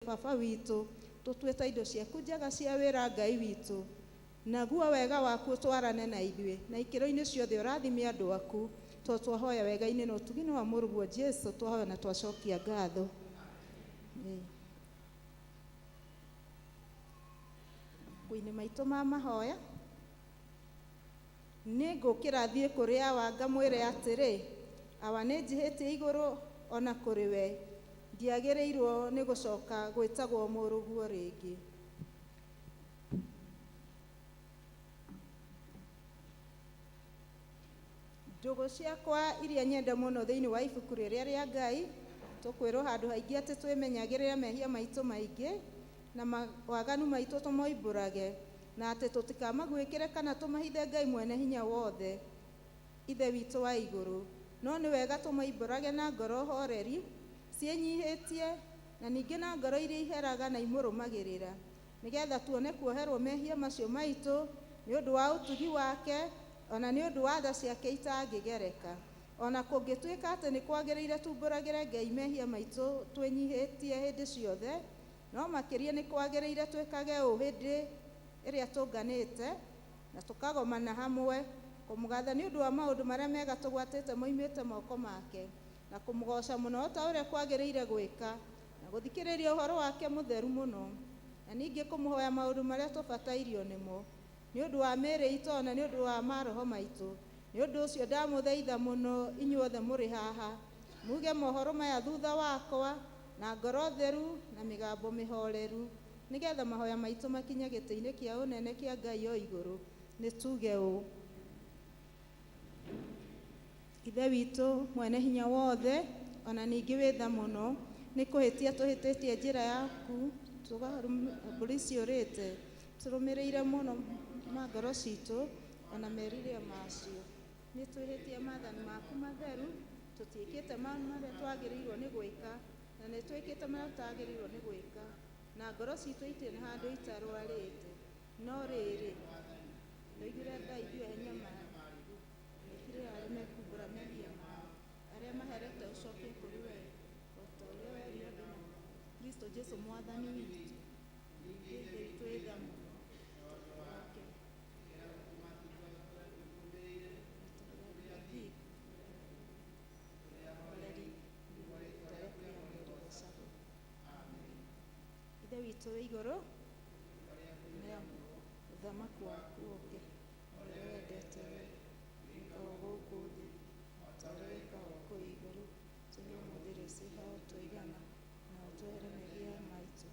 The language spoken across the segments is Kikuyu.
Baba witũ, tũtue ta indo ciaku njega cia wĩra Ngai witũ. Naguo wega waku ũtwarane na ithuĩ, na ikĩro-inĩ ciothe ũrathime andũ aku, tondũ twahoya wega-inĩ na ũtugi-inĩ wa Mũrũguo Jesu, twahoya na twacokia ngatho. Mabuku-inĩ maitũ ma mahoya, nĩ ngũkĩra thiĩ kũrĩ Awa ngamwĩre atĩrĩ, Awa, nĩ njĩhĩtie igũrũ o na kũrĩ we, ndiagĩrĩirwo nĩ gũcoka gwĩtagwo mũrũguo rĩngĩ. Ndũgũ ciakwa iria nyende mũno thĩinĩ wa ibuku rĩrĩa rĩa Ngai, tũkwĩrwo handũ haingĩ atĩ twĩmenyagĩrĩre mehia maitũ maingĩ na mawaganu maitũ tũmoimbũrage, na atĩ tũtikamaguĩkĩre kana tũmahithe Ngai mwene hinya wothe, Ithe witũ wa igũrũ. No nĩ wega tũmoimbũrage na ngoro horeri, ciĩnyihĩtie, na ningĩ na ngoro iria iheraga na imũrũmagĩrĩra, nĩgetha tuone kuoherwo mehia macio maitũ nĩ ũndũ wa ũtugi wake, o na nĩ ũndũ wa tha ciake itangĩgereka. O na kũngĩtuĩka atĩ nĩ kwagĩrĩire tumbũragĩre Ngai mehia maitũ twĩnyihĩtie hĩndĩ ciothe, no makĩria nĩ kwagĩrĩire twĩkage ũũ hĩndĩ ĩrĩa tũnganĩte na tũkagomana hamwe, kũmũgatha nĩ ũndũ wa maũndũ marĩa mega tũgwatĩte moimĩte moko make, na kũmũgooca mũno o ta ũrĩa kwagĩrĩire gwĩka, na gũthikĩrĩria ũhoro wake mũtheru mũno, na ningĩ kũmũhoya maũndũ marĩa tũbatairio nĩmo, nĩ ũndũ wa mĩĩrĩ itũ o na nĩ ũndũ wa maroho maitũ. Nĩ ũndũ ũcio ndamũthaitha mũno inyuothe mũrĩ haha, muge mohoro maya thutha wakwa, na ngoro theru na mĩgambo mĩhoreru, nĩgetha mahoya maitũ makinye gĩtĩ-inĩ kĩa ũnene kĩa Ngai o igũrũ. Nĩ tuge ũũ. Ithe witũ mwene hinya wothe, o na ningĩ wĩ tha mũno, nĩ kũhĩtia tũhĩtĩtie njĩra yaku, mbũri ciũrĩte, tũrũmĩrĩire mũno ma ngoro citũ, o na merirĩria macio. Nĩ twĩhĩtie maathani maku matheru, tũtiĩkĩte marĩa twagĩrĩirwo nĩ gwĩka, na nĩ twĩkĩte marĩa tũtagĩrĩirwo nĩ gwĩka, na ngoro citũ itirĩ na handũ itarwarĩte. No rĩrĩ, ndoigire tha ithuĩ anyamarigu, wĩkire arĩa mekumbũra mehia mao, arĩa maherete ũcokie kũrĩ we, o ta ũrĩa werire andũ na Kristo Jesu Mwathani witũ. Ningĩ Ithe witũ wĩ tha mũno, wake Ithe witũ wĩ igũrũ, ũthamaki waku ũke, ũrĩa wendete we wĩkagwo gũkũ thĩ ta ũrĩa wĩkagwo kũu igũrũ. Tũhe ũmũthĩ irio cia o tũigana, na ũtwehere mehia maitũ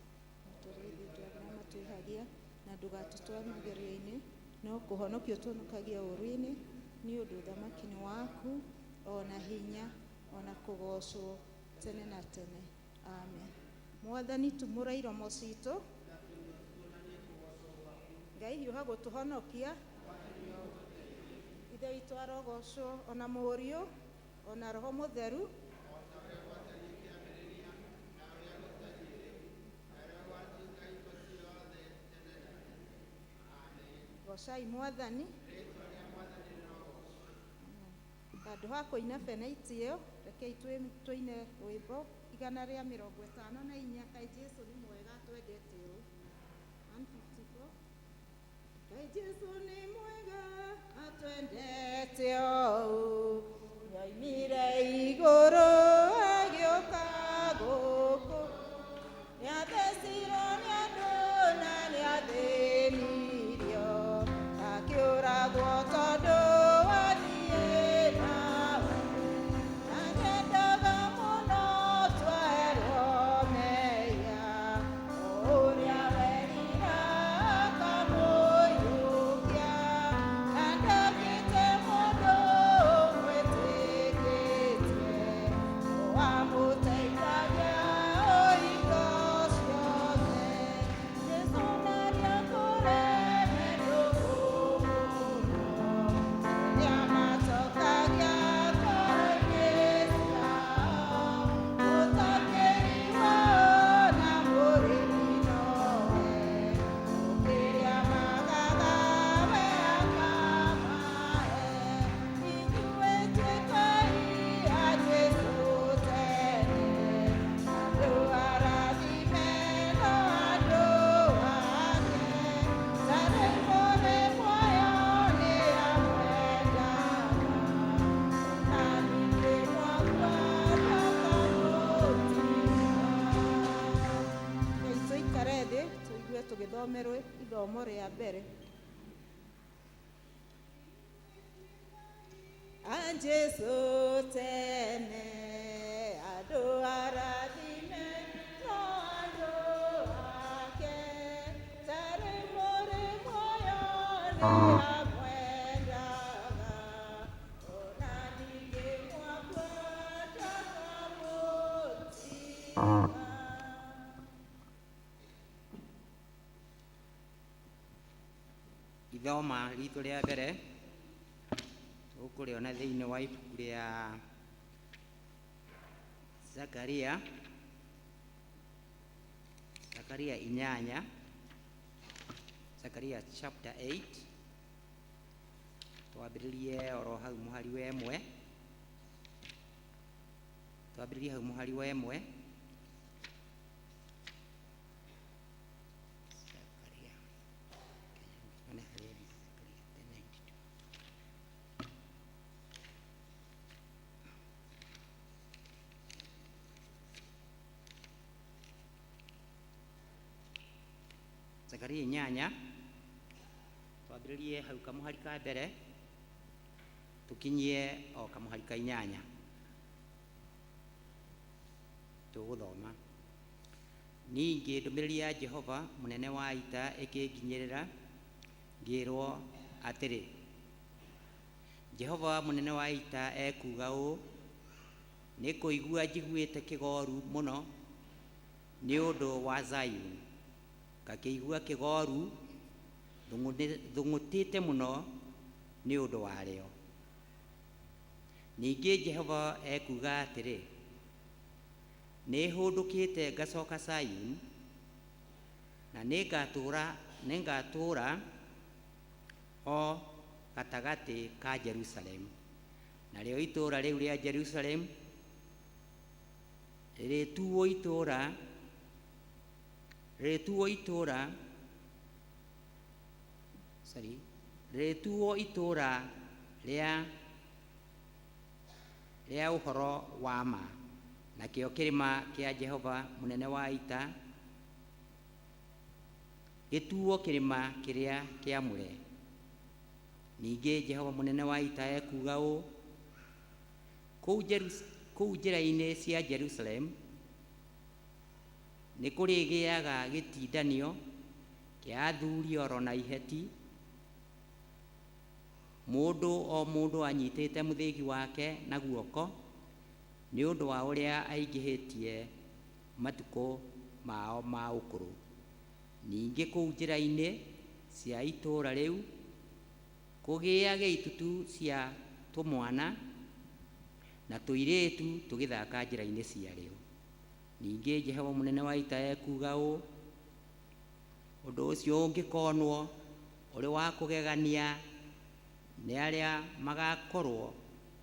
o ta ũrĩa ithuĩ arĩa matwĩhagia, na ndũgatũtware magerio-inĩ, no kũhonokia ũtũhonokagia ũũru-inĩ, nĩ ũndũ ũthamaki nĩ waku, o na hinya, o na kũgoocwo tene na tene. Amen. Mwathani tumũra iromo citũ. Ngai hiũha gũtũhonokia. Ithe witũ arogocwo ona Mũriũ ona Roho Mũtheru. Gocai Mwathani. Handũ ha kũina bena itĩo, rekei tũine rwĩmbo 154, Kaĩ Jesu nĩ mwega atwendete ũũ. 154. Kaĩ Jesu nĩ mwega atwendete ũũ, nĩoimire igũrũ agĩũka gũkũ, nĩathecirwo nĩ andũ na nĩathĩnirio, akĩũragwo tondũ wa thiĩ nao, na nĩendaga mũno twerwo mehia, o ũrĩa werira akamũiyũkia, na ndokĩte Tũgĩthomerwo ithomo rĩa mbere. A Jesu tene andũ arathime no andũ ake tarĩ mũrĩ muoyo nĩ amwendaga ona ningĩ mwakua ndakamũtiga. Ithoma ritũ rĩa mbere tũkũrĩona thĩinĩ wa ibuku rĩa Zakaria, Zakaria inyanya, Zakaria chapter 8. Twambĩrĩrie oro hau mũhari wa ĩmwe, twambĩrĩrie hau mũhari wa ĩmwe. Zakaria, one harĩa ĩrĩ, Zakaria 10:92. Zakaria inyanya, twambĩrĩrie hau kamũhari ka mbere tũkinyie o kamũhari ka inyanya. Tũgũthoma: ningĩ ndũmĩrĩri ya Jehova mũnene wa ita ĩkĩnginyĩrĩra, ngĩĩrwo atĩrĩ, Jehova mũnene wa ita ekuuga ũũ: nĩ kũigua njiguĩte kĩgoru mũno nĩ ũndũ wa Zayuni, ngakĩigua kĩgoru thũng'ũtĩte mũno nĩ ũndũ warĩo. Ningĩ Jehova ekuuga atĩrĩ, nĩhũndũkĩte ngacoka Zayuni, na nĩngatũũra o gatagatĩ ka Jerusalemu, narĩo itũũra rĩu rĩa Jerusalemu rĩrĩtuo itũũra, rĩrĩtuo itũũra, sorry, rĩrĩtuo itũũra rĩa ũhoro wa ma, nakĩo kĩrĩma kĩa Jehova mũnene wa ita gĩtuo kĩrĩma kĩrĩa kĩamũre. Ningĩ Jehova mũnene wa ita ekuuga ũũ: kũu njĩra-inĩ cia Jerusalemu nĩ kũrĩgĩaga gĩtindanio kĩa athuri oro na iheti, mũndũ o mũndũ anyitĩte mũthĩgi wake na guoko, nĩ ũndũ wa ũrĩa aingĩhĩtie matukũ mao ma ũkũrũ. Ningĩ kũu njĩra-inĩ cia itũũra rĩu kũgĩage itutu cia tũmwana na tũirĩtu tũgĩthaka njĩra-inĩ ciarĩo. Ningĩ Jehova mũnene wa ita ekuuga ũũ: ũndũ ũcio ũngĩkonwo ũrĩ wa kũgegania nĩ arĩa magakorwo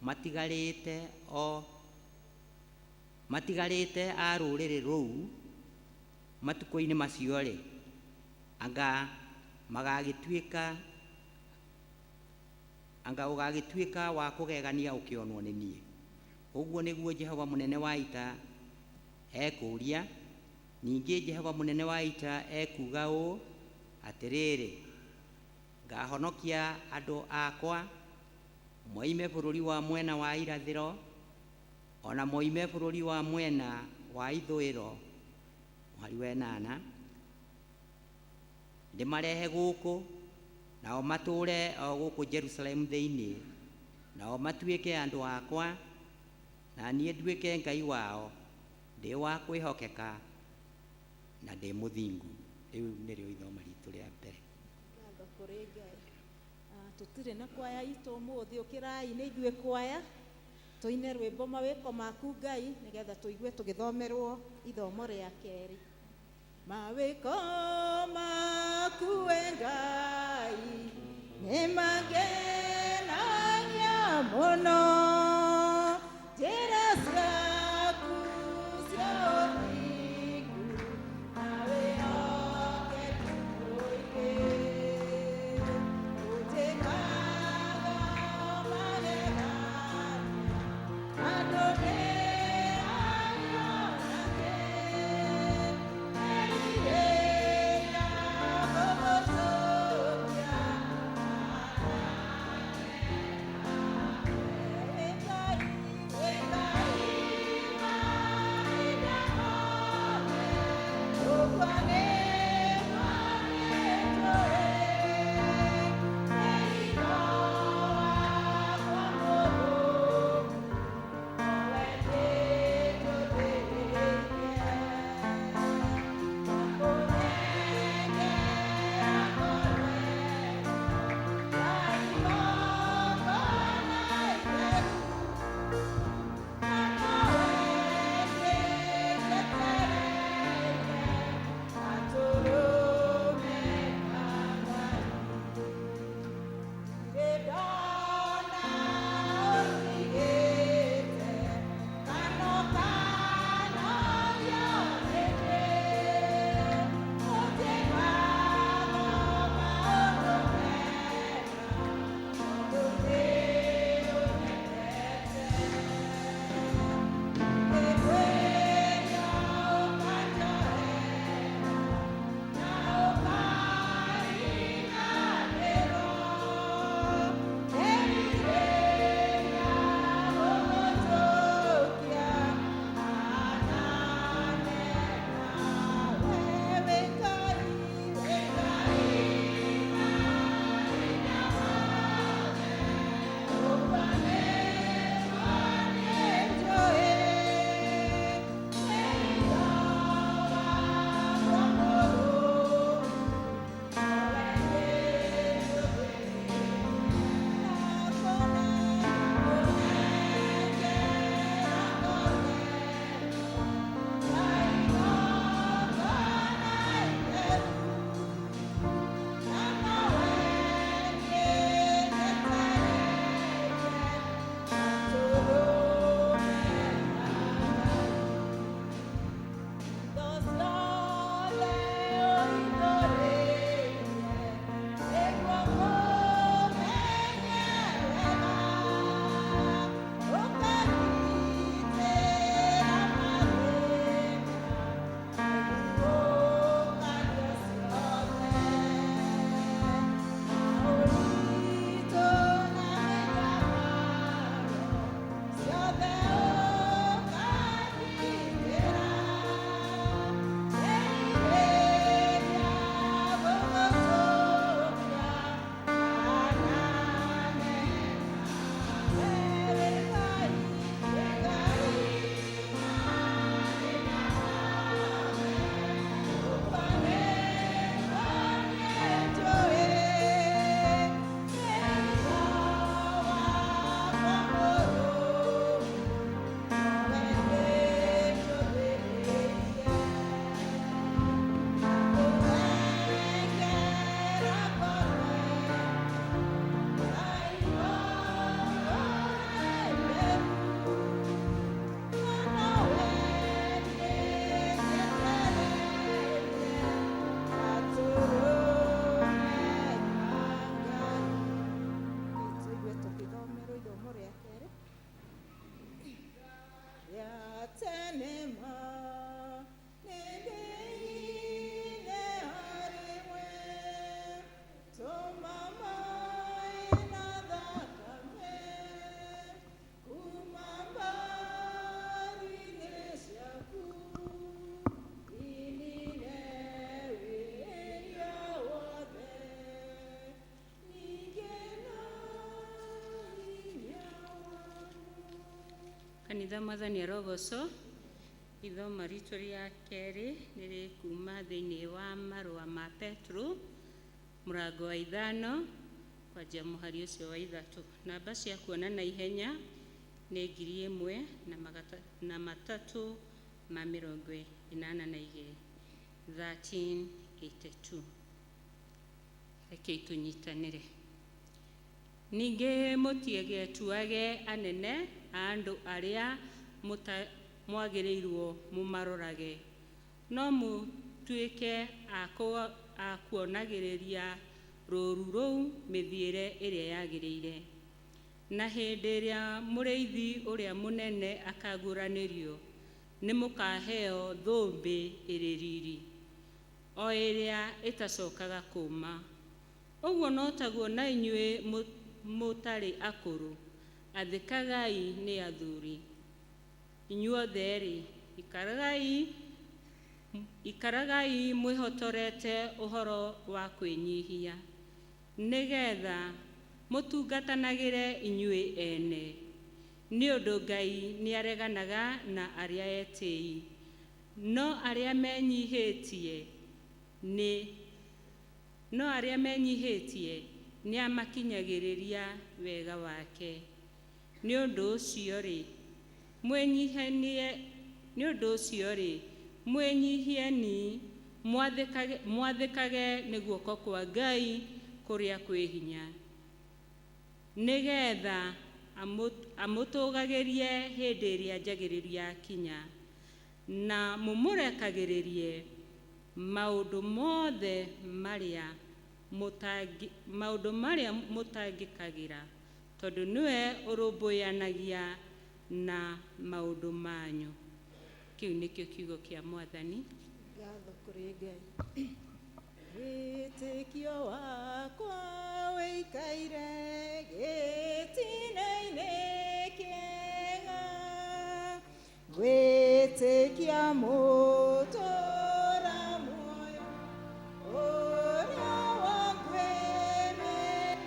matigarĩte o matigarĩte a rũrĩrĩ rũu matukũ-inĩ macio-rĩ, anga magagĩtuĩka, anga ũgagĩtuĩka wa kũgegania ũkĩonwo nĩ niĩ. Ũguo nĩguo Jehova mũnene wa ita ekũũria. Ningĩ Jehova mũnene wa ita ekuuga ũũ: atĩrĩrĩ, ngahonokia andũ akwa moime bũrũri wa mwena wa irathĩro, ona moime bũrũri wa mwena wa ithũĩro, mũhari wa ĩnana, ndĩmarehe gũkũ, nao matũũre o gũkũ Jerusalemu thĩinĩ, nao matuĩke andũ akwa, na niĩ nduĩke Ngai wao, ndĩ wa kwĩhokeka na ndĩ mũthingu. Rĩu nĩrĩo ithoma ritũ rĩa mbere. Ngatho kũrĩ Ngai. Tũtirĩ na kwaya itũ ũmũthĩ, ũkĩrai nĩ ithuĩ kwaya tũine rwĩmbo mawĩko maku Ngai, nĩgetha tũigue tũgĩthomerwo ithomo rĩa kerĩ. Mawĩko maku we Ngai nĩ mangenagia mũno, njĩra ciaku cia ũthingu na wĩhokeku mũingĩ, ũnjĩkaga magegania andũ ndĩragio nake, merirĩria Kanitha Mwathani arogocwo. Ithomo ritũ rĩa kerĩ nĩ rĩkuma thĩinĩ wa marũa ma Petro mũrango wa 5 kwanjia mũhari ũcio wa 3. Namba cia kuona na ihenya nĩ 1382, 1382. Rekei tũnyitanĩre. Ningĩ mũtigetuage anene a andũ arĩa mwagĩrĩirwo mũmarorage, no mũtuĩke a kuonagĩrĩria rũũru rũu mĩthiĩre ĩrĩa yagĩrĩire. Na hĩndĩ ĩrĩa mũrĩithi ũrĩa mũnene akaguũranĩrio, nĩ mũkaheo thũmbĩ ĩrĩ riri, o ĩrĩa ĩtacokaga kũũma. Ũguo no taguo na inyuĩ mũtarĩ akũrũ, athĩkagai nĩ athuri. Inyuothe-rĩ, ikaragai mwĩhotorete ũhoro wa kwĩnyihia, nĩgetha mũtungatanagĩre inyuĩ ene. Nĩ ũndũ Ngai nĩareganaga na arĩa etĩĩi, no arĩa menyihĩtie nĩamakinyagĩrĩria wega wake. Nĩ ũndũ ũcio-rĩ, mwĩnyihieni mwathĩkage nĩ guoko kwa Ngai kũrĩa kwĩ hinya, nĩgetha amũtũgagĩrie hĩndĩ ĩrĩa njagĩrĩru yakinya, na mũmũrekagĩrĩrie maũndũ mothe marĩa mũtangĩkagĩra, tondũ nĩwe ũrũmbũyanagia na maũndũ manyu. Kĩu nĩkĩo kiugo kĩa Mwathani. Ngatho kũrĩ Ngai. Wĩtĩkio wakwa wĩikaire gĩtina-inĩ kĩega, gwĩtĩkia mũtũũra muoyo ũrĩa wanguĩmĩire.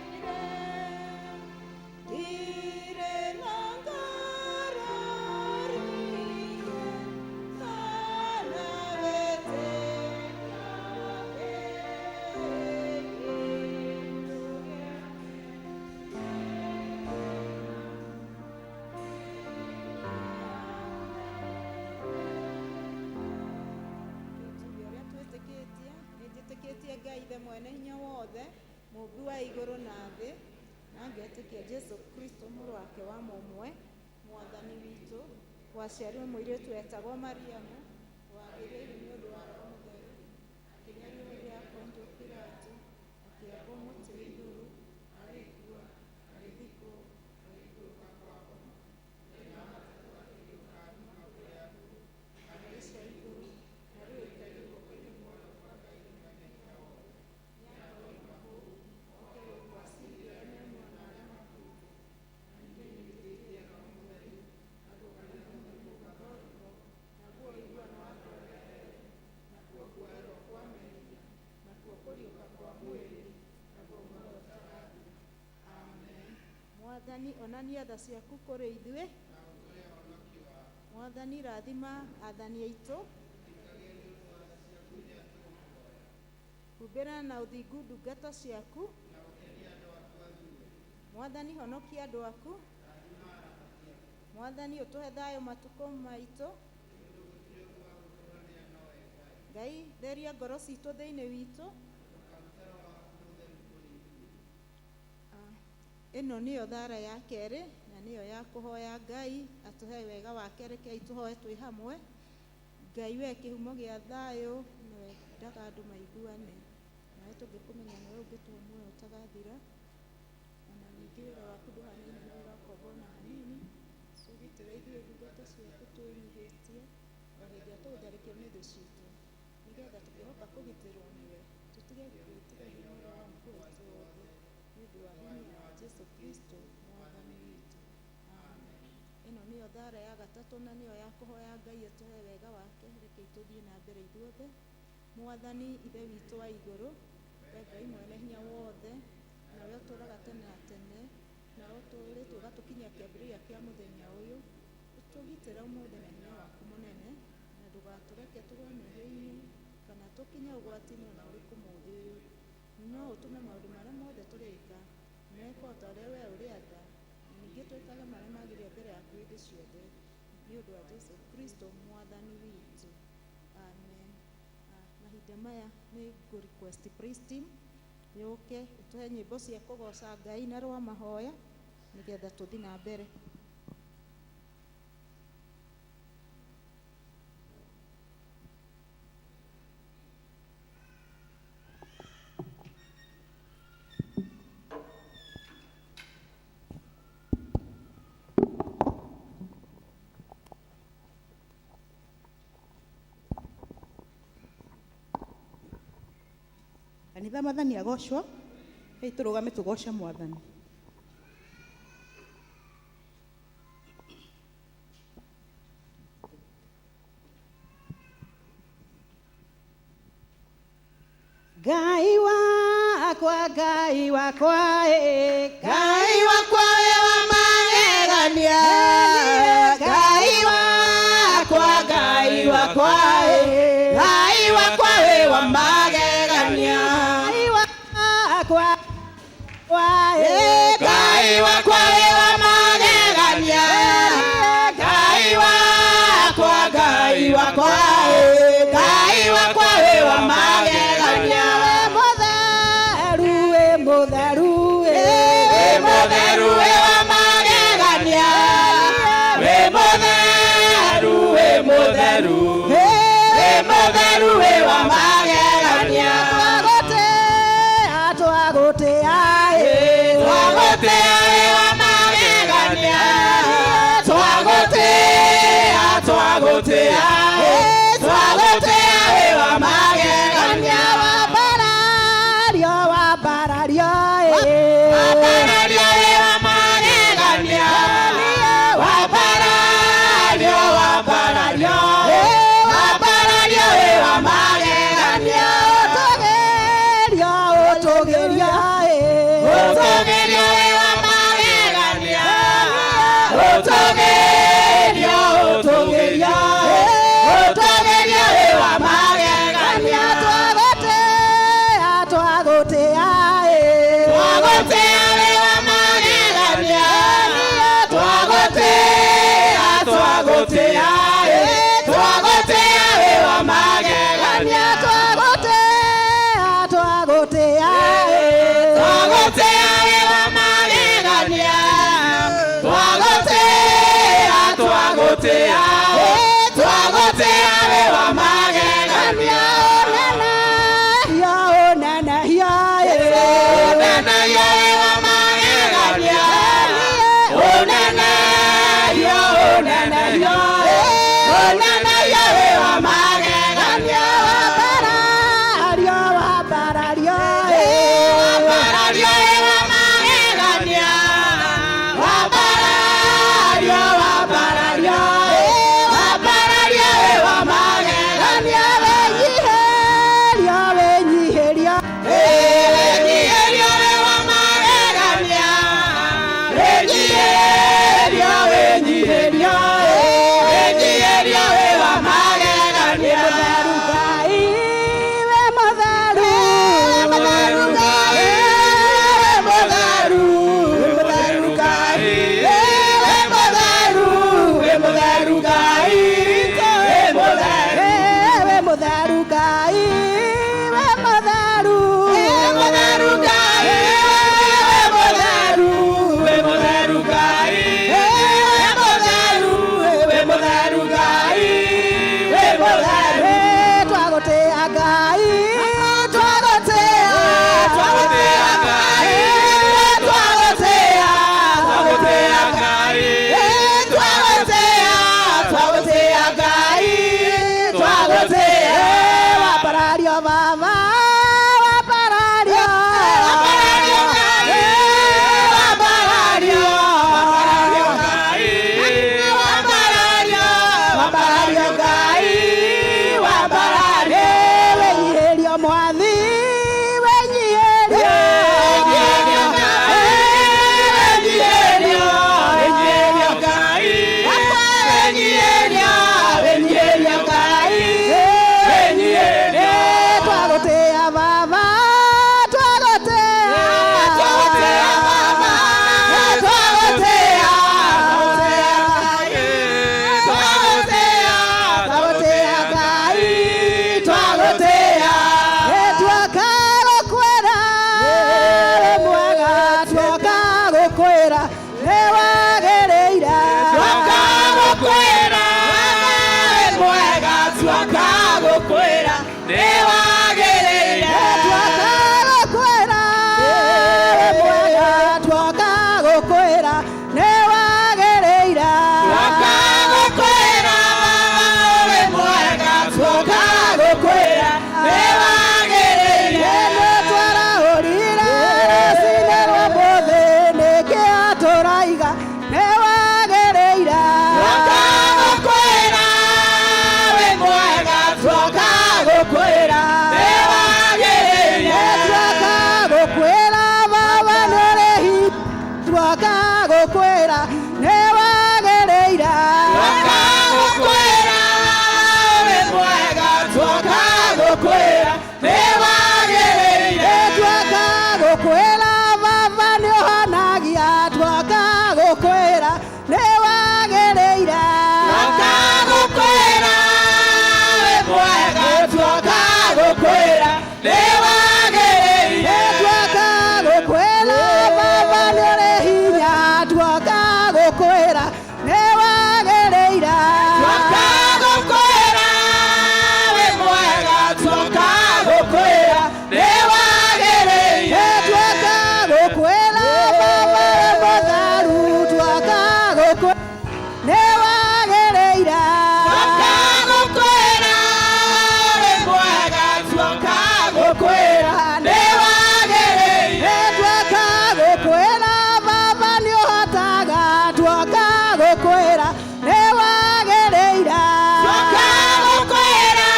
Ndirĩ na ngarari kana wĩtĩkio nĩnjĩtĩkĩtie Ngai Ithe mwene hinya wothe, mũũmbi wa igũrũ na thĩ, na ngetĩkia Jesũ Kristo mũrũ wake wa mũmwe, Mwathani witũ, waciarirwo mũirĩtu wetagwo Mariamu, wagĩrĩirwo nĩ ũndũ wa Roho Mũtheru, akĩnyarirwo hĩndĩ ya Pontio Pilato, akĩambwo mũtĩ igũrũ, agĩkua, agĩthikwo, agĩikũrũka kwa ngoma, akĩhaica igũrũ, na rĩu aikarĩte guoko-inĩ kwa ũrĩo kwa Ngai mwene hinya wothe. Nĩakoima kũu, oke gũkũ aciirithie arĩa me muoyo na arĩa makuĩte. Na ningĩ nĩnjĩtĩkĩtie Roho Mũtheru, naguo kanitha mũtheru Mũgathoriko, naguo ũiguano wa andũ arĩa atheru, nakuo kuoherwo kwa mehia, nakuo kũriũka kwa mwĩrĩ, naguo muoyo ũtagathira. Amen. Mwathani, onania tha ciaku kũrĩ ithuĩ. Mwathani, rathima athani aitũ. Humbĩra na ũthingu ndungata ciaku. Mwathani, honokia andũ aku. Mwathani, ũtũhe thayũ matukũ maitũ. Ngai, theria ngoro citũ thĩinĩ witũ. Ĩno nĩyo thara ya kerĩ na nĩyo ya kũhoya Ngai atũhe wega wake. Rekei tũhoe twĩ hamwe. Ngai we kĩhumo gĩa thayũ, nĩwe wendaga andũ maiguane, nawe tũngĩkũmenya nĩwe ũngĩtũhe muoyo ũtagathira. Ona ningĩ wĩra waku ndũhanaine na wĩra wa ũkombo ona hanini. Tũgitĩre ithuĩ ndungata ciaku twĩnyihĩtie o hĩndĩ ĩrĩa tũgũtharĩkĩrwo nĩ thũ citũ, nĩgetha tũkĩhoka kũgitĩrwo nĩwe tũtige gwĩtigĩra hinya ũrĩa wa muoyo wothe, nĩ ũndũ wa hinya wa Jesũ Kristo Mwathani witũ. Amen. Ĩno nĩyo thara ya gatatũ na nĩyo ya kũhoya Ngai atũhe wega wake. Rekei tũthiĩ na mbere ithuothe. Mwathani Ithe witũ wa igũrũ, we Ngai mwene hinya wothe, nawe ũtũũraga tene na tene, nawe ũtũũrĩte ũgatũkinyia kĩambĩrĩria kĩa mũthenya ũyũ, Tũgitĩre ũmũthĩ na hinya waku mũnene, na ndũgatũreke tũgwe mehia-inĩ kana tũkinye ũgwati-inĩ ona ũrĩkũ mũthĩ ũyũ. No ũtũme maũndũ marĩa mothe tũrĩka mekwo ta ũrĩa we ũrĩenda, na ningĩ twĩkage marĩa magĩrĩire mbere yaku hĩndĩ ciothe, nĩ ũndũ wa Jesu Kristo mwathani witũ, amen. Mahinda maya nĩ ngũ request praise team yũke ĩtũhe nyĩmbo cia kũgoca Ngai na rwa mahoya nĩgetha tũthiĩ na mbere. Kanitha, mwathani agocwo. Hei, tũrũgame tũgoce mwathani. Ngai wakwa, Ngai wakwa, ĩ Ngai wakwa wĩ wa magegania, Ngai wakwa, Ngai wakwa, ĩ Ngai wakwa wĩ wa magegania. Ngai wakwa wa ĩ Ngai wakwa wĩ wa magegania, Ngai wakwa, Ngai wakwa, ĩ Ngai wakwa wĩ wa magegania. Wĩ mũtheru, wĩ mũtheru, ĩ Wĩ mũtheru, wĩ wa magegania, wĩ mũtheru, wĩ mũtheru, wĩ mũtheru, wĩ wa magegania. Twagũtĩa, twagũtĩa, ĩ Twagũtĩa, wĩ wa magegania, twagũtĩa, twagũtĩa, twagũtĩa, wĩ wa magegania. Wambarario, wambarario, ĩ Wambarario, wĩ wa magegania, wambarario, wambarario, wambarario, wĩ wa magegania. Ũtũgĩrio, ũtũgĩrio, ĩ Ũtũgĩrio, wĩ wa magegania, ũtũgĩrio, ũtũgĩrio, ũtũgĩrio, wĩ wa magegania. Twagũtĩa, twagũtĩa, ĩ Twagũtĩa, wĩ wa magegania, twagũtĩa, twagũtĩa, twagũtĩa, wĩ wa magegania. Twagũtĩa, twagũtĩa, ĩ Twagũtĩa, wĩ wa magegania, twagũtĩa, twagũtĩa, twagũtĩa, wĩ wa magegania. Ũnenehio, ũnenehio, ĩ Ũnenehio, wĩ wa magegania, ũnenehio, ũnenehio, ũnenehio, wĩ wa magegania. Wambarario, wambarario, ĩ Nĩ wagĩrĩire. Tuoka gũkwĩra baba nĩ ũrĩ hinya, tuoka gũkwĩra nĩ wagĩrĩire. Tuoka gũkwĩra wĩ mwega, tuoka gũkwĩra nĩ wagĩrĩire. Tuoka gũkwĩra baba wĩ mũtheru, tuoka gũkwĩra nĩ wagĩrĩire. Tuoka gũkwĩra wĩ mwega, tuoka gũkwĩra nĩ wagĩrĩire. Tuoka gũkwĩra baba nĩ ũhotaga, tuoka gũkwĩra nĩ wagĩrĩire. Tuoka gũkwĩra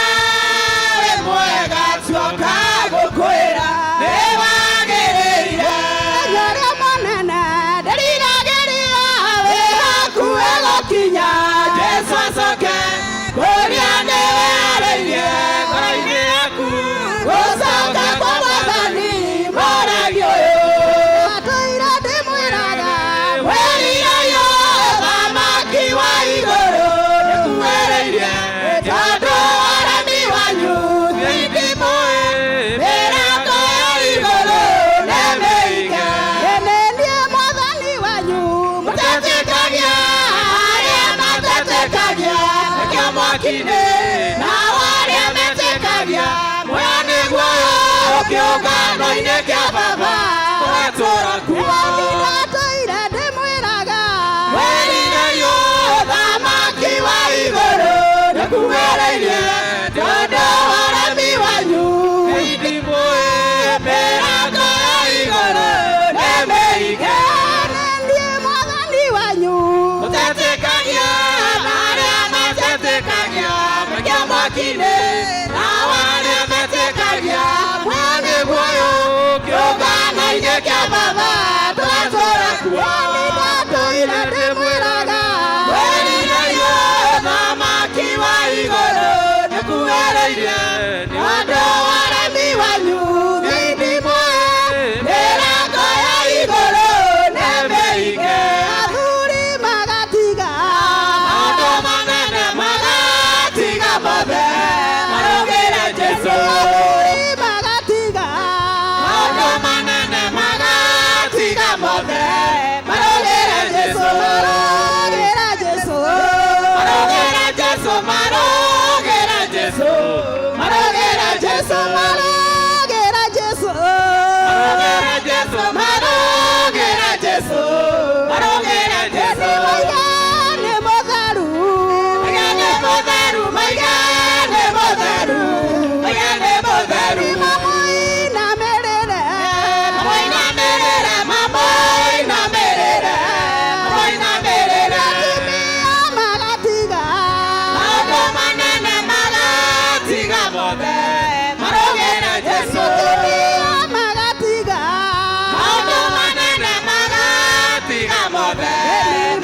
wĩ mwega, tuoka gũkwĩra nĩ wagĩrĩire. Ũrĩa mũnene ndĩriragĩria Wĩ hakuhĩ gũkinya, Jesũ acoke kũrĩa nĩwearĩirie ngoro-inĩ yaku. Gũcoka kwa Mwathani mũragi ũyũ. Ndatũire ndĩmwĩraga Wĩrirĩrio ũthamaki wa igũrũ nĩkuhĩrĩirie, tondũ aremi wanyu nĩndĩmũĩ, mĩrango ya igũrũ nĩ mĩhinge. Ĩĩ niĩ Mwathani wanyu. Mũtetĩkagia arĩa matetĩkagia nĩkĩo mwaki-inĩ, nao arĩa metĩkagia muoyo nĩguo kĩũngano-inĩ kĩa Baba tũgatũũra kuo. Ndatũire ndĩmwĩraga Wĩrirĩrio ũthamaki wa igũrũ nĩkuhĩrĩirie, tondũ ũremi wanyu nĩndĩmũĩ, mĩrango ya igũrũ nĩ mĩhinge. Niĩ Mwathani wanyu. Mũtetĩkagia na arĩa matetĩkagia nĩkĩo mwaki-inĩ, nao arĩa metĩkagia muoyo nĩguo ũyũ kĩũngano-inĩ kĩa Baba tũgatũũra kuo. Ndatũire ndĩmwĩraga Wĩrirĩrio ũthamaki wa igũrũ nĩkuhĩrĩirie, tondũ ũremi wanyu nĩndĩmũĩ, mĩrango ya igũrũ nĩ mĩhinge. Athuri magatiga Maũndũ manene magatiga mothe marũgĩre Jesũ. Athuri magatiga Maũndũ manene magatiga mothe marũgĩre Jesũ. Marũgĩra Jesũ. Marũgĩre Jesũ, marũgĩre Jesũ, marũgĩre Jesũ, Marũgĩra Jesũ. marũgĩre Jesũ, marũgĩre Jesũ, marũgĩre Jesũ. Maiga nĩ mũtheru. Maiga nĩ mũtheru, maiga nĩ mũtheru, maiga nĩ mũtheru. Mamũinamĩrĩre. Mamũinamĩrĩre, mamũinamĩrĩre, mamũinamĩrĩre. Atumia magatiga Maũndũ manene magatiga mothe marũgĩre Jesũ. Atumia magatiga Maũndũ manene magatiga mothe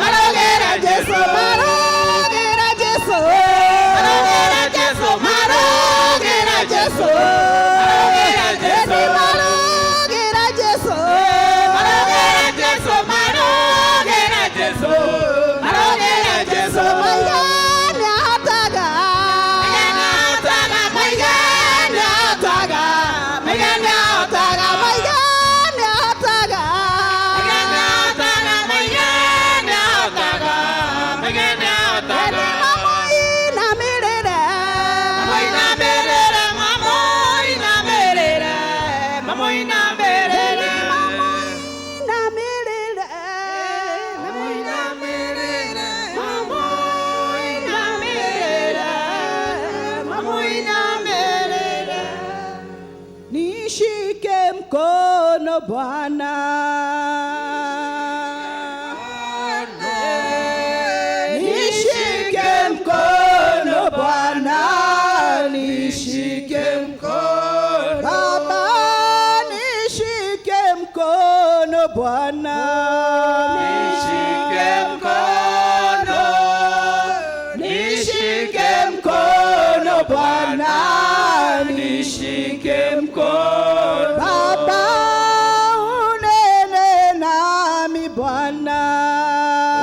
marũgĩre Jesũ. Marũgĩra Jesũ. Marũgĩre Jesũ, marũgĩre Jesũ, marũgĩre Jesũ. Marũgĩra Jesũ. Marũgĩre Jesũ, marũgĩre Jesũ, marũgĩre Jesũ. Maiga nĩahotaga. Maiga nĩahotaga, maiga nĩahotaga, maiga nĩahotaga. Maiga nĩahotaga. Maiga nĩahotaga, maiga nĩahotaga, maiga nĩahotaga. Mamũinamĩrĩre. Mamũinamĩrĩre, mamũinamĩrĩre, mamũinamĩrĩre. Mamũinamĩrĩre. Mamũinamĩrĩre, mamũinamĩrĩre, mamũinamĩrĩre. Nishike mkono Bwana, nishike mkono Bwana, nishike mkono Baba, nishike mkono Bwana, Nishike mkono, nishike mkono Bwana, nishike mkono. Baba, unene nami Bwana,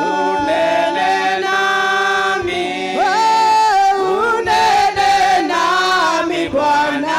Unene nami, Oh, unene nami Bwana,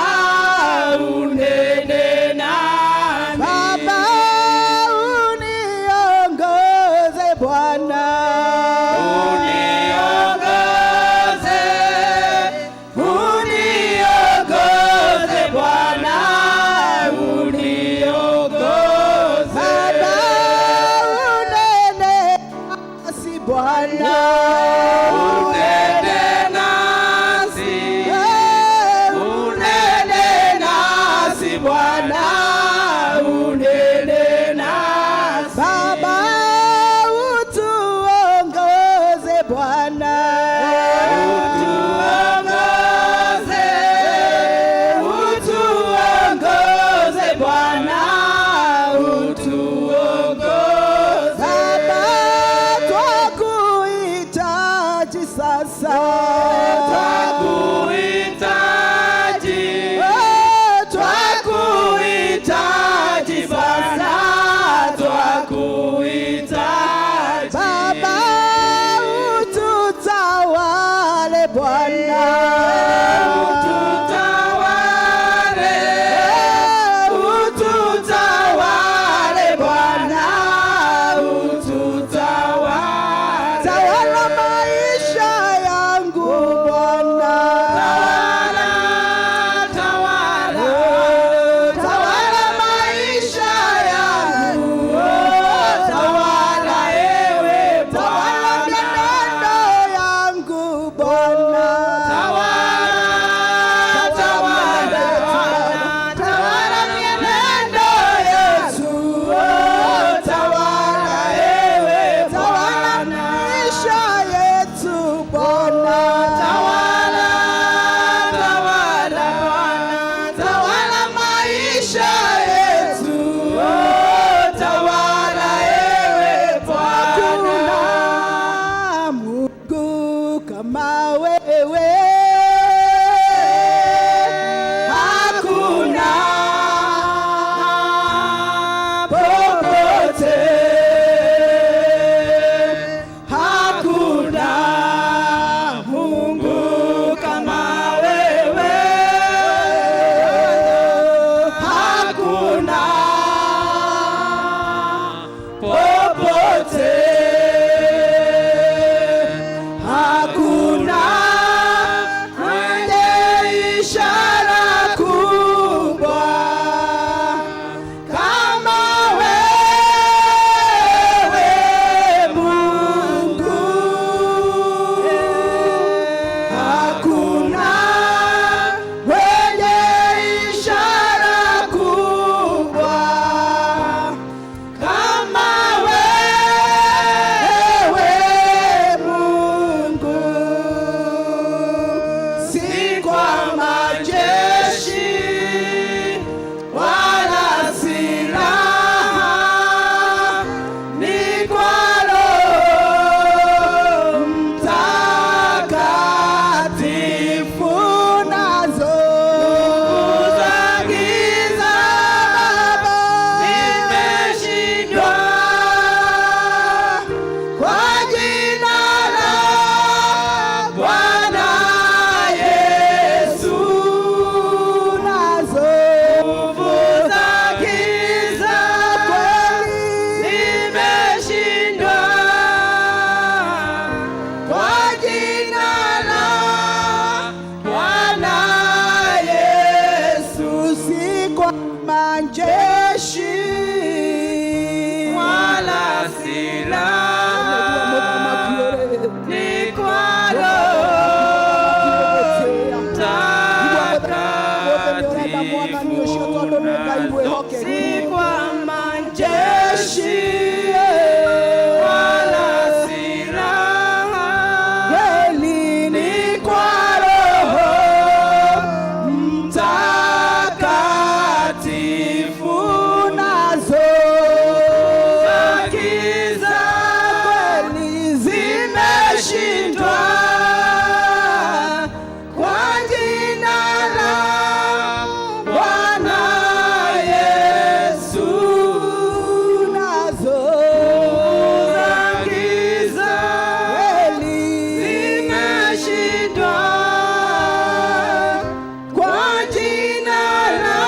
kwa majeshi wala silaha, ni kwa Roho Mtakatifu, si kwa majeshi wala silaha, Kweli ni kwa Roho Mtakatifu. Nazo za giza kweli zimeshindwa kwa jina la Bwana Yesu. Nazo Za giza kweli zimeshindwa kwa jina la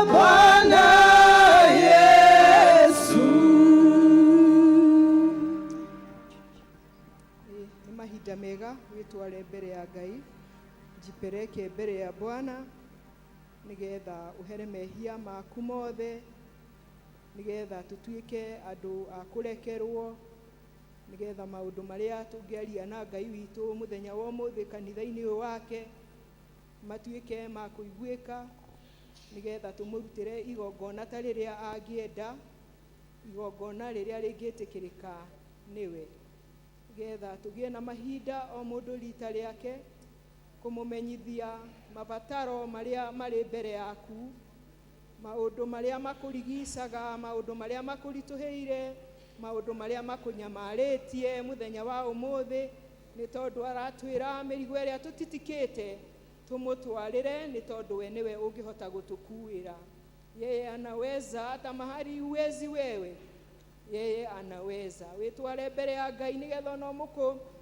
Bwana Yesu. Nĩ mahinda mega wĩtware mbere ya Ngai, jipeleke mbere ya Bwana nĩgetha ũhere mehia maku mothe, nĩgetha tũtuĩke andũ a kũrekerwo, nĩgetha maũndũ marĩa tũngĩaria na Ngai witũ mũthenya wa ũmũthĩ kanitha-inĩ ũyũ wake matuĩke ma kũiguĩka, nĩgetha tũmũrutĩre igongona ta rĩrĩa angĩenda, igongona rĩrĩa rĩngĩtĩkĩrĩka nĩwe, nĩgetha tũgĩe na mahinda o mũndũ rita rĩake kũmũmenyithia mabataro marĩa marĩ mbere yaku, maũndũ marĩa makũrigicaga, maũndũ marĩa makũritũhĩire, maũndũ marĩa makũnyamarĩtie mũthenya wa ũmũthĩ, nĩ tondũ aratwĩra mĩrigo ĩrĩa tũtitikĩte tũmũtwarĩre, nĩ tondũ we nĩwe ũngĩhota gũtũkuĩra. Yeye anaweza hata mahali huwezi wewe, yeye anaweza. Wĩtware mbere ya Ngai nĩgetha ona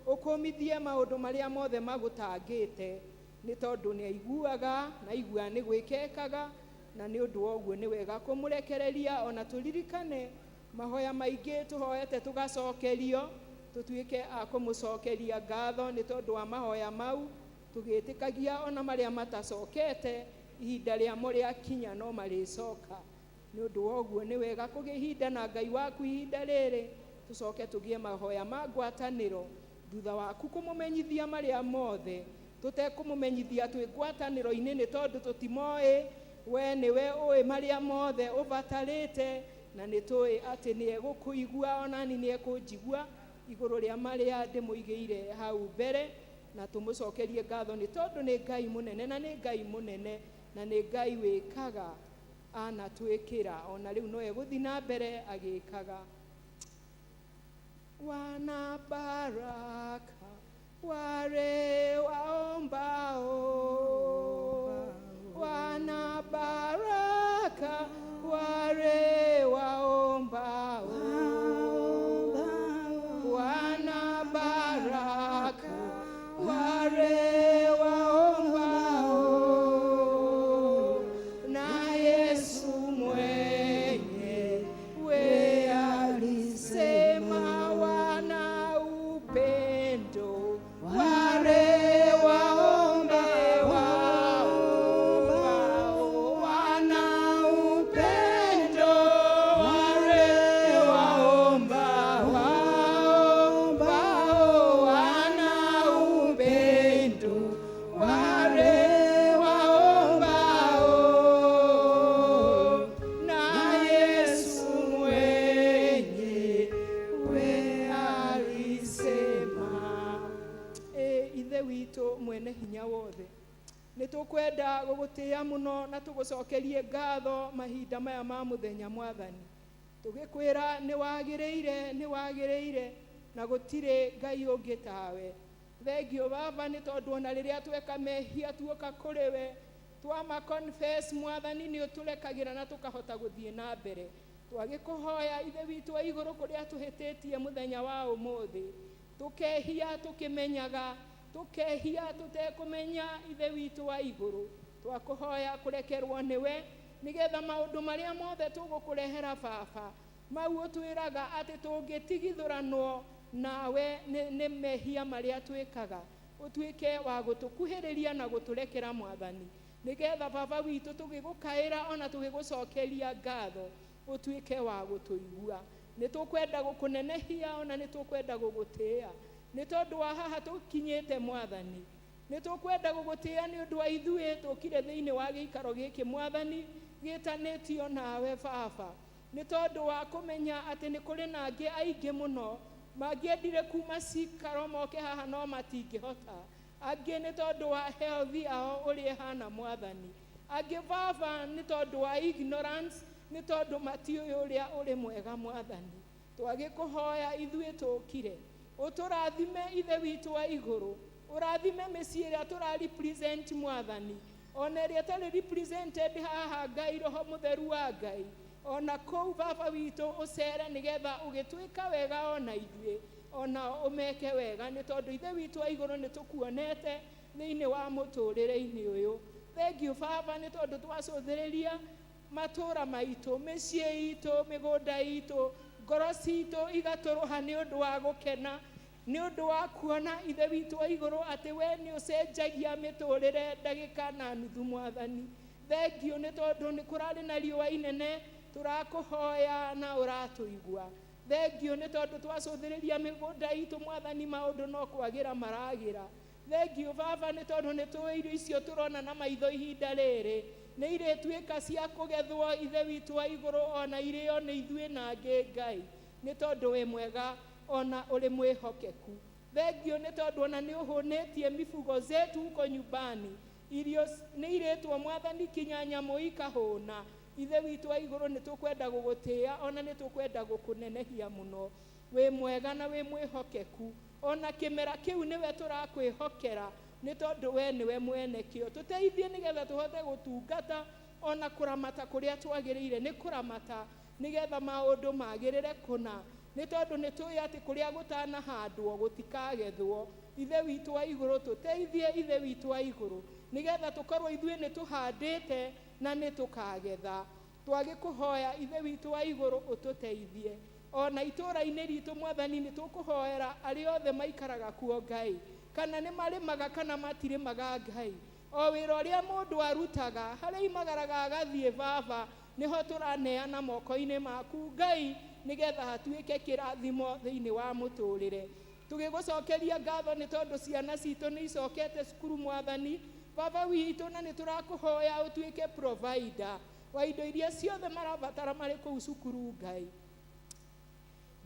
ũkũmithie maũndũ marĩa mothe magũtangĩte, nĩ tondũ nĩ aiguaga na aigua nĩ gwĩkekaga, na nĩ ũndũ wa ũguo nĩ wega kũmũrekereria. Ona tũririkane mahoya maingĩ tũhoete tũgacokerio, tũtuĩke a kũmũcokeria ngatho nĩ tondũ wa mahoya mau, tũgĩtĩkagia ona marĩa matacokete ihinda rĩamo rĩakinya no marĩcoka. Nĩ ũndũ wa ũguo nĩ wega kũgĩa ihinda na Ngai waku ihinda rĩrĩ, tũcoke tũgĩe mahoya ma ngwatanĩro thutha waku kũmũmenyithia marĩa mothe tũtekũmũmenyithia twĩ ngwatanĩro-inĩ, nĩ tondũ tũtimoĩ, we nĩwe ũĩ marĩa mothe ũbatarĩte, na nĩ tũĩ atĩ nĩ egũkũigua onani nĩ ekũnjigua igũrũ rĩa marĩa ndĩmũigĩire hau mbere, na tũmũcokerie ngatho nĩ tondũ nĩ Ngai mũnene, na nĩ Ngai mũnene, na nĩ Ngai wĩkaga anatwĩkĩra, ona rĩu no egũthiĩ na mbere agĩkaga. Wana baraka wale waombao, wana baraka wale waombao, wana baraka wale waombao, na Yesu mwenyewe alisema wana upendo wale waombao, wana upendo wale waombao, wana upendo wale waombao, na Yesu mwenyewe alisema. Ĩ Ithe witũ mwene hinya wothe, nĩ tũkwenda gũgũtĩĩa mũno na tũgũcokerie ngatho mahinda maya ma mũthenya Mwathani, tũgĩkwĩra nĩ wagĩrĩire, nĩ wagĩrĩire, na gũtirĩ Ngai ũngĩ tawe. Thengio Baba, nĩ tondũ ona rĩrĩa tweka mehia tuoka kũrĩ we twama confess Mwathani, nĩ ũtũrekagĩra na tũkahota gũthiĩ na mbere. Twagĩkũhoya Ithe witũ wa igũrũ, kũrĩa tũhĩtĩtie mũthenya wa ũmũthĩ, tũkehia tũkĩmenyaga, tũkehia tũtekũmenya, Ithe witũ wa igũrũ, twakũhoya kũrekerwo nĩwe, nĩgetha maũndũ marĩa mothe tũgũkũrehera Baba, mau ũtwĩraga atĩ tũngĩtigithũranwo nawe nĩ mehia marĩa twĩkaga, ũtuĩke wa gũtũkuhĩrĩria na gũtũrekera Mwathani, Nĩgetha Baba witũ, tũgĩgũkaĩra ona tũgĩgũcokeria ngatho, ũtuĩke wa gũtũigua. Nĩ tũkwenda gũkũnenehia ona nĩ tũkwenda gũgũtĩĩa nĩ tondũ wa haha tũkinyĩte. Mwathani, nĩ tũkwenda gũgũtĩĩa nĩ ũndũ wa ithuĩ tũkire thĩinĩ wa gĩikaro gĩkĩ, Mwathani, gĩtanĩtio nawe, Baba, nĩ tondũ wa kũmenya atĩ nĩ kũrĩ na angĩ aingĩ mũno mangĩendire kuma cikaro moke haha no matingĩhota. Angĩ nĩ tondũ wa health yao ũrĩa ĩhana, Mwathani. Angĩ, Baba, nĩ tondũ wa ignorance, nĩ tondũ matiũĩ ũrĩa ũrĩ mwega. Mwathani, twagĩkũhoya ithuĩ tũkire ũtũrathime. Ithe witũ wa igũrũ, ũrathime mĩciĩ ĩrĩa tũra represent, Mwathani, ona ĩrĩa ĩtarĩ represented haha. Ngai, Roho Mũtheru wa Ngai, ona kũu, Baba witũ, ũcere nĩgetha ũgĩtwĩka wega ona ithuĩ ona ũmeke wega, nĩ tondũ, Ithe witũ wa igũrũ, nĩ tũkuonete thĩinĩ wa mũtũrĩre-inĩ ũyũ. Thengiũ, Baba, nĩ tondũ twacũthĩrĩria matũũra maitũ, mĩciĩ itũ, mĩgũnda itũ, ngoro citũ igatũrũha nĩ ũndũ wa gũkena, nĩ ũndũ wa kuona, Ithe witũ wa igũrũ, atĩ we nĩ ũcenjagia mĩtũrĩre ndagĩka na nuthu. Mwathani, thengiũ nĩ tondũ nĩ kũrarĩ na riũa inene, tũrakũhoya na ũratũigua. Thengiũ nĩ tondũ twacũthĩrĩria mĩgũnda itũ, Mwathani, maũndũ no kwagĩra maragĩra. Thengiũ, Baba, nĩ tondũ nĩ tũĩ irio icio tũrona na maitho ihinda rĩrĩ nĩ irĩtuĩka cia kũgethwo, Ithe witũ wa igũrũ, ona irĩo nĩ ithuĩ na angĩ. Ngai, nĩ tondũ wĩ mwega ona ũrĩ mwĩhokeku. Thengiũ nĩ tondũ ona nĩ ũhũnĩtie mifugo zetu huko nyumbani, irio nĩ irĩtwo, Mwathani, kinya nyamũ ikahũna. Ithe witũ wa igũrũ, nĩ tũkwenda gũgũtĩĩa ona nĩ tũkwenda gũkũnenehia mũno. Wĩ mwega na wĩ mwĩhokeku. Ona kĩmera kĩu nĩwe tũrakwĩhokera, nĩ tondũ we nĩwe mwene kĩo. Tũteithie nĩgetha tũhote gũtungata ona kũramata kũrĩa twagĩrĩire nĩ kũramata, nĩgetha maũndũ magĩrĩre kũna, nĩ tondũ nĩ tũĩ atĩ kũrĩa gũtanahandwo gũtikagethwo. Ithe witũ wa igũrũ, tũteithie, Ithe witũ wa igũrũ, nĩgetha tũkorwo ithuĩ nĩ tũhandĩte na nĩ tũkagetha. Twagĩkũhoya, Ithe witũ wa igũrũ, ũtũteithie ona itũũra-inĩ ritũ. Mwathani, nĩ tũkũhoera arĩa othe maikaraga kuo, Ngai, kana nĩ marĩmaga kana matirĩmaga. Ngai, o wĩra ũrĩa mũndũ arutaga, harĩa imagaraga agathiĩ, Baba, nĩho tũraneana moko-inĩ maku, Ngai, nĩgetha hatuĩke kĩrathimo thĩinĩ wa mũtũrĩre. Tũgĩgũcokeria ngatho nĩ tondũ ciana citũ nĩ icokete cukuru, Mwathani, Baba witũ, na nĩ tũrakũhoya ũtuĩke provider wa indo iria ciothe marabatara marĩ kũu cukuru. Ngai,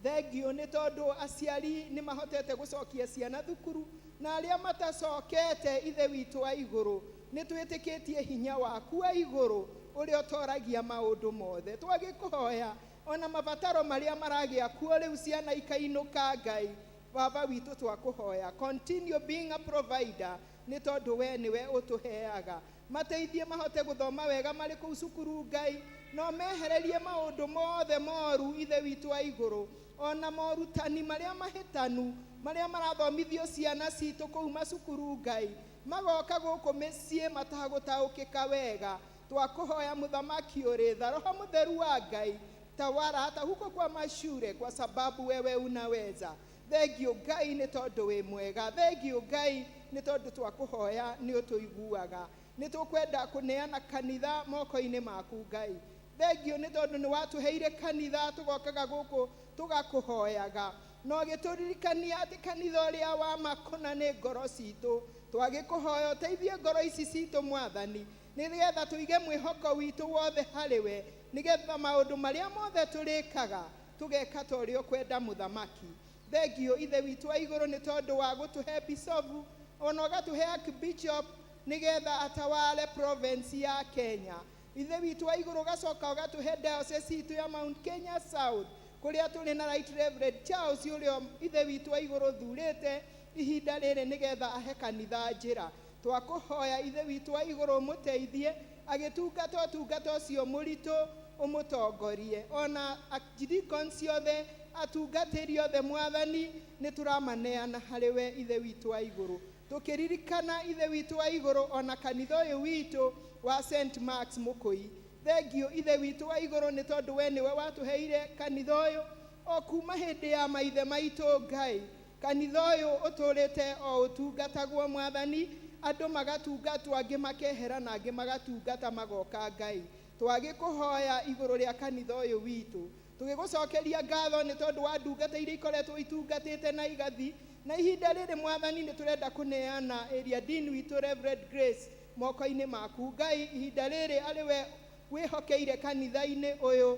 thengiũ nĩ tondũ aciari nĩ mahotete gũcokia ciana thukuru na arĩa matacokete. Ithe witũ wa igũrũ, nĩ twĩtĩkĩtie hinya waku wa igũrũ ũrĩa ũtoragia maũndũ mothe. Twagĩkũhoya ona mabataro marĩa maragĩa kuo rĩu ciana ikainũka. Ngai, Baba witũ, twakũhoya, continue being a provider, nĩ tondũ we nĩwe ũtũheaga. Mateithie mahote gũthoma wega marĩ kũu cukuru, Ngai, no mehererie maũndũ mothe moru, Ithe witũ wa igũrũ, ona morutani marĩa mahĩtanu marĩa marathomithio ciana citũ kũu macukuru, Ngai, magoka gũkũ mĩciĩ matagũtaũkĩka wega. Twakũhoya, Mũthamaki ũrĩ tha, Roho Mũtheru wa Ngai, tawala hata huko kwa mashure, kwa sababu wewe unaweza. Thengiũ, Ngai, nĩ tondũ wĩ mwega. Thengiũ, Ngai, nĩ tondũ twakũhoya nĩ ũtũiguaga. Nĩ tũkwenda kũneana kanitha moko-inĩ maku. Ngai, thengiũ nĩ tondũ nĩ watũheire kanitha, tũgokaga gũkũ tũgakũhoyaga na ũgĩtũririkania atĩ kanitha ũrĩa wa makũna nĩ ngoro citũ. Twagĩkũhoya ũteithie ngoro ici citũ, Mwathani, nĩgetha tũige mwĩhoko witũ wothe harĩ we, nĩgetha maũndũ marĩa mothe tũrĩkaga tũgeka ta ũrĩa ũkwenda. Mũthamaki, thengiũ, Ithe witũ wa igũrũ, nĩ tondũ wa gũtũhe bicobu ona ũgatũhe archbishop nĩgetha atawale province ya Kenya. Ithe witũ wa igũrũ, ũgacoka ũgatũhe diocese itũ ya Mount Kenya South, kũrĩa tũrĩ na Right Reverend Charles, ũrĩa Ithe witũ wa igũrũ thurĩte ihinda rĩrĩ nĩgetha ahe kanitha njĩra. Twakũhoya, Ithe witũ wa igũrũ, ũmũteithie agĩtungata ũtungata ũcio mũritũ, ũmũtongorie ona archdeacons ciothe, atungatĩri othe. Mwathani, nĩ tũramaneana harĩ we, Ithe witũ wa igũrũ, tũkĩririkana, Ithe witũ wa igũrũ, ona kanitha ũyũ witũ wa St Marks Mũkũi. Thengiũ, Ithe witũ wa igũrũ, nĩ tondũ we nĩwe watũheire kanitha ũyũ o kuma hĩndĩ ya maithe maitũ. Ngai, kanitha ũyũ ũtũrĩte o ũtungatagwo, Mwathani. Andũ magatungatwo, angĩ makehera na angĩ magatungata magoka. Ngai, twagĩkũhoya igũrũ rĩa kanitha ũyũ witũ, tũgĩgũcokeria ngatho nĩ tondũ wa ndungata iria ikoretwo itungatĩte na igathi na ihinda rĩrĩ. Mwathani, nĩ tũrenda kũneana area dean witũ, Reverend Grace, moko-inĩ maku. Ngai, ihinda rĩrĩ arĩ we wĩhokeire kanitha-inĩ ũyũ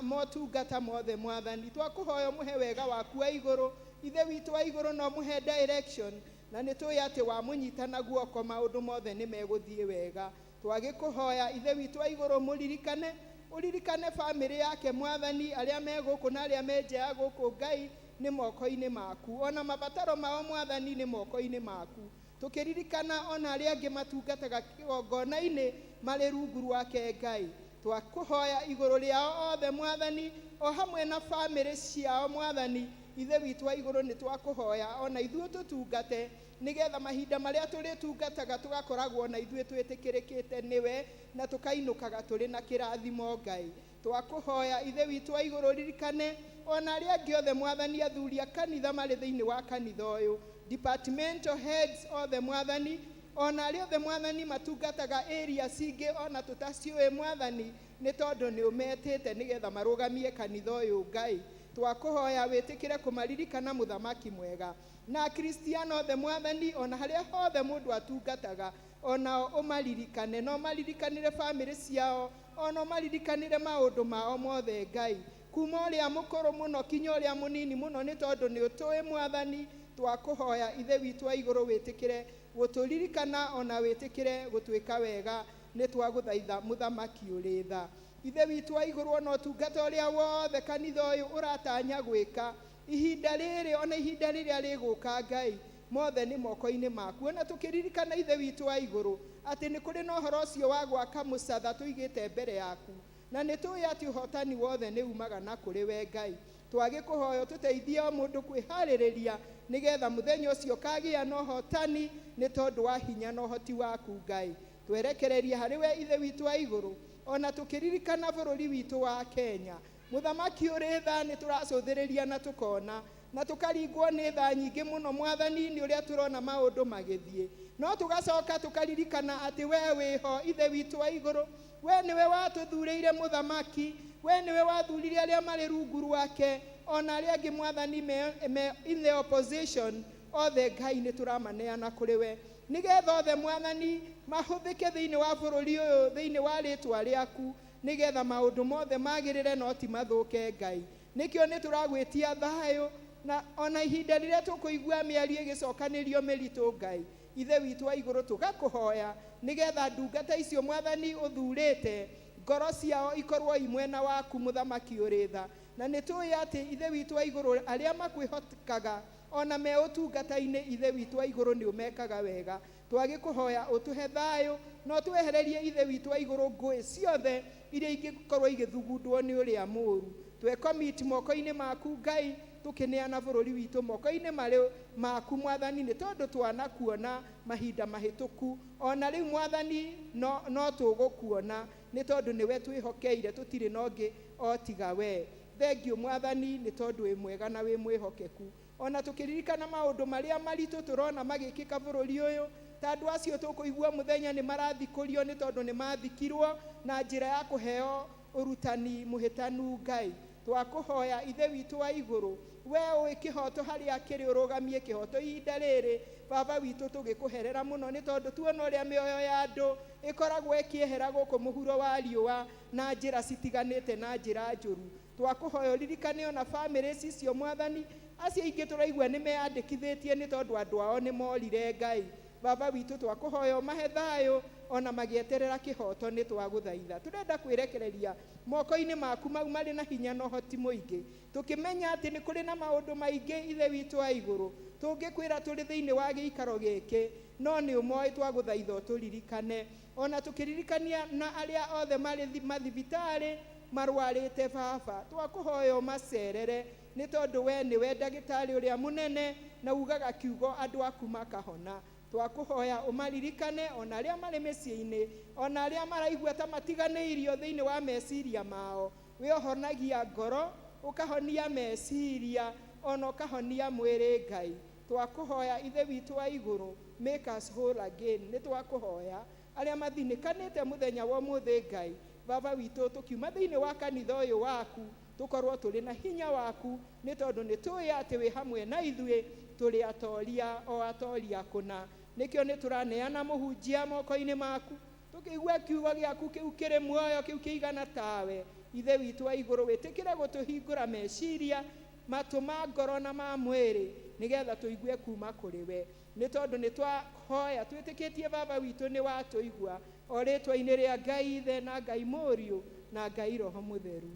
motungata mothe. Mwathani, twakũhoya mũhe wega waku wa igũrũ, Ithe witũ wa igũrũ, no mũhe direction, na nĩ tũĩ atĩ wamũnyita na guoko maũndũ mothe nĩ megũthiĩ wega. Twagĩkũhoya, Ithe witũ wa igũrũ, mũririkane, ũririkane bamĩrĩ yake. Mwathani, arĩa me gũkũ na arĩa me nja ya gũkũ, Ngai, nĩ moko-inĩ maku. Ona mabataro mao, Mwathani, nĩ moko-inĩ maku. Tũkĩririkana ona arĩa angĩ matungataga kĩgongona-inĩ marĩ rungu rwake, Ngai, twakũhoya igũrũ rĩao othe, Mwathani, o hamwe na bamĩrĩ ciao. Mwathani, Ithe witũ wa igũrũ, nĩ twakũhoya ona ithuĩ tũtungate, nĩgetha mahinda marĩa tũrĩtungataga tũgakoragwo na ithuĩ twĩtĩkĩrĩkĩte nĩwe na tũkainũkaga tũrĩ na kĩrathimo. Ngai, twakũhoya, Ithe witũ wa igũrũ, ririkane ona arĩa angĩ othe, Mwathani, athuri a kanitha marĩ thĩinĩ wa kanitha ũyũ, departmental heads othe, Mwathani, ona arĩa othe, Mwathani, matungataga area cingĩ ona tũtaciũĩ. Mwathani, nĩ tondũ nĩ ũmetĩte nĩgetha marũgamie kanitha ũyũ, Ngai, twakũhoya wĩtĩkĩre kũmaririkana, Mũthamaki mwega, na Akristiano othe. Mwathani, ona harĩa hothe mũndũ atungataga, onao ũmaririkane, na ũmaririkanĩre bamĩrĩ ciao, ona ũmaririkanĩre maũndũ mao mothe. Ngai, kuma ũrĩa mũkũrũ mũno kinya ũrĩa mũnini mũno, nĩ tondũ nĩ ũtũĩ. Mwathani, twakũhoya, Ithe witũ wa igũrũ, wĩtĩkĩre gũtũririkana ona wĩtĩkĩre gũtwĩka wega. Nĩ twagũthaitha, Mũthamaki ũrĩ tha. Ithe witũ wa igũrũ, ona ũtungata ũrĩa wothe kanitha ũyũ ũratanya gwĩka ihinda rĩrĩ ona ihinda rĩrĩa rĩgũka, Ngai, mothe nĩ moko-inĩ maku. Ona tũkĩririkana, Ithe witũ wa igũrũ, atĩ nĩ kũrĩ na ũhoro ũcio wa gwaka mũcatha tũigĩte mbere yaku, na nĩ tũĩ atĩ ũhotani wothe nĩ umaga na kũrĩ we. Ngai, twagĩkũhoya tũteithie o mũndũ kwĩharĩrĩria nĩgetha mũthenya ũcio ũkagĩa na ũhotani nĩ tondũ wa hinya na ũhoti waku. Ngai, twerekererie harĩ we, Ithe witũ wa igũrũ. Ona tũkĩririkana bũrũri witũ wa Kenya, Mũthamaki ũrĩ tha, nĩ tũracũthĩrĩria na tũkona na tũkaringwo nĩ tha nyingĩ mũno, Mwathani, nĩ ũrĩa tũrona maũndũ magĩthiĩ, no tũgacoka tũkaririkana atĩ we wĩho, Ithe witũ wa igũrũ. We nĩwe watũthurĩire mũthamaki, we nĩwe wathurire arĩa marĩ rungu rwake, ona arĩa angĩ, Mwathani, me in the opposition othe. Ngai, nĩ tũramaneana kũrĩ we, nĩgetha othe, Mwathani, mahũthĩke thĩinĩ wa bũrũri ũyũ thĩinĩ wa rĩtwa rĩaku, nĩgetha maũndũ mothe magĩrĩre no ti mathũke. Ngai, nĩkĩo nĩ tũragwĩtia thayũ, na ona ihinda rĩrĩa tũkũigua mĩario ĩgĩcokanĩrio mĩritũ, Ngai, Ithe witũ wa igũrũ, tũgakũhoya nĩgetha ndungata icio, Mwathani, ũthurĩte, ngoro ciao ikorwo i mwena waku, Mũthamaki ũrĩ tha. Na nĩ tũĩ atĩ, Ithe witũ wa igũrũ, arĩa makwĩhokaga ona me ũtungata-inĩ, Ithe witũ wa igũrũ, nĩ ũmekaga wega. Twagĩkũhoya ũtũhe thayũ no twehererie, Ithe witũ wa igũrũ, ngũĩ ciothe iria ingĩkorwo igĩthugundwo nĩ ũrĩa mũũru. Twekomiti moko-inĩ maku, Ngai, tũkĩneana bũrũri witũ moko-inĩ marĩ maku, Mwathani, nĩ tondũ twanakuona mahinda mahĩtũku, ona rĩu, Mwathani, no tũgũkuona, nĩ tondũ nĩwe twĩhokeire, tũtirĩ na ũngĩ o tiga we. Thengiũ, Mwathani, nĩ tondũ wĩ mwega na wĩ mwĩhokeku. Ona tũkĩririkana maũndũ marĩa maritũ tũrona magĩkĩka bũrũri ũyũ, ta andũ acio tũkũigua mũthenya nĩ marathikũrio nĩ tondũ nĩ mathikirwo na njĩra ya kũheo ũrutani mũhĩtanu, Ngai, twakũhoya, Ithe witũ wa igũrũ, we ũĩ kĩhoto harĩa kĩrĩ, ũrũgamie kĩhoto ihinda rĩrĩ. Baba witũ, tũgĩkũherera mũno nĩ tondũ tuona ũrĩa mĩoyo ya andũ ĩkoragwo ĩkĩehera gũkũ mũhuro wa riũa na njĩra citiganĩte na njĩra njũru. Twakũhoya ũririkane ona bamĩrĩ cicio, Mwathani, acio aingĩ tũraigua nĩ meyandĩkithĩtie nĩ tondũ andũ ao nĩ morire. Ngai, Baba witũ, twakũhoya ũmahe thayũ ona magĩeterera kĩhoto. Nĩ twagũthaitha, tũrenda kwĩrekereria moko-inĩ maku mau marĩ na hinya na ũhoti mũingĩ, tũkĩmenya atĩ nĩ kũrĩ na maũndũ maingĩ, Ithe witũ wa igũrũ, tũngĩkwĩra tũrĩ thĩinĩ wa gĩikaro gĩkĩ, no nĩ ũmoĩ. Twagũthaitha ũtũririkane, ona tũkĩririkania na arĩa othe marĩ mathibitarĩ marwarĩte. Baba, twakũhoya ũmacerere, nĩ tondũ we nĩwe ndagĩtarĩ ũrĩa mũnene na ugaga kiugo andũ aku makahona. Twakũhoya ũmaririkane, ona arĩa marĩ mĩciĩ-inĩ, ona arĩa maraigua ta matiganĩirio thĩinĩ wa meciria mao. We ũhonagia ngoro, ũkahonia meciria, ona ũkahonia mwĩrĩ. Ngai, Twakũhoya Ithe witũ wa igũrũ, make us whole again. Nĩ twakũhoya arĩa mathinĩkanĩte mũthenya wa ũmũthĩ, Ngai Baba witũ, tũkiuma thĩinĩ wa kanitha ũyũ waku tũkorwo tũrĩ na hinya waku, nĩ tondũ nĩ tũĩ atĩ wĩ hamwe na ithuĩ, tũrĩ atoria o atoria kũna. Nĩkĩo nĩ tũraneana mũhunjia moko-inĩ maku, tũkĩigua kiugo gĩaku kĩu kĩrĩ muoyo, kĩu kĩigana tawe. Ithe witũ wa igũrũ, wĩtĩkĩre gũtũhingũra meciria, matũ ma ngoro na ma mwĩrĩ, nĩgetha tũigue kuma kũrĩ we, nĩ tondũ nĩ twahoya twĩtĩkĩtie Baba witũ nĩ watũigua, o rĩtwa-inĩ rĩa Ngai Ithe na Ngai Mũriũ na Ngai Roho Mũtheru,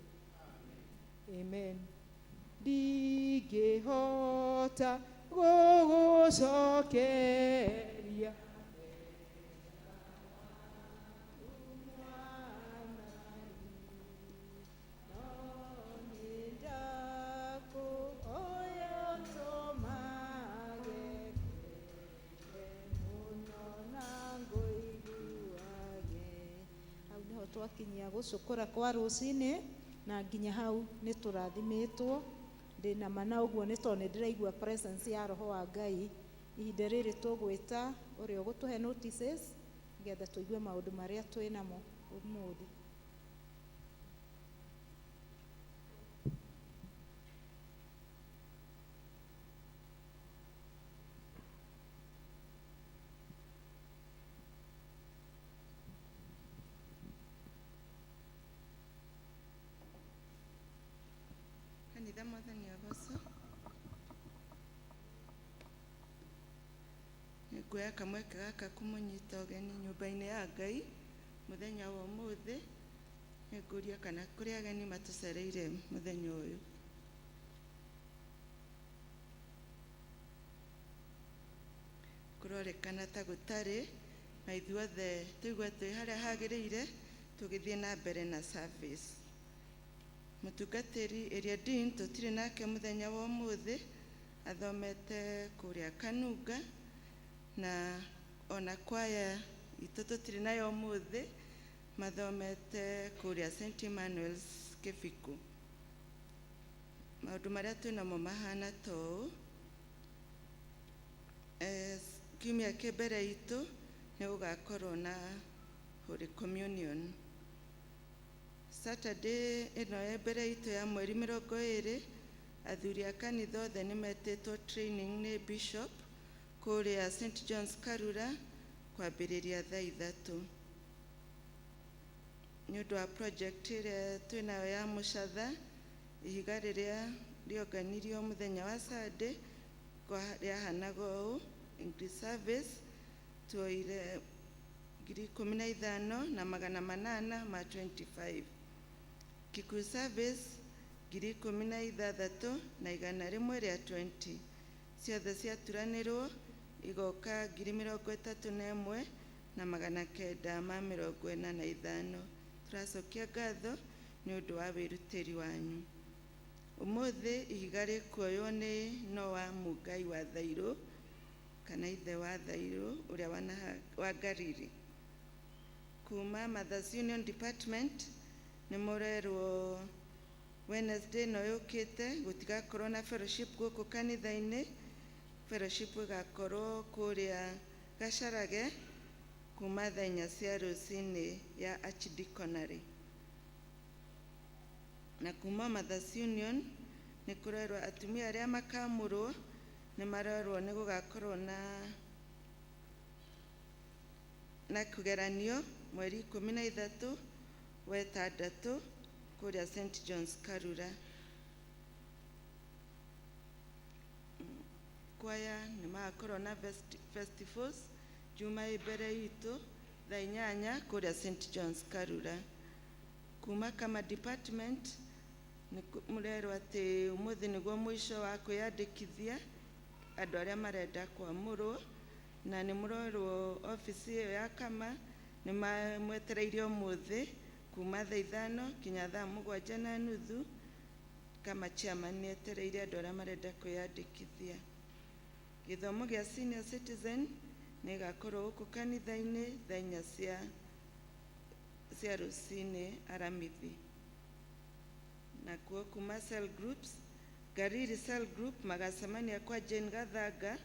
amen. Ndingĩhota gũgũcokeria hau niho twakinyia gũcũkũra kwa rũcinĩ, na nginya hau nĩ tũrathimĩtwo. Ndĩna mana ũguo nĩ tondũ nĩ ndĩraigua presence ya Roho wa Ngai. Ihinda rĩrĩ tũgwĩta ũrĩa ũgũtũhe notices, nĩgetha tũigue maũndũ marĩa twĩ namo ũmũthĩ. Kanitha, Mwathani agocwo. Nĩnguoya kamweke gaka kũmũnyita ũgeni nyũmba-inĩ ya Ngai mũthenya wa ũmũthĩ. Nĩngũria kana kũrĩ ageni matũcereire mũthenya ũyũ. Kũrorekana ta gũtarĩ, na ithuothe tũigue twĩ harĩa hagĩrĩire tũgĩthiĩ na mbere na service. Mũtungatĩri ĩrĩa Dean tũtirĩ nake mũthenya wa ũmũthĩ, athomete kũrĩa Kanunga, na ona kwaya itũ tũtirĩ nayo ũmũthĩ, mathomete kũrĩa St Emmanuel's Kĩbikũ. Maũndũ marĩa twĩnamo mahana ta ũũ: kiumia kĩ mbere itũ nĩ gũgakorwo na Holy Communion. Saturday ĩno ya mbere itũ ya mweri 20, athuri a kanitha othe nĩ metĩtwo training nĩ bishop kũrĩa St John's Karura, kwambĩrĩria thaa 3. Nĩ ũndũ wa project ĩrĩa twĩnayo ya mũcatha, ihiga rĩrĩa rĩonganirio mũthenya wa Sunday rĩahanaga ũũ: English service tuoire 15,825, Kikuyu service 16,120, ciothe ciaturanĩrwo igoka 31,945. Tũracokia ngatho nĩ ũndũ wa wĩrutĩri wanyu. Ũmũthĩ ihiga rĩkuoywo nĩ Noah Mũngai wa Thairũ, kana ithe wa Thairũ ũrĩa wa Ngariri. Kuma Mothers Union Department nĩ mũrerwo Wednesday ĩno yũkĩte gũtigakorwo na fellowship gũkũ kanitha-inĩ. Fellowship ĩgakorwo kũrĩa Gacarage kuma thaa 4 cia rũcinĩ ya Archdeaconry. Na kuma Mothers Union nĩ kũrerwo atumia arĩa makamũrwo nĩ marerwo nĩ gũgakorwo na kĩgeranio mweri 13 wa 6 kũrĩa St John's Karura. Kwaya nĩ magakorwo na festivals juma ĩ mbere itũ thaa 8 kũrĩa St John's Karura. Kuma kama department nĩ mũrerwo atĩ ũmũthĩ nĩguo mũico wa kwĩyandĩkithia andũ arĩa marenda kwamũrwo, na nĩ mũrerwo obici ĩyo ya kama nĩ mwetereire ũmũthĩ kuma thaa 5 kinya thaa 7:30. Kama chairman nĩ etereire andũ arĩa marenda kwĩyandĩkithia. Gĩthomo gĩa senior citizen nĩ ĩgakorwo gũkũ kanitha-inĩ thaa 4 cia rũcinĩ aramithi. Nakuo kuma cell groups Gariri Cell Group magacemania kwa Jane Gathanga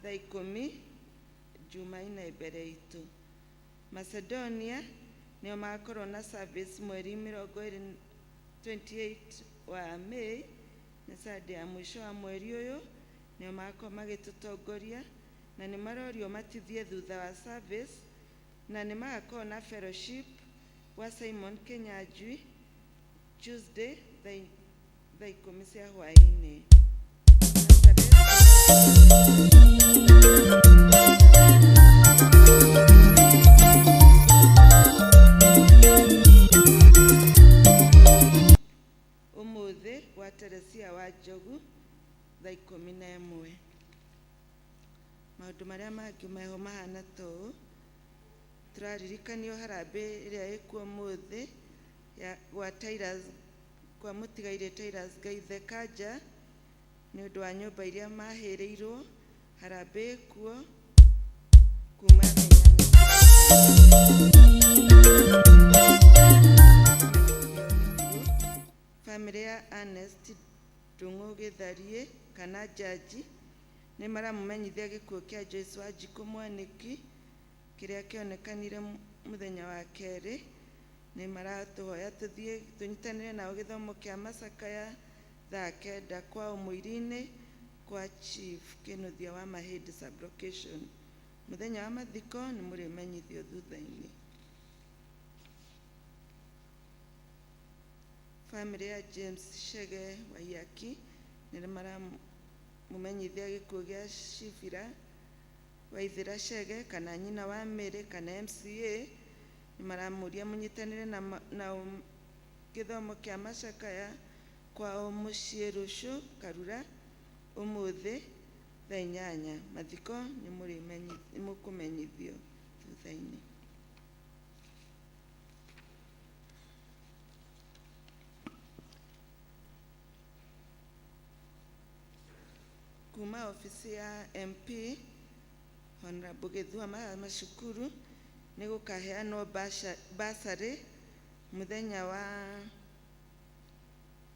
thaa 10 Jumaine mbere itũ. Macedonia nĩo magakorwo na service mweri 20 28 wa May, nĩ Sunday ya mũico wa mweri ũyũ, nĩo magakorwo magĩtũtongoria na nĩ marorio matithie thutha wa service, na nĩ magakorwo na fellowship wa Simon Kinyanjui Tuesday thaa 10 cia hwaĩ-inĩ. Ũmũthĩ gwa Teresia wa Njogu thaa 11. Maũndũ marĩa mangĩ meho mahana ta ũũ: tũraririkanio harambĩ ĩrĩa ĩkuo ũmũthĩ ya gwa Tirus, kwa mũtigairĩ Tirus Gaithe Kanja, nĩ ũndũ wa nyũmba iria mahĩrĩirwo. Harambĩ ĩkuo kuma thaa 8. Bamĩrĩ ya Ernest Ndung'u Gĩthariĩ kana Jaji nĩ maramũmenyithia gĩkuũ kĩa Joyce Wanjikũ Mwanĩki kĩrĩa kĩonekanire mũthenya wa kerĩ. Nĩ maratũhoya tũthiĩ tũnyitanĩre nao gĩthomo kĩa macakaya thaa 9 kwao Mũiri-inĩ kwa Chief Kĩnuthia wa Mahĩndĩ sublocation. Mũthenya wa mathiko nĩ mũrĩmenyithio thutha-inĩ. Bamĩrĩ ya James Chege Waiyaki nĩ maramũmenyithia gĩkuũ gĩa Shibira Waithĩra Chege kana nyina wa Mary kana MCA. Nĩ maramũria mũnyitanĩre nao gĩthomo kĩa macakaya kwao mũciĩ rũciũ Karura ũmũthĩ thaa 8. Mathiko nĩ mũkũmenyithio thutha-inĩ. Kuma ofici ya MP Honorable Gĩthua Macukuru nĩ gũkaheanwo bursary mũthenya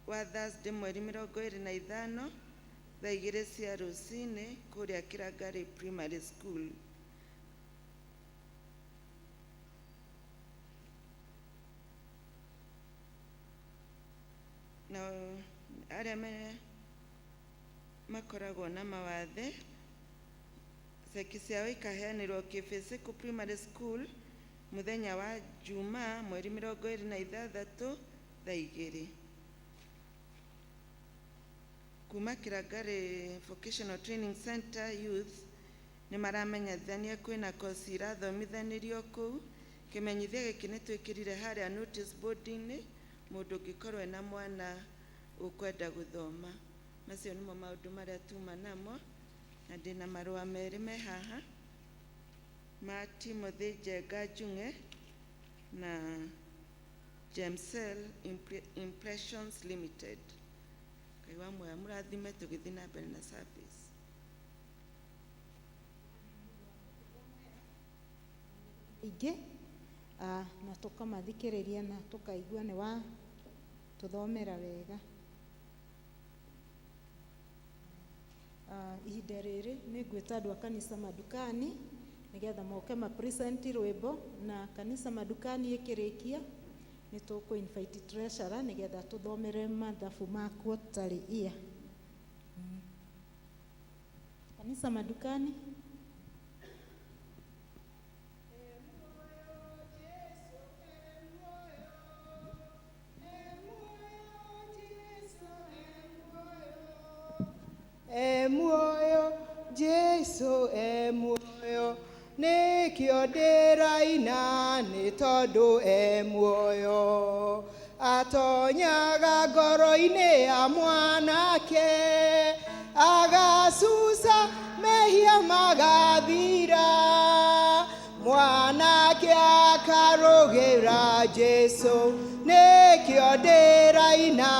wa Thursday mweri 25 thaa 2 cia rũcinĩ kũrĩa Kĩrangarĩ Primary School. Na arĩa makoragwo na mawathe, ceki ciao ikaheanĩrwo Kĩbĩcĩkũ Primary School mũthenya wa Jumaa mweri 26 thaa 2. Kuma Kĩrangarĩ Vocational Training Center Youth nĩ maramenyithania kwĩna kosi irathomithanĩrio kũu. Kĩmenyithia gĩkĩ nĩ twĩkĩrire harĩa notice board-inĩ, mũndũ ũngĩkorwo ena mwana ũkwenda gũthoma. Macio nĩmo maũndũ marĩa tuma namo, na ndĩna marũa merĩ me haha ma Timothy Njenga Njung'e na Gemcell Impressions Limited. Ngai wa muoyo mũrathime tũgĩthiĩ na mbere na service. Ingĩ na tũkamathikĩrĩria na tũkaigua nĩ wa tũthomera wega. Ihinda rĩrĩ nĩ ngwĩta andũ a kanitha madukani nĩgetha moke ma present rwĩmbo, na kanitha madukani ĩkĩrĩkia nĩ tũkũ invite treasurer nĩgetha tũthomere mathabu ma quarterly year. Kanitha madukani. E muoyo Jesu, e muoyo, nĩkĩo ndĩraina nĩ tondũ e muoyo. Atonyaga ngoro-inĩ ya mwanake, agacuca mehia magathira. Mwanake akarũgĩra Jesu, nĩkĩo ndĩraina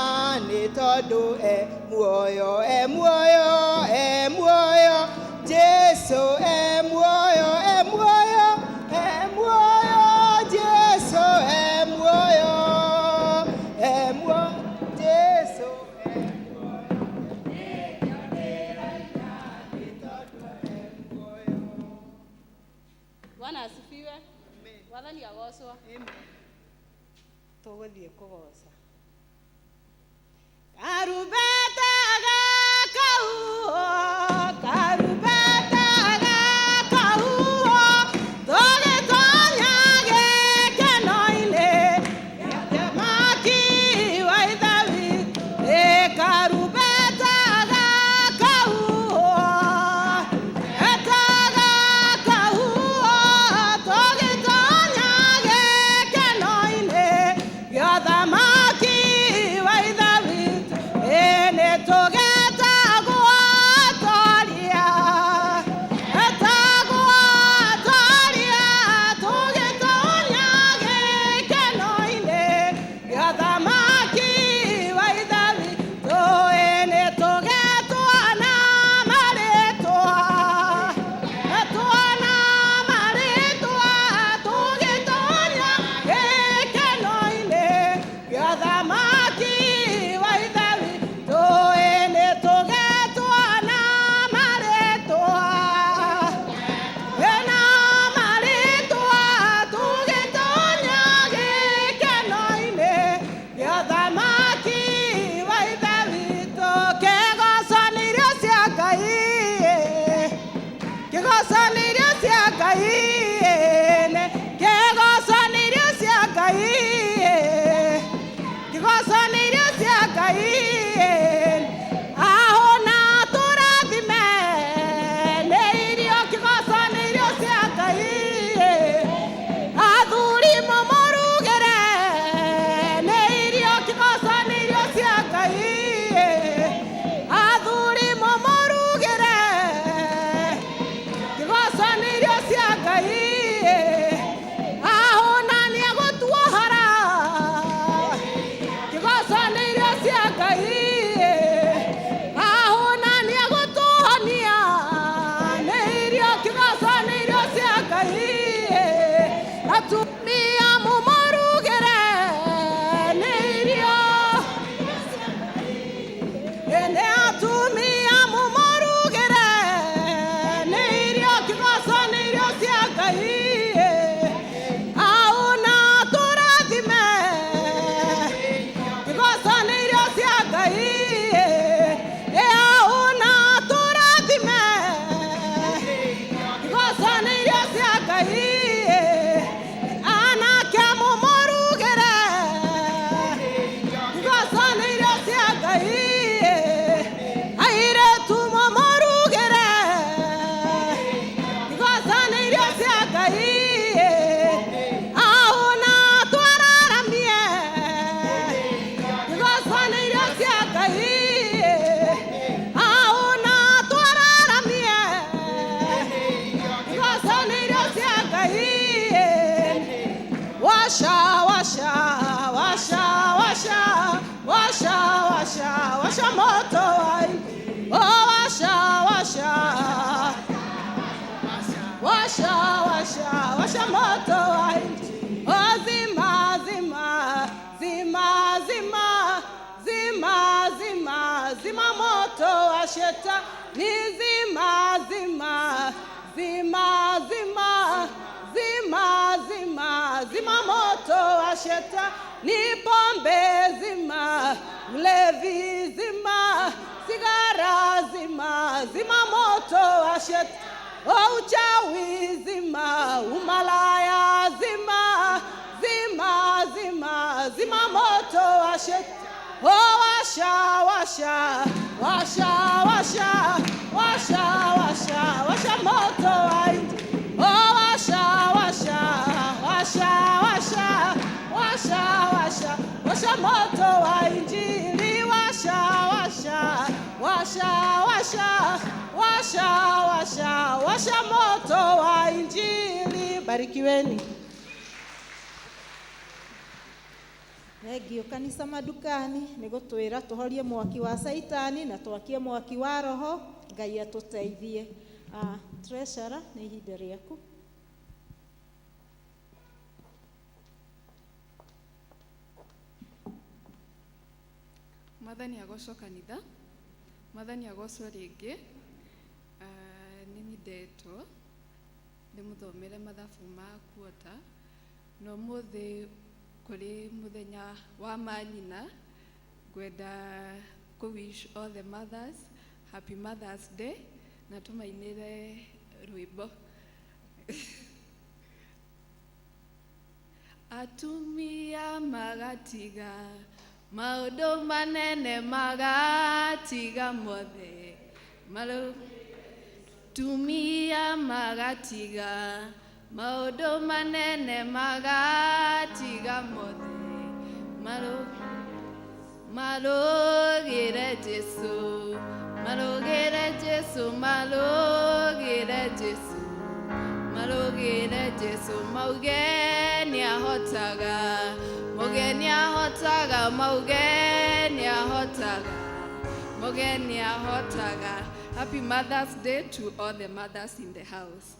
nĩ tondũ e muoyo, e muoyo, e muoyo, Jesu e muoyo, e muoyo, e muoyo, Jesu e muoyo, e muoyo, Jesu e muoyo. Tũgũthiĩ kũgoca. Karumbeta gakahuhwo, karumbeta gakahuhwo, tũgĩtonya gĩkeno-inĩ gĩa Mũthamaki wa Ithe witũ. Ĩ karumbeta gakahuhwo, gakahuhwo, tũgĩtonya gĩkeno-inĩ gĩa Mũthamaki wa Ithe witũ. Ĩ nĩtũgetagwo atoria, etagwo atoria, tũgĩtonya gĩkeno-inĩ gĩa Mũthamaki wa Ithe witũ. Ĩ nĩtũgetwo na marĩtwa, etwo na marĩtwa, tũgĩtonya gĩkeno-inĩ gĩa Mũthamaki wa Ithe witũ. Ĩ nĩtũgetwo na marĩtwa, ena marĩtwa, tũgĩtonya gĩkeno-inĩ gĩa Mũthamaki wa Ithe witũ. Kĩgoco nĩ irio cia Ngai, kĩgoco nĩ irio cia Ngai, kĩgoco nĩ irio cia Ngai, kĩgoco nĩ irio cia Ngai. Ahũna tũrathime nĩ irio, kĩgoco nĩ irio cia Ngai. Athuri mũmũrugĩre nĩ irio, kĩgoco nĩ irio cia Ngai. Athuri mũmũrugĩre, kĩgoco nĩ irio cia Ngai. Ahũna nĩegũtuohora, kĩgoco nĩ irio cia Ngai. Ahũna nĩegũtũhonia nĩ irio, kĩgoco nĩ irio cia Ngai. Atumia mũmũrugĩre nĩ irio, nĩ atumia mũmũrugĩre nĩ irio, kĩgoco nĩ irio cia Ngai. Ahũna tũrathime, kĩgoco nĩ irio cia Ngai. Ĩ ahũna tũrathime, kĩgoco nĩ irio cia Ngai. Anake mũmũrugĩre, kĩgoco nĩ irio cia Ngai. Airĩtu mũmũrugĩre, kĩgoco nĩ irio cia Ngai. Ahũna twararamie, kĩgoco nĩ irio cia Ngai. Ahũna twararamie, kĩgoco nĩ irio cia Ngai. Washa, washa, washa, washa, washa, washa, washa moto wa oh, washa, washa, washa, washa, washa moto wa oh, zima, zima, zima, zima, zima, zima, zima moto wa shetani, zima, zima, zima, zima, zima, zima, zima moto wa shetani, pombe zima, ulevi zima, sigara zima, zima moto wa shetani, oh, uchawi zima, umalaya zima, zima, zima, zima moto wa shetani. Oh, washa, washa, washa, washa, washa, washa, washa moto wa injili. Oh, washa, washa, washa, washa, washa, washa, washa moto wa injili. Washa, washa, washa, washa, washa, washa, washa moto wa injili. Barikiweni. Thengio kanitha madukani nĩ gũtwĩra tũhorie mwaki wa caitani na twakie mwaki wa roho. Ngai atũteithie. Treasurer, nĩ ihinda rĩaku. Mwathani agocwo kanitha, Mwathani agocwo rĩngĩ. Ah, nĩ nyendetwo ndĩmũthomere mathabu ma kuota na ũmũthĩ. Kũrĩ mũthenya wa manyina, ngwenda kũ wish all the mothers happy Mother's Day na tũmainĩre rwĩmbo. Atumia magatiga maũndũ manene, magatiga mothe Maru tumia magatiga maũndũ manene, magatiga mothe maru marũgĩre Jesu, marũgĩre Jesu, marũgĩre Jesu, marũgĩre Jesu. Mauge nĩahotaga, mauge nĩahotaga, mauge nĩahotaga, mauge nĩahotaga. Happy Mother's Day to all the mothers in the house.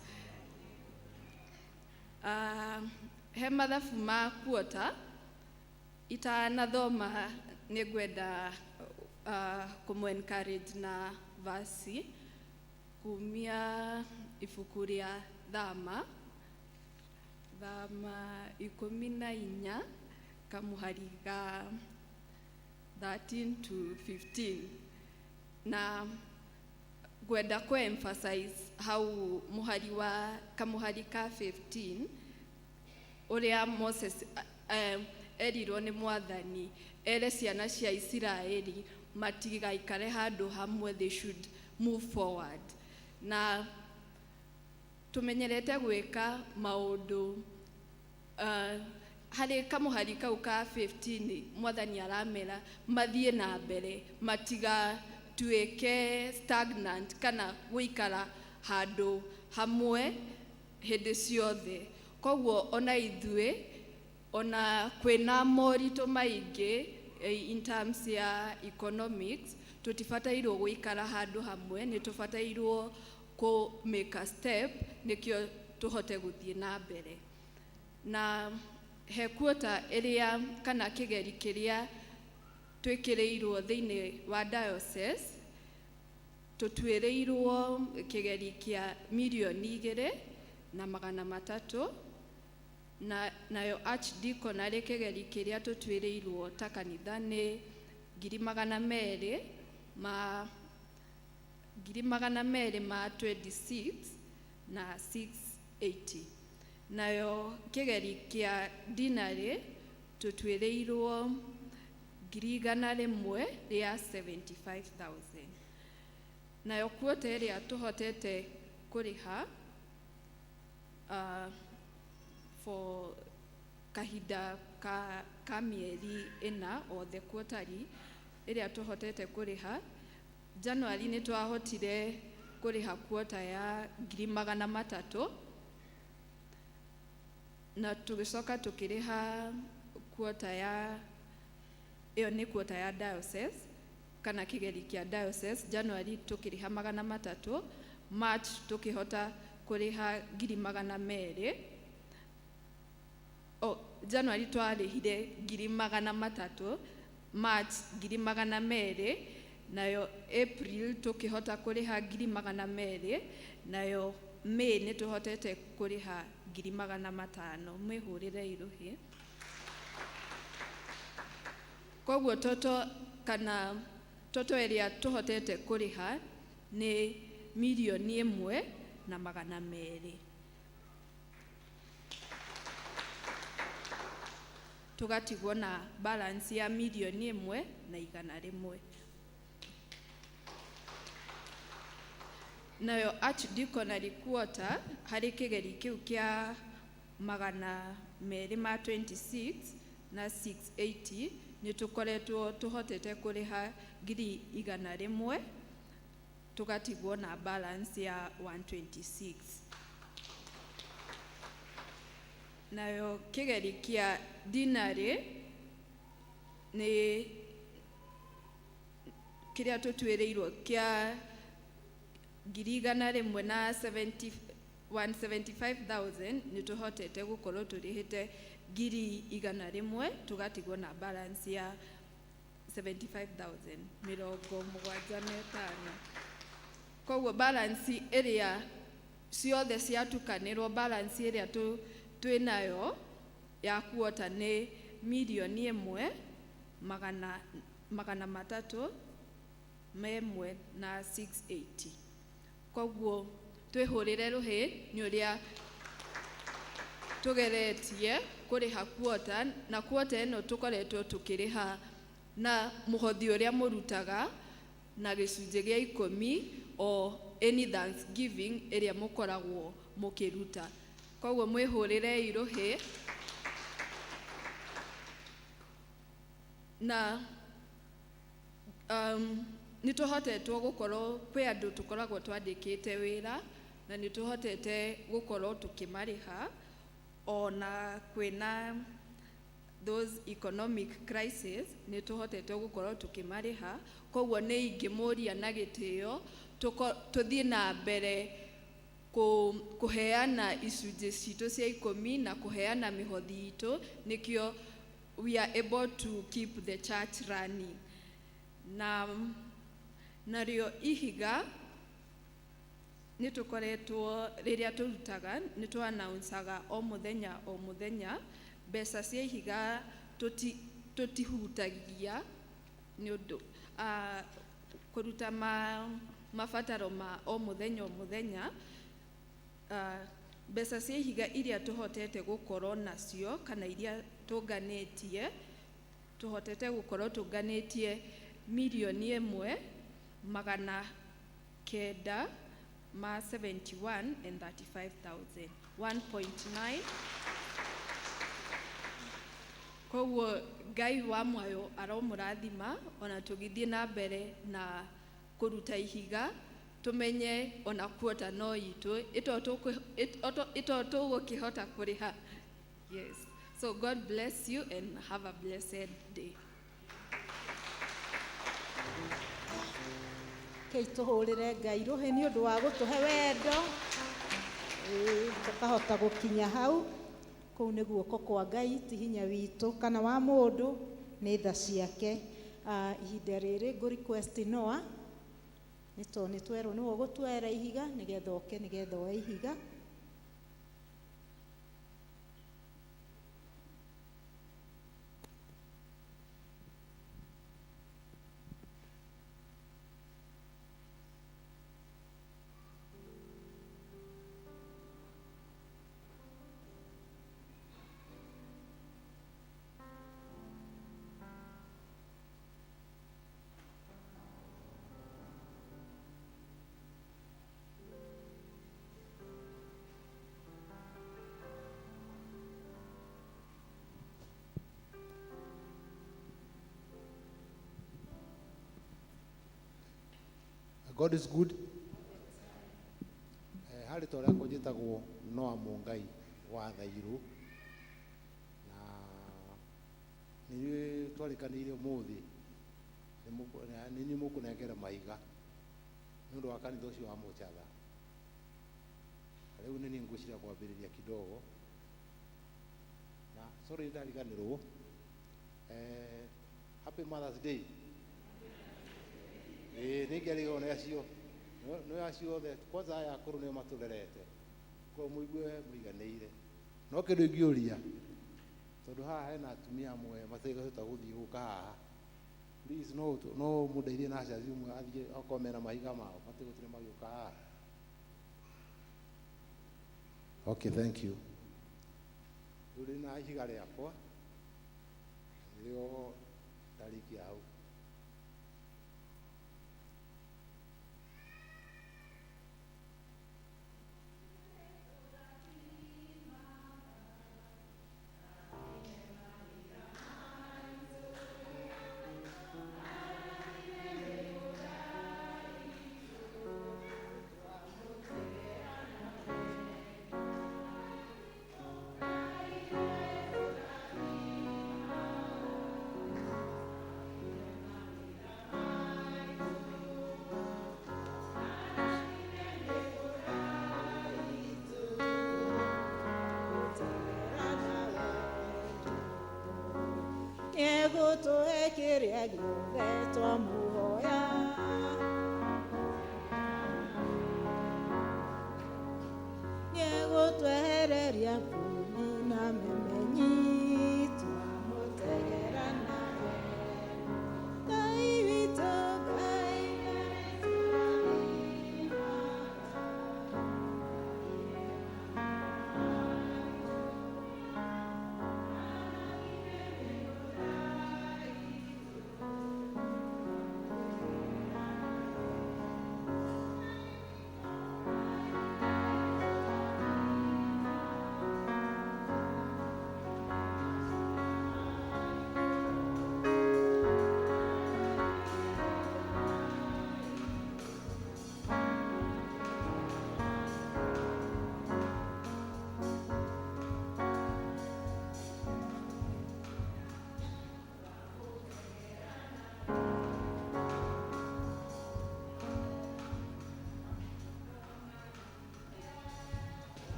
He mathabu ma quarter itanathoma, nĩ ngwenda kũmũ encourage na verse kumia ibuku rĩa Thama, Thama 14 kamuhari ga 13 to 15, na ngwenda kũ emphasize hau muhari wa kamuhari ka 15, ũrĩa Moses erirwo nĩ Mwathani ere ciana cia Isiraeli matigaikare handũ hamwe, they should move forward. Na tũmenyerete gwĩka maũndũ harĩ kamũhari kau ka 15, Mwathani aramera mathiĩ na mbere, matigatuĩke stagnant kana gũikara handũ hamwe hĩndĩ ciothe. Koguo ona ithuĩ, ona kwĩna moritũ maingĩ in terms ya economics, tũtibatairwo gũikara handũ hamwe, nĩ tũbatairwo kũ make a step nĩkĩo tũhote gũthiĩ na mbere. Na he quarter ĩrĩa kana kĩgeri kĩrĩa twĩkĩrĩirwo thĩinĩ wa diocese, tũtuĩrĩirwo kĩgeri kĩa 2,300,000, na nayo archdeacon arĩ kĩgeri kĩrĩa tũtuĩrĩirwo ta kanitha nĩ 226,200 na 680. Nayo kĩgeri kĩa deanery tũtuĩrĩirwo 175,000. Nayo quarter ĩrĩa tũhotete kũrĩha for kahinda ka mĩeri 4, o the quarterly ĩrĩa tũhotete kũrĩha, January nĩ twahotire kũrĩha quarter ya 300,000, na tũgĩcoka tũkĩrĩha quarter ya ĩyo, nĩ quarter ya diocese kana kĩgeri kĩa diocese. January tũkĩrĩha 300, March tũkĩhota kũrĩha 200,000. Oh, January twarĩhire 300,000, March 200,000, nayo April tũkĩhota kũrĩha 200,000, nayo May nĩ tũhotete kũrĩha 500,000. Mwĩhũrĩre irũhi. Koguo total kana total ĩrĩa tũhotete kũrĩha nĩ 1,200,000. Tũgatigwo na balance ya 1,100,000. Nayo archdeaconry quarter, harĩ kĩgeri kĩu kĩa 226 na 680, nĩ tũkoretwo tũhotete kũrĩha 100,000, tũgatigwo na balance ya 126. Nayo kĩgeri kĩa deanery nĩ kĩrĩa tũtuĩrĩirwo kĩa 100,000 na 70 175,000, nĩ tũhotete gũkorwo tũrĩhĩte 100,000, tũgatigwo na balance ya 75,000, 75. Koguo balance ĩrĩa ciothe ciatukanĩrwo, balance ĩrĩa twĩnayo ya quarter nĩ mirioni 1 301 na 680. Koguo twĩhũrĩre rũhĩ nĩ ũrĩa tũgeretie kũrĩha quota, na quota ĩno tũkoretwo tũkĩrĩha na mũhothi ũrĩa mũrutaga na gĩcunjĩ gĩa 10 o any thanksgiving ĩrĩa mũkoragwo mũkĩruta. Koguo mwĩhũrĩrei rũhĩ. Na nĩ tũhotetwo gũkorwo kwĩ andũ tũkoragwo twandĩkĩte wĩra, na nĩ tũhotete gũkorwo tũkĩmarĩha ona kwĩna those economic crisis, nĩ tũhotete gũkorwo tũkĩmarĩha. Koguo nĩ ingĩmũria na gĩtĩo tũthiĩ na mbere kũheana icunjĩ citũ cia 10 na kũheana mĩhothi itũ, nĩkĩo we are able to keep the church running. Na narĩo ihiga nĩ tũkoretwo rĩrĩa tũrutaga nĩ tũ-announcaga o mũthenya o mũthenya. Mbeca cia ihiga tũtihutagia nĩ ũndũ kũruta mabataro ma o mũthenya o mũthenya. Mbeca cia ihiga iria tũhotete gũkorwo nacio kana iria tũnganĩtie, tũhotete gũkorwo tũnganĩtie 1,971 and 35,000, 1.9. Koguo Ngai wa muoyo aromũrathima ona tũgĩthiĩ na mbere na kũruta ihiga, tũmenye ona quota no itũ ĩto tũgũkĩhota kũrĩha. Yes, so God bless you and have a blessed day. Kei tũhũrĩre Ngai rũhĩ nĩ ũndũ wa gũtũhe wendo. Ĩĩ, tũkahota gũkinya hau. Kũu nĩ guoko kwa Ngai, ti hinya witũ kana wa mũndũ, nĩ tha ciake. Ihinda rĩrĩ ngũ request Noah, nĩ tondũ nĩ twerwo nĩwe ũgũtuoera ihiga, nĩgetha oke nĩgetha oe ihiga. God is good. Harĩ ta ũrĩa njĩtagwo Noah Mũngai wa Thairũ, na nĩ inyuĩ twarĩkanĩire ũmũthĩ nĩ inyuĩ mũkũnengera mahiga nĩ ũndũ wa kanitha ũcio wa Mũchatha. Rĩu nĩ niĩ ngwĩciria kwambĩrĩria kidogo, na sorry ndariganĩrwo, happy Mother's Day. Ĩĩ, nĩ ingĩarĩirwo nĩ acio, nĩ acio othe, kwanza aya akũrũ nĩo matũrerete, koguo mũigue mũiganĩire. No kĩndũ ingĩũria, tondũ haha hena atumia amwe mategũhota gũthiĩ gũka haha, please no mũndeithie na aciari ũmwe athiĩ okorwo mena mahiga mao matigũtinda magĩũka haha. Okay, thank you. Rĩu ndĩna ihiga rĩakwa nĩrĩo ndarĩkia hau. Nĩegũtũhe kĩrĩa gĩothe twamũhoya. Nĩegũtwehereria bũmi na memenyi twamũtĩra.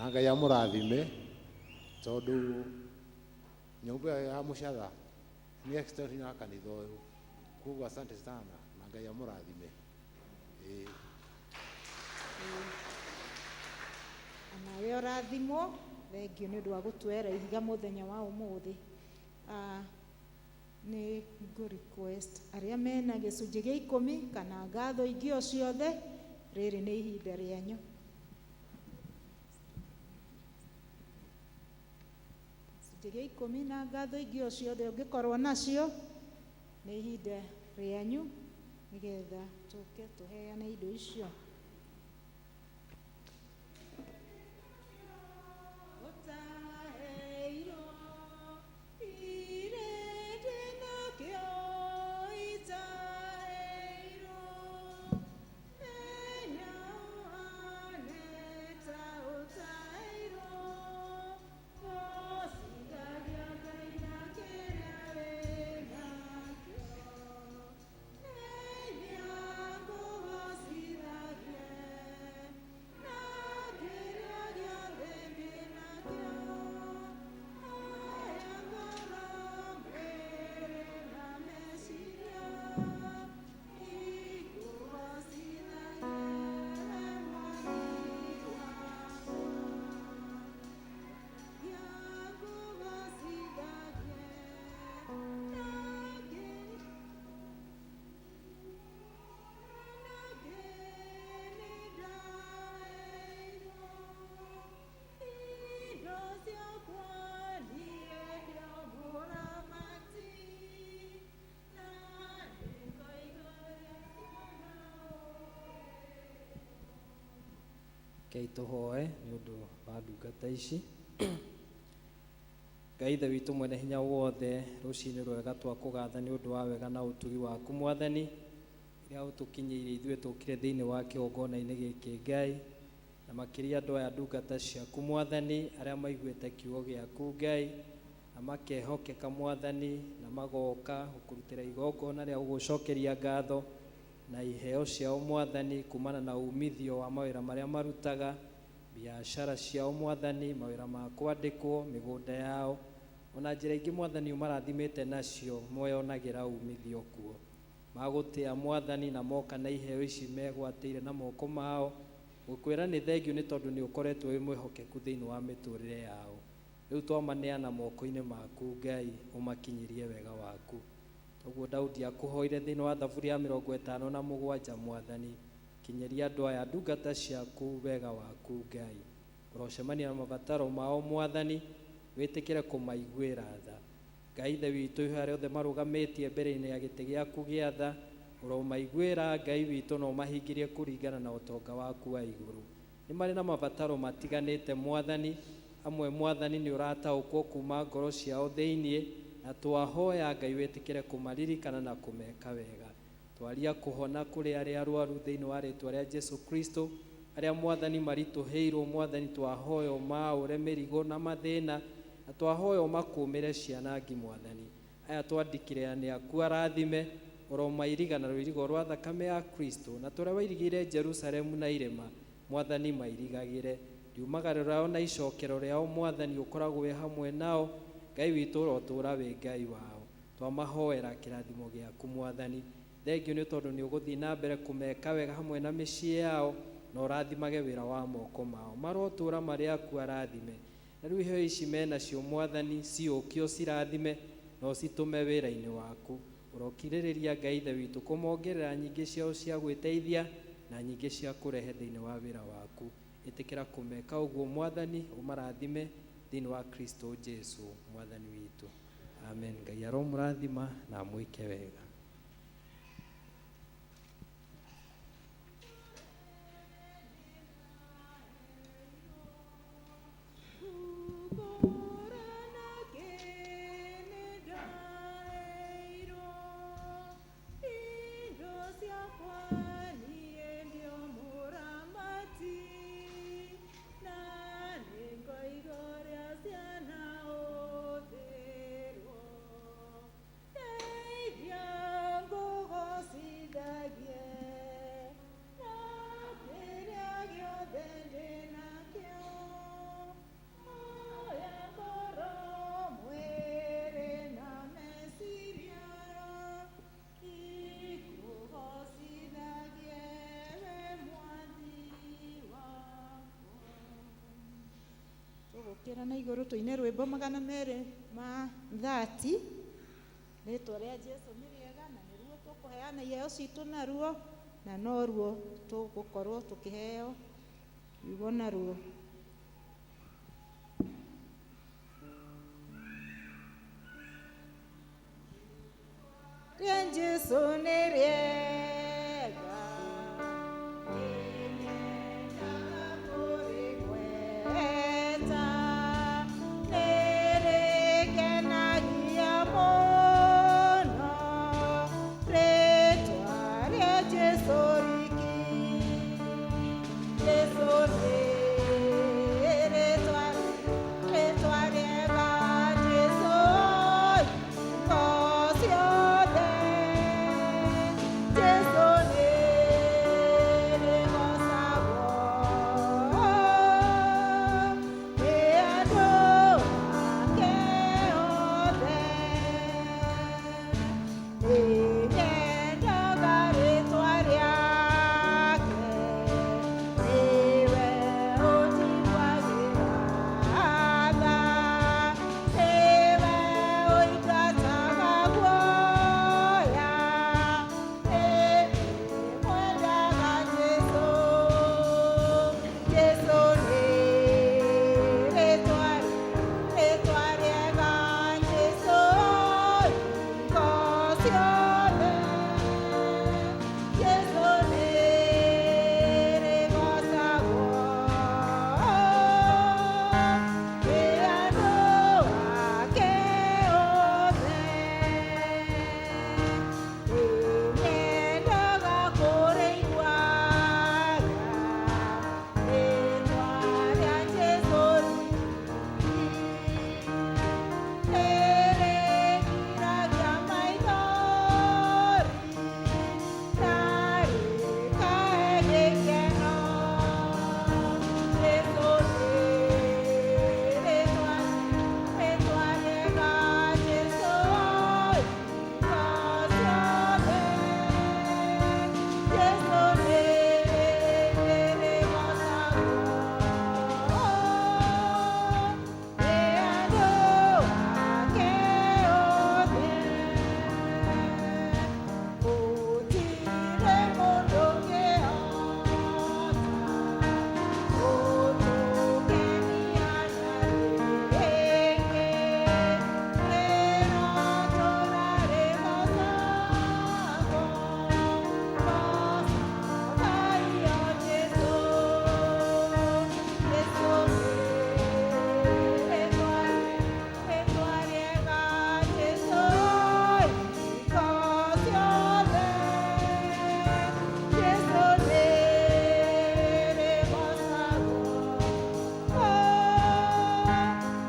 Na Ngai amũrathime tondũ nyũmba ĩyo ya mũcatha nĩ extension ya kanitha ũyũ. Koguo asante sana na Ngai amũrathime. Ĩĩ. Nawe ũrathimwo, thengio nĩ ũndũ wa gũtwera ihiga mũthenya wa ũmũthĩ. Nĩ ngũ request arĩa mena gĩcunjĩ gĩa 10 kana ngatho ingĩ o ciothe, rĩrĩ nĩ ihinda rĩanyu. Gĩcunjĩ gĩa 10 na ngatho ingĩ o ciothe ũngĩkorwo nacio, nĩ ihinda rĩanyu nĩgetha tũke tũheane indo icio. Rekei tũhoe nĩ ũndũ wa ndungata ici. Ngai Ithe witũ mwene hinya wothe, rũcinĩ rwega twakũgatha nĩ ũndũ wa wega na ũtugi waku Mwathani, rĩrĩa ũtũkinyĩire ithuĩ tũkire thĩinĩ wa kĩgongona-inĩ gĩkĩ Ngai, na makĩria andũ aya ndungata ciaku Mwathani, arĩa maiguĩte kiugo gĩaku Ngai, na makehokeka Mwathani, na magoka gũkũrutĩra igongona rĩa gũgũcokeria ngatho na iheo ciao Mwathani, kumana na umithio wa mawĩra marĩa marutaga, biacara ciao Mwathani, mawĩra ma kwandĩkwo, mĩgũnda yao, ona njĩra ingĩ Mwathani ũmarathimĩte nacio moyonagĩra umithio kuo. Magũtĩa Mwathani na moka na iheo ici megwatĩire na moko mao, gũkwĩra nĩ thengio nĩ tondũ nĩ ũkoretwo wĩ mwĩhokeku thĩinĩ wa mĩtũrĩre yao. Rĩu twamaneana moko-inĩ maku Ngai, ũmakinyĩrie wega waku. Toguo Daudi akũhoire thĩinĩ wa Thaburi ya 57 Mwathani, kinyĩria andũ aya ndungata ciaku wega waku Ngai. Ũrocemania na mabataro mao Mwathani, wĩtĩkĩre kũmaiguĩra tha. Ngai Ithe witũ, ihoya rĩothe marũgamĩtie mbere-inĩ ya gĩtĩ gĩaku gĩa tha, ũromaiguĩra Ngai witũ na ũmahingĩrie kũringana na ũtonga waku wa igũrũ. Nĩ marĩ na mabataro matiganĩte Mwathani, amwe Mwathani nĩ ũrataũkwo kuma ngoro ciao thĩinĩ, na twahoya Ngai wĩtĩkĩre kũmaririkana na kũmeka wega. Twaria kũhona kũrĩ arĩa arwaru thĩinĩ wa rĩtwa rĩa Jesu Kristo, arĩa Mwathani maritũhĩirwo Mwathani twahoya ũmaũre mĩrigo na mathĩna, na twahoya ũmakũmĩre ciana ngi Mwathani. Aya twandĩkire nĩ aku arathime, ũromairiga na rũirigo rwa thakame ya Kristo, na tũrĩa wairigĩire Jerusalemu na irĩma Mwathani mairigagĩre. Riumagaro rĩao na icokero rĩao Mwathani ũkoragwo wĩ hamwe nao, Ngai witũ ũrotũũra wĩ Ngai wao. Twamahoera kĩrathimo gĩaku Mwathani. Thengio nĩ tondũ nĩ ũgũthiĩ na mbere kũmeka wega hamwe na mĩciĩ yao, na ũrathimage wĩra wa moko mao. Marotũũra marĩ aku arathime. Na rĩu iheo ici menacio Mwathani ciũkio cirathime na ũcitũme wĩra-inĩ waku. Ũrokirĩrĩria Ngai Ithe witũ kũmongerera nyingĩ ciao cia gwĩteithia na nyingĩ cia kũrehe thĩinĩ wa wĩra waku. Ĩtĩkĩra kũmeka ũguo Mwathani, ũmarathime thĩinĩ wa Kristo Jesu Mwathani witũ. Amen. Ngai aromũrathima na amwĩke wega. Yeah. na igũrũ tũine rwĩmbo 230. Rĩtwa rĩa Jesũ nĩ rĩega na nĩruo tũkũheana iheo citũ naruo, na noruo tũgũkorwo tũkĩheo kiugo naruo. Rĩa Jesũ nĩ rĩega, kũrĩgweta, nĩrĩkenagia mũno, rĩtwa rĩa Jesũ riki. Jesũ nĩ rĩtwa, rĩtwa rĩega, Jesũ hingo ciothe. Jesũ nĩ rĩgocagwo nĩ andũ ake othe. Nĩnyendaga rĩtwa rĩake, nĩwe ũnjiguagĩra tha, nĩwe ũingataga guoya, nĩndĩmwendaga Jesũ. Jesũ nĩ rĩtwa, rĩtwa rĩega, Jesũ hingo ciothe. Jesũ nĩ rĩgocagwo nĩ andũ ake othe. Nĩnyendaga kũrĩiguaga rĩtwa rĩa Jesũ nĩrĩgiragia maithori na rĩkahe gĩkeno. Jesũ nĩ rĩtwa, rĩtwa rĩega, Jesũ hingo ciothe. Jesũ nĩ rĩgocagwo nĩ andũ ake othe. Gũtirĩ mũndũ ũngĩhota gũtũkenia na rĩngĩ, rĩrotũũra rĩgocagwo, gocagai o Jesũ. Jesũ nĩ rĩtwa, rĩtwa rĩega, Jesũ hingo ciothe. Jesũ nĩ rĩgocagwo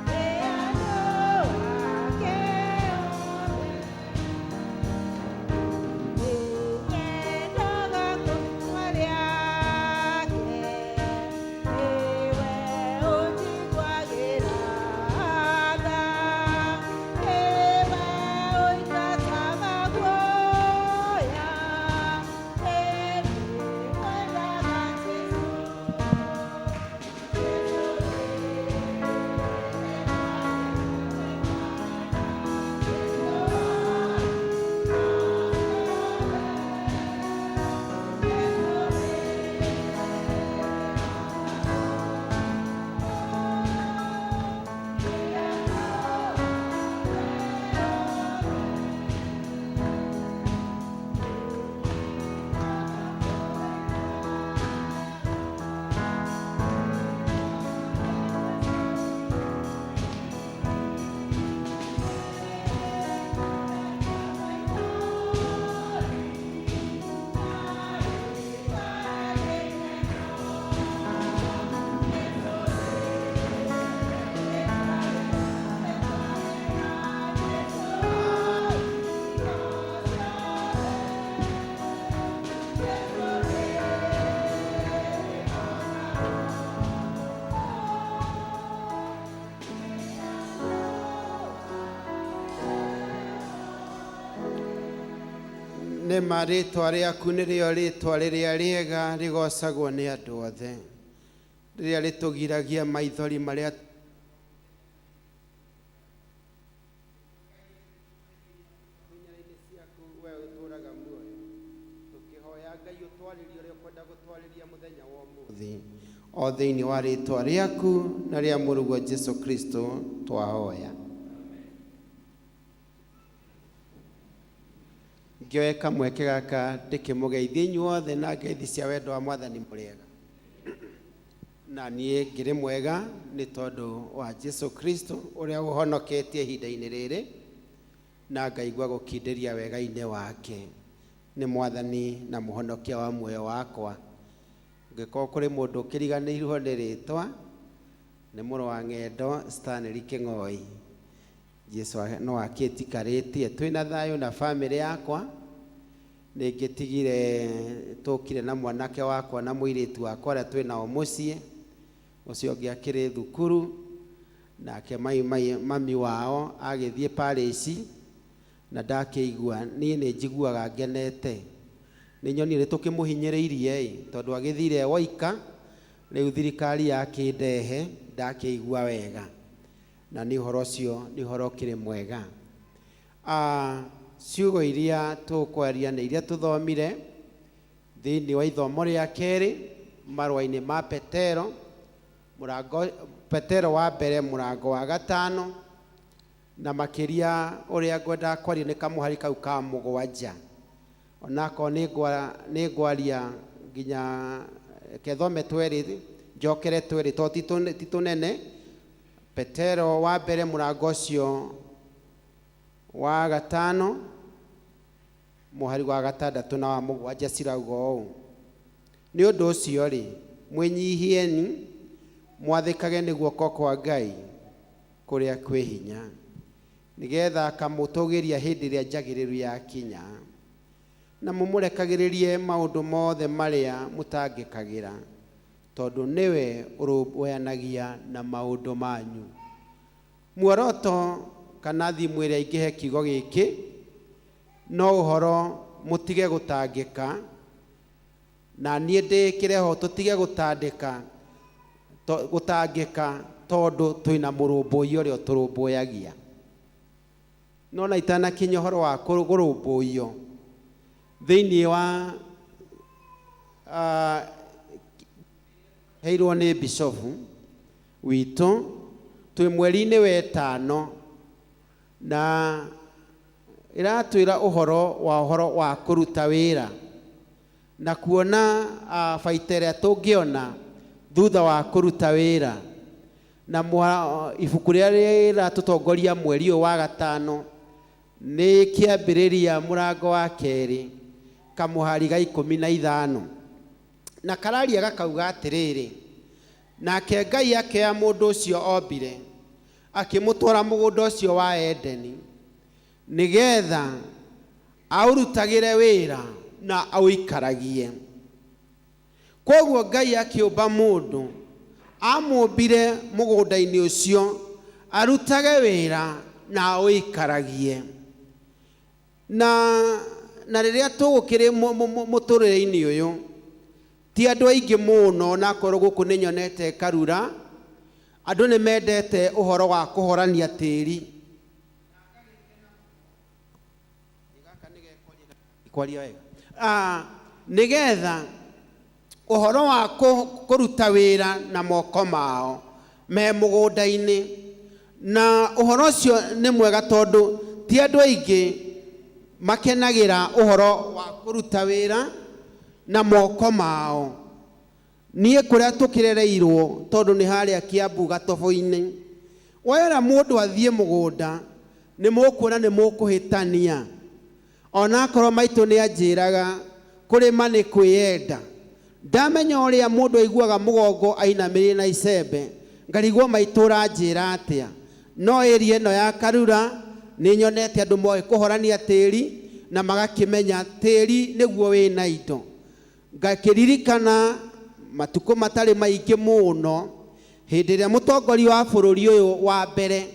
nĩ andũ ake othe. Nĩnyendaga rĩtwa rĩake, nĩwe ũnjiguagĩra tha, nĩwe ũingataga guoya, nĩndĩmwendaga Jesũ. Nĩ ma rĩtwa rĩaku nĩrĩo rĩtwa rĩrĩa rĩega rĩgocagwo nĩ andũ othe, rĩrĩa rĩtũgiragia maithori marĩa Ngai ũtwarĩrie ũrĩa ũkwenda gũtwarĩria mũthenya wa ũmũthĩ o thĩinĩ wa rĩtwa rĩaku na rĩa mũrũguo Jesu Kristo twahoya. Ngĩoe kamweke gaka ndĩkĩmũgeithie inyuothe na ngeithi cia wendo wa mwathani mũrĩega. Na niĩ ngĩrĩ mwega nĩ tondũ wa Jesu Kristo ũrĩa ũhonoketie ihinda-inĩ rĩrĩ na ngaigua gũkindĩria wega-inĩ wake. Nĩ mwathani na mũhonokia wa muoyo wakwa. Ngĩkorwo kũrĩ mũndũ ũkĩriganĩirwo nĩ rĩtwa, nĩ mũrũ wa ng'endo Stanley Kĩng'oi. Jesu no akĩnjikarĩtie twĩna thayũ na bamĩrĩ yakwa. Nĩ ngĩtigire tũkire na mwanake wakwa na mũirĩtu wakwa arĩa twĩnao mũciĩ, ũcio ũngĩ akĩrĩ thukuru, nake mai, mai, mami wao agĩthiĩ parish, na ndakĩigua niĩ nĩ njiguaga ngenete. Nĩ nyonire tũkĩmũhinyĩrĩirie ĩ, tondũ agĩthire woika, rĩu thirikari yakĩndehe ndakĩigua wega. Na nĩ ũhoro ũcio nĩ ũhoro ũkĩrĩ mwega. Ciugo iria tũkwaria nĩ iria tũthomire thĩinĩ wa ithomo rĩa kerĩ marũa-inĩ ma Petero, mũrango Petero wa mbere mũrango wa gatano, na makĩria ũrĩa ngwendaga kwaria nĩ kamũhari kau ka mũgwanja. Onakorwo nĩ ngwaria nginya kethome twerĩ, njokere twerĩ to ti tũnene. Petero wa mbere mũrango ũcio wa gatano mũhari wa gatandatũ na wa mũgwanja cirauga ũũ: nĩ ũndũ ũcio rĩ, mwĩnyihieni mwathĩkage nĩ guoko kwa Ngai kũrĩa kwĩ hinya, nĩgetha akamũtũgĩria hĩndĩ ĩrĩa njagĩrĩru yakinya, na mũmũrekagĩrĩrie maũndũ mothe marĩa mũtangĩkagĩra, tondũ nĩwe ũrũmbũyanagia na maũndũ manyu. Muoroto kana thimũ ĩrĩa ingĩhe kiugo gĩkĩ no ũhoro mũtige gũtangĩka, na niĩ ndĩkĩre ho tũtige gũtandĩka, gũtangĩka tondũ twĩna mũrũmbũiya ũrĩa ũtũrũmbũyagia. No na itanakinya ũhoro wa kũrũmbũiyo thĩinĩ wa heirwo nĩ bishofu witũ twĩ mweri-inĩ wa ĩtano, na ĩratwĩra ũhoro wa ũhoro wa kũruta wĩra na kuona baita ĩrĩa tũngĩona thutha wa kũruta wĩra. Na ibuku rĩrĩa rĩratũtongoria mweri ũyũ wa gatano nĩ kĩambĩrĩria mũrango wa kerĩ kamũhari ga 15, na kararia gakauga atĩrĩrĩ: nake Ngai akĩoya mũndũ ũcio ombire akĩmũtwara mũgũnda ũcio wa Edeni nĩgetha aũrutagĩre wĩra na aũikaragie. Kwoguo Ngai akĩũmba mũndũ, amũmbire mũgũnda-inĩ ũcio arutage wĩra na aũikaragie. Na rĩrĩa tũgũkĩrĩ mũtũrĩre-inĩ ũyũ, ti andũ aingĩ mũno, na akorwo gũkũ nĩ nyonete Karura, andũ nĩ mendete ũhoro wa kũhorania tĩri. Kwaria wega. Nĩgetha ũhoro wa kũruta wĩra na moko mao me mũgũnda-inĩ, na ũhoro ũcio nĩ mwega tondũ ti andũ aingĩ makenagĩra ũhoro wa kũruta wĩra na moko mao. Niĩ kũrĩa tũkĩrereirwo tondũ nĩ harĩa Kiambu gatobo-inĩ, wera mũndũ athiĩ mũgũnda nĩ mũkuona nĩ mũkũhĩtania. Onakorwo maitũ nĩ anjĩraga kũrĩma nĩ kwĩyenda, ndamenya ũrĩa mũndũ aiguaga mũgongo ainamĩrĩire na icembe, ngarigwo maitũ ũranjĩra atĩa. No area ĩno ya Karura nĩ nyonete andũ moĩ kũhorania tĩri na magakĩmenya tĩri nĩguo wĩna indo. Ngakĩririkana matukũ matarĩ maingĩ mũno hĩndĩ ĩrĩa mũtongoria wa bũrũri ũyũ wa mbere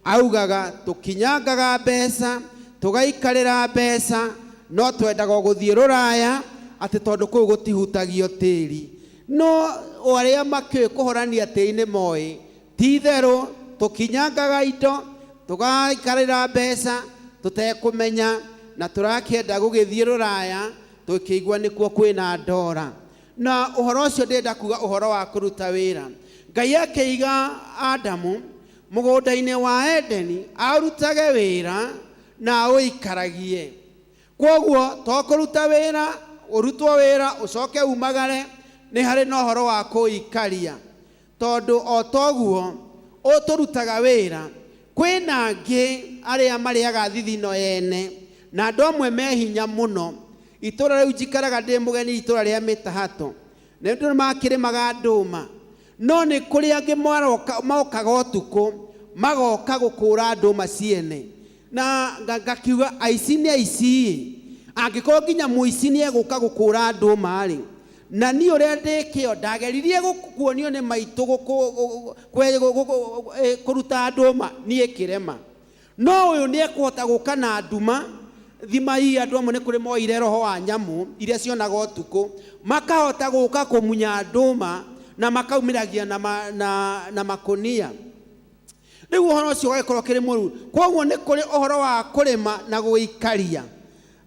augaga tũkinyangaga mbeca tũgaikarĩra mbeca no twendaga gũthiĩ rũraya atĩ tondũ kũu gũtihutagio tĩri. No arĩa makĩũĩ kũhorania tĩri nĩ moĩ ti itherũ tũkinyangaga indo tũgaikarĩra mbeca tũtekũmenya na tũrakĩenda gũgĩthiĩ rũraya Tũkĩigua nĩkuo kwĩna ndora. Na ũhoro ũcio ndĩrenda kuga ũhoro wa kũruta wĩra. Ngai akĩiga Adamu mũgũnda-inĩ wa Edeni arutage wĩra na aũikaragie. Kwoguo to kũruta wĩra, ũrutwo wĩra ũcoke umagare, nĩ harĩ na ũhoro wa kũũikaria. Tondũ o toguo tũrutaga wĩra, kwĩna angĩ arĩa marĩaga thithino ene, na andũ amwe me hinya mũno. Itũra rĩu njikaraga ndĩ mũgeni, itũra rĩa Mĩtahato, nĩ andũ makĩrĩmaga ndũma, no nĩ kũrĩ angĩ mokaga ũtukũ magoka gũkũra ndũma ciene. Na ngakiuga aici nĩ aici, angĩkorwo nginya mũici nĩ egũka gũkũra ndũma rĩ, na niĩ ũrĩa ndĩ kĩo ndageririe kuonio nĩ maitũ kũruta ndũma niĩ kĩrema, no ũyũ nĩ ekũhota gũka na nduma. Thima ii andũ amwe nĩ kũrĩ moire roho wa nyamũ iria cionaga ũtukũ, makahota gũka kũmunya ndũma na makaumĩragia na makũnia. Rĩu ũhoro ũcio ũgagĩkorwo ũkĩrĩ mũru. Kwoguo nĩ kũrĩ ũhoro wa kũrĩma na gũikaria,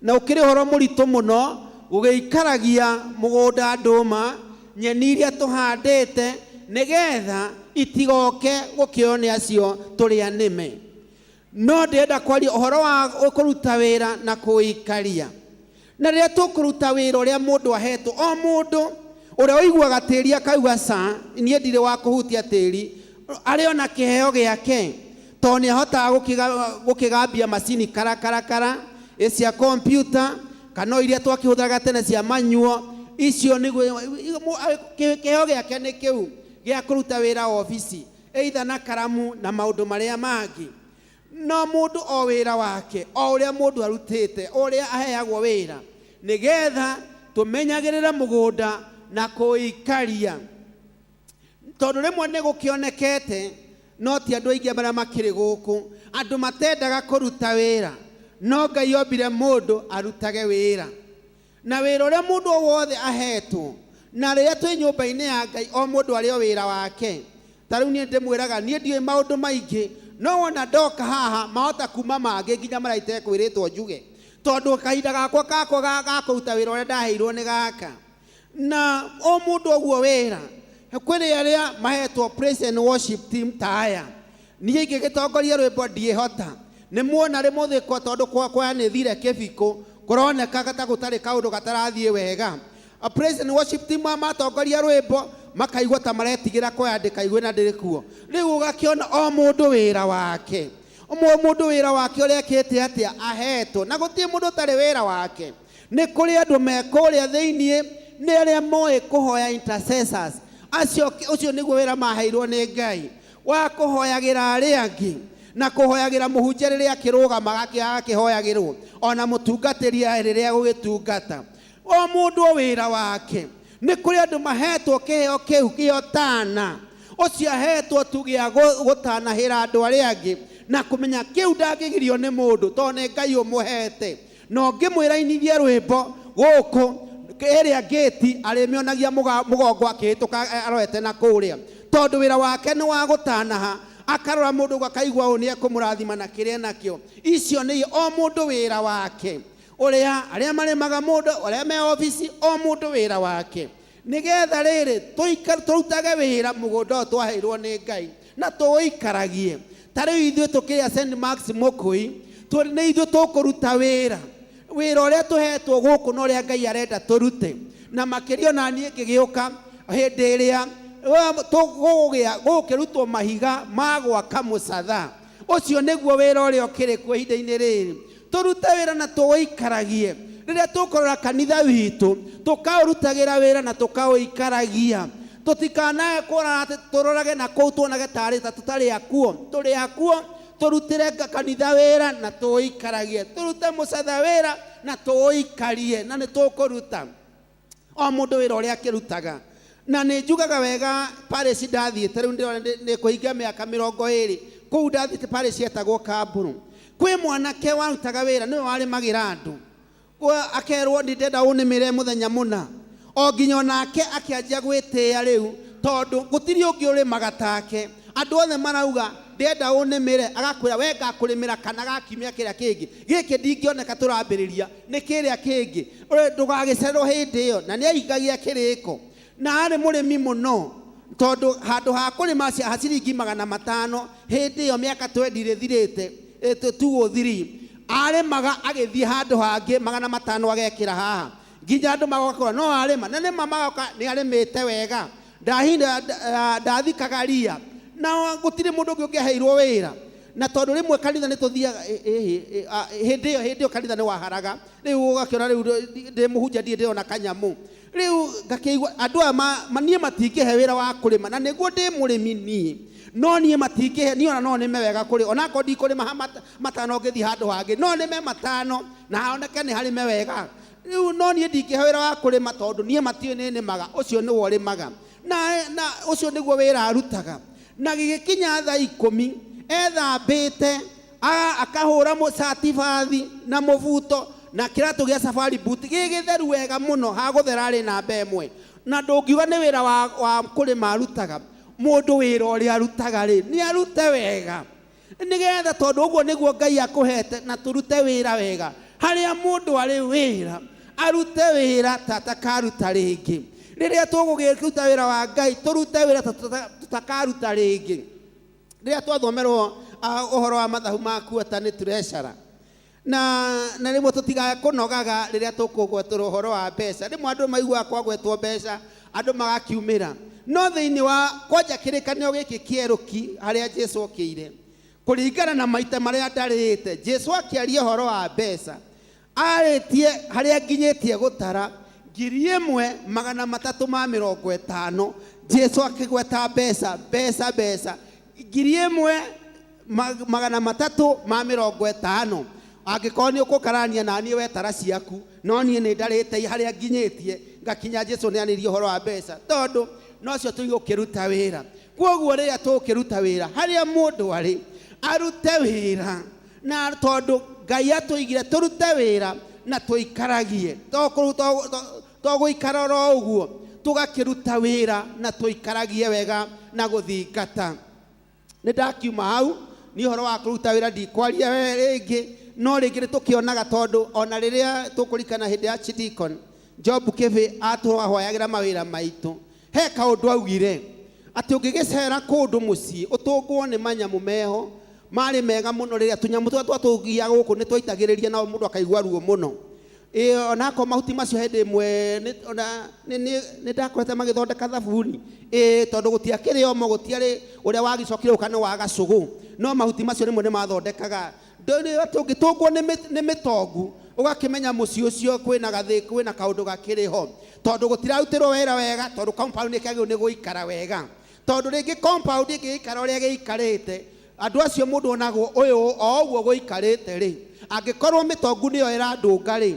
na ũkĩrĩ ũhoro mũritũ mũno gũgĩikaragia mũgũnda ndũma nyeni iria tũhandĩte, nĩgetha itigoke gũkĩoywo nĩ acio tũrĩa nĩme. No ndĩrenda kwaria ũhoro wa kũruta wĩra na kũikaria. Na rĩrĩa tũkũruta wĩra ũrĩa mũndũ ahetwo, o mũndũ ũrĩa ũiguaga tĩri akauga ca, niĩ ndirĩ wa kũhutia tĩri, arĩ ona kĩheo gĩake, tondũ nĩ ahotaga gũkĩgambia macini karakarakara cia kompyuta kana iria twakĩhũthĩraga tene cia manyuo, icio nĩguo kĩheo gĩake nĩ kĩu gĩa kũruta wĩra obici, either na karamu na maũndũ marĩa mangĩ. No mũndũ o wĩra wake, o ũrĩa mũndũ arutĩte, o ũrĩa aheagwo wĩra, nĩgetha tũmenyagĩrĩre mũgũnda na kũikaria. Tondũ rĩmwe nĩ gũkĩonekete, no ti andũ aingĩ arĩa makĩrĩ gũkũ, andũ matendaga kũruta wĩra, no Ngai ombire mũndũ arutage wĩra. Na wĩra ũrĩa mũndũ o wothe ahetwo, na rĩrĩa twĩ nyũmba-inĩ ya Ngai, o mũndũ arĩ o wĩra wake. Ta rĩu niĩ ndĩmwĩraga, niĩ ndiũĩ maũndũ maingĩ, no wona ndoka haha mahota kuma mangĩ nginya marĩa itekwĩrĩtwo njuge, tondũ kahinda gakwa ga kũruta wĩra ũrĩa ndaheirwo nĩ gaka. Na o mũndũ ũguo wĩra, kwĩrĩ arĩa mahetwo praise and worship team ta aya. Niĩ ingĩgĩtongoria rwĩmbo ndiĩhota. Nĩ muona rĩmũthĩ kwa tondũ kwaya nĩ thire kĩbiko, kũroneka ta gũtarĩ kaũndũ gatarathiĩ wega. A praise and worship team matongoria rwĩmbo makaigua ta maretigĩra kwaya ndĩkaigue na ndĩrĩ kuo. Rĩu ũgakĩona o mũndũ wĩra wake, o mũndũ wĩra wake ũrĩa ekĩte atĩa ahetwo, na gũtirĩ mũndũ ũtarĩ wĩra wake. Nĩ kũrĩ andũ me kũrĩa thĩiniĩ, nĩ arĩa moĩ kũhoya intercessors. Acio, ũcio nĩguo wĩra maheirwo nĩ Ngai, wa kũhoyagĩra arĩa angĩ, na kũhoyagĩra mũhunjia rĩrĩa akĩrũgama akĩhoyagĩrwo, ona mũtungatĩri rĩrĩa agũgĩtungata. O mũndũ o wĩra wake. Nĩ kũrĩ andũ mahetwo kĩheo kĩu kĩo tana, ũcio ahetwo tu gĩa gũtanahĩra andũ arĩa angĩ, na kũmenya kĩu ndangĩgirio nĩ mũndũ, tondũ nĩ Ngai ũmũhete. Na ũngĩmwĩra inithie rwĩmbo gũkũ ĩrĩa ngĩti, arĩmĩonagia mũgongo akĩhĩtũka arorete na kũrĩa, tondũ wĩra wake nĩ wa gũtanaha, akarora mũndũ ũguo akaigua ũũ nĩ ekũmũrathima na kĩrĩa nakĩo. Icio nĩ o mũndũ wĩra wake, ũrĩa arĩa marĩmaga mũndũ, arĩa me obici, o mũndũ wĩra wake, nĩgetha rĩrĩ tũrutage wĩra mũgũnda ũyũ twaheirwo nĩ Ngai na tũũikaragie. Ta rĩu ithuĩ tũkĩrĩa St Mark's Mũkũi, nĩ ithuĩ tũkũruta wĩra, wĩra ũrĩa tũhetwo gũkũ na ũrĩa Ngai arenda tũrute. Na makĩria ona niĩ ngĩgĩũka hĩndĩ ĩrĩa gũgũkĩrutwo mahiga ma gwaka mũcatha, ũcio nĩguo wĩra ũrĩa ũkĩrĩ kuo ihinda-inĩ rĩrĩ. Tũrute wĩra na tũũikaragie. Rĩrĩa tũkũrora kanitha witũ, tũkaũrutagĩra wĩra na tũkaũikaragia. Tũtikanae kũrora atĩ tũrorage na kũu tuonage tarĩ ta tũtarĩ akuo. Tũrĩ akuo, tũrutĩre kanitha wĩra na tũũikaragie. Tũrute mũcatha wĩra na tũũikarie, na nĩ tũkũruta. O mũndũ wĩra ũrĩa akĩrutaga. Na nĩ njugaga wega parish ndathiĩte, rĩu ndĩrona nĩ kũhingia mĩaka 20. Kũu ndathiĩte parish yetagwo Kamburu. Kwĩ mwanake warutaga wĩra, nĩwe warĩmagĩra andũ. Kwa akerwo nĩ ndĩrenda ũnĩmĩre mũthenya mũna. O nginya onake akĩanjia gwĩtĩĩa rĩu, tondũ gũtirĩ ũngĩ ũrĩmaga take. Andũ othe marauga Ndĩrenda ũnĩmĩre, agakwĩra we ngakũrĩmĩra kana ga kiumia kĩrĩa kĩngĩ. Gĩkĩ ndingĩoneka tũrambĩrĩria nĩ kĩrĩa kĩngĩ. Ndũgagĩcererwo hĩndĩ ĩyo. Na nĩ ahingagia kĩrĩko. Na arĩ mũrĩmi mũno, tondũ handũ ha kũrĩma ha ciringi 500 hĩndĩ ĩyo mĩaka 20 ĩthirĩte, 203, arĩmaga agĩthiĩ handũ hangĩ 500 agekĩra haha. Nginya andũ magoka no arĩma, na nĩma magoka nĩ arĩmĩte wega. Ndahinda ndathikaga ria. Na gũtirĩ mũndũ ũngĩ ũngĩaheirwo wĩra. Na tondũ rĩmwe kanitha nĩ tũthiaga, hĩndĩ ĩyo kanitha nĩ waharaga. Rĩu ũgakĩona rĩu ndĩ mũhunjia ndirĩ ndĩrona kanyamũ. Rĩu ngakĩigua andũ aya niĩ matingĩhe wĩra wa kũrĩma, na nĩguo ndĩ mũrĩmi niĩ. No niĩ matingĩhe, niĩ ona no nĩme wega kũrĩ, onakorwo ndikũrĩma ha 500 ngĩthiĩ handũ hangĩ, no nĩme 5 na honeke nĩ harĩme wega. Rĩu no niĩ ndingĩhe wĩra wa kũrĩma tondũ niĩ matiũĩ nĩ nĩmaga, ũcio nĩwe ũrĩmaga. Na ũcio nĩguo wĩra arutaga. Na gĩgĩkinya thaa 10, ethambĩte, akahũra mũcati bathi na mũbuto, na kĩratũ gĩa safari boot gĩ gĩtheru wega mũno, hagũthera arĩ namba 1. Na ndũngiuga nĩ wĩra wa kũrĩma arutaga. Mũndũ wĩra ũrĩa arutaga rĩ, nĩ arute wega. Nĩgetha tondũ ũguo nĩguo Ngai akũhete, na tũrute wĩra wega. Harĩa mũndũ arĩ wĩra, arute wĩra ta atakaruta rĩngĩ. Rĩrĩa tũgũgĩruta wĩra wa Ngai, tũrute wĩra ta tutakaruta rĩngĩ. Rĩrĩa twathomerwo, ũhoro wa mathabu ma kuota nĩ treasurer. Na rĩmwe tũtigae kũnogaga rĩrĩa tũkũgwetwo ũhoro wa mbeca. Rĩmwe andũ maiguaga kwagwetwo mbeca, andũ magakiumĩra. No thĩinĩ wa kwanja kĩrĩkanĩro gĩkĩ kĩerũ ki harĩa Jesũ okĩire, kũringana na maita marĩa ndarĩte, Jesũ akĩaria ũhoro wa mbeca, arĩtie harĩa nginyĩtie gũtara 1350. Jesũ akĩgweta mbeca, mbeca, mbeca, 1350. Angĩkorwo nĩ ũkũkarania na niĩ wetara ciaku, no niĩ nĩ ndarĩte harĩa nginyĩtie, ngakinya Jesũ nĩ arĩrie ũhoro wa mbeca, tondũ nocio tũgũkĩruta wĩra. Kwoguo rĩrĩa tũgũkĩruta wĩra, harĩa mũndũ arĩ, arute wĩra, na tondũ Ngai atũigire tũrute wĩra na tũikaragie. To gũikara oro ũguo, tũgakĩruta wĩra na tũikaragie wega na gũthingata. Nĩ ndakiuma hau, niĩ ũhoro wa kũruta wĩra ndikwaria rĩngĩ, no rĩngĩ nĩ tũkĩonaga tondũ ona rĩrĩa tũkũririkana hĩndĩ ya Archdeacon Job Kĩbĩ atũhoyagĩra mawĩra maitũ, he kaũndũ augire atĩ ũngĩgĩcera kũndũ mũciĩ ũtũngwo nĩ manyamũ meho marĩ mega mũno, rĩrĩa tũnyamũ tũrĩa twatũgia gũkũ nĩ twaitagĩrĩria nao mũndũ akaigua ruo mũno. Onakorwo mahuti macio hĩndĩ ĩmwe nĩ ndakorete magĩthondeka thabuni. Tondũ gũtiakĩrĩ omo, gũtiarĩ ũrĩa wagĩcokire gũka nĩ wa gacũgũ, no mahuti macio rĩmwe nĩ mathondekaga. Rĩrĩa tũngĩtũngwo nĩ mĩtongu, ũgakĩmenya mũciĩ ũcio kwĩna gathĩ, kwĩna kaũndũ gakĩrĩ ho, tondũ gũtirarutĩrwo wĩra wega, tondũ compound ĩkĩagĩrĩirwo nĩ gũikara wega, tondũ rĩngĩ compound ĩngĩgĩikara ũrĩa gĩikarĩte, andũ acio mũndũ onagwo ũyũ o ũguo gũikarĩte rĩ, angĩkorwo mĩtongu nĩyo ĩrandũnga rĩ,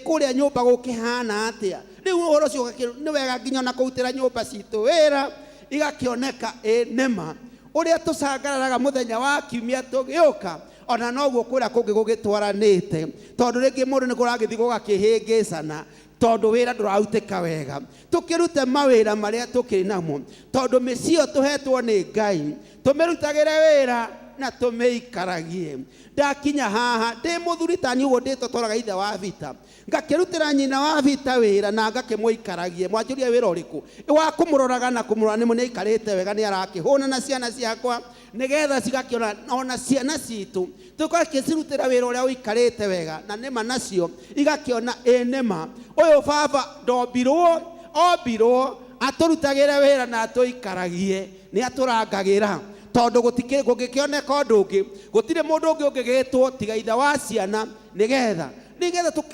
kũrĩa nyũmba gũkĩhana atĩa? Rĩu ũhoro ũcio nĩ wega nginya ona kũrutĩra nyũmba citũ wĩra, igakĩoneka nĩma ũrĩa tũcangararaga mũthenya wa kiumia tũgĩũka, ona noguo kũrĩa kũngĩ gũgĩtwaranĩte, tondũ rĩngĩ mũndũ nĩ kũragĩthiĩ gũgakĩhĩngĩcana, tondũ wĩra ndũrarutĩka wega. Tũkĩrute mawĩra marĩa tũkĩrĩ namo, tondũ mĩciĩ ĩyo tũhetwo nĩ Ngai, tũmĩrutagĩre wĩra na tũmĩikaragie. Ndakinya haha ndĩ mũthuri ta niĩ ũguo ndĩtotoraga ithe wa Vita, ngakĩrutĩra nyina wa Vita wĩra na ngakĩmũikaragie. Mwanjũria wĩra ũrĩkũ? Wa kũmũroraga na kũmũrora nĩ nĩaikarĩte wega, nĩ arakĩhũna na ciana ciakwa, nĩgetha cigakĩona ona ciana citũ tũgakĩcirutĩra wĩra ũrĩa ũikarĩte wega, na nĩma nacio igakĩona ĩ nĩma ũyũ baba ndombirwo, ombirwo atũrutagĩre wĩra na atũikaragie, nĩ atũrangagĩra, tondũ gũngĩkĩoneka ũndũ ũngĩ, gũtirĩ mũndũ ũngĩ ũngĩgĩtwo tiga ithe wa ciana, nĩgetha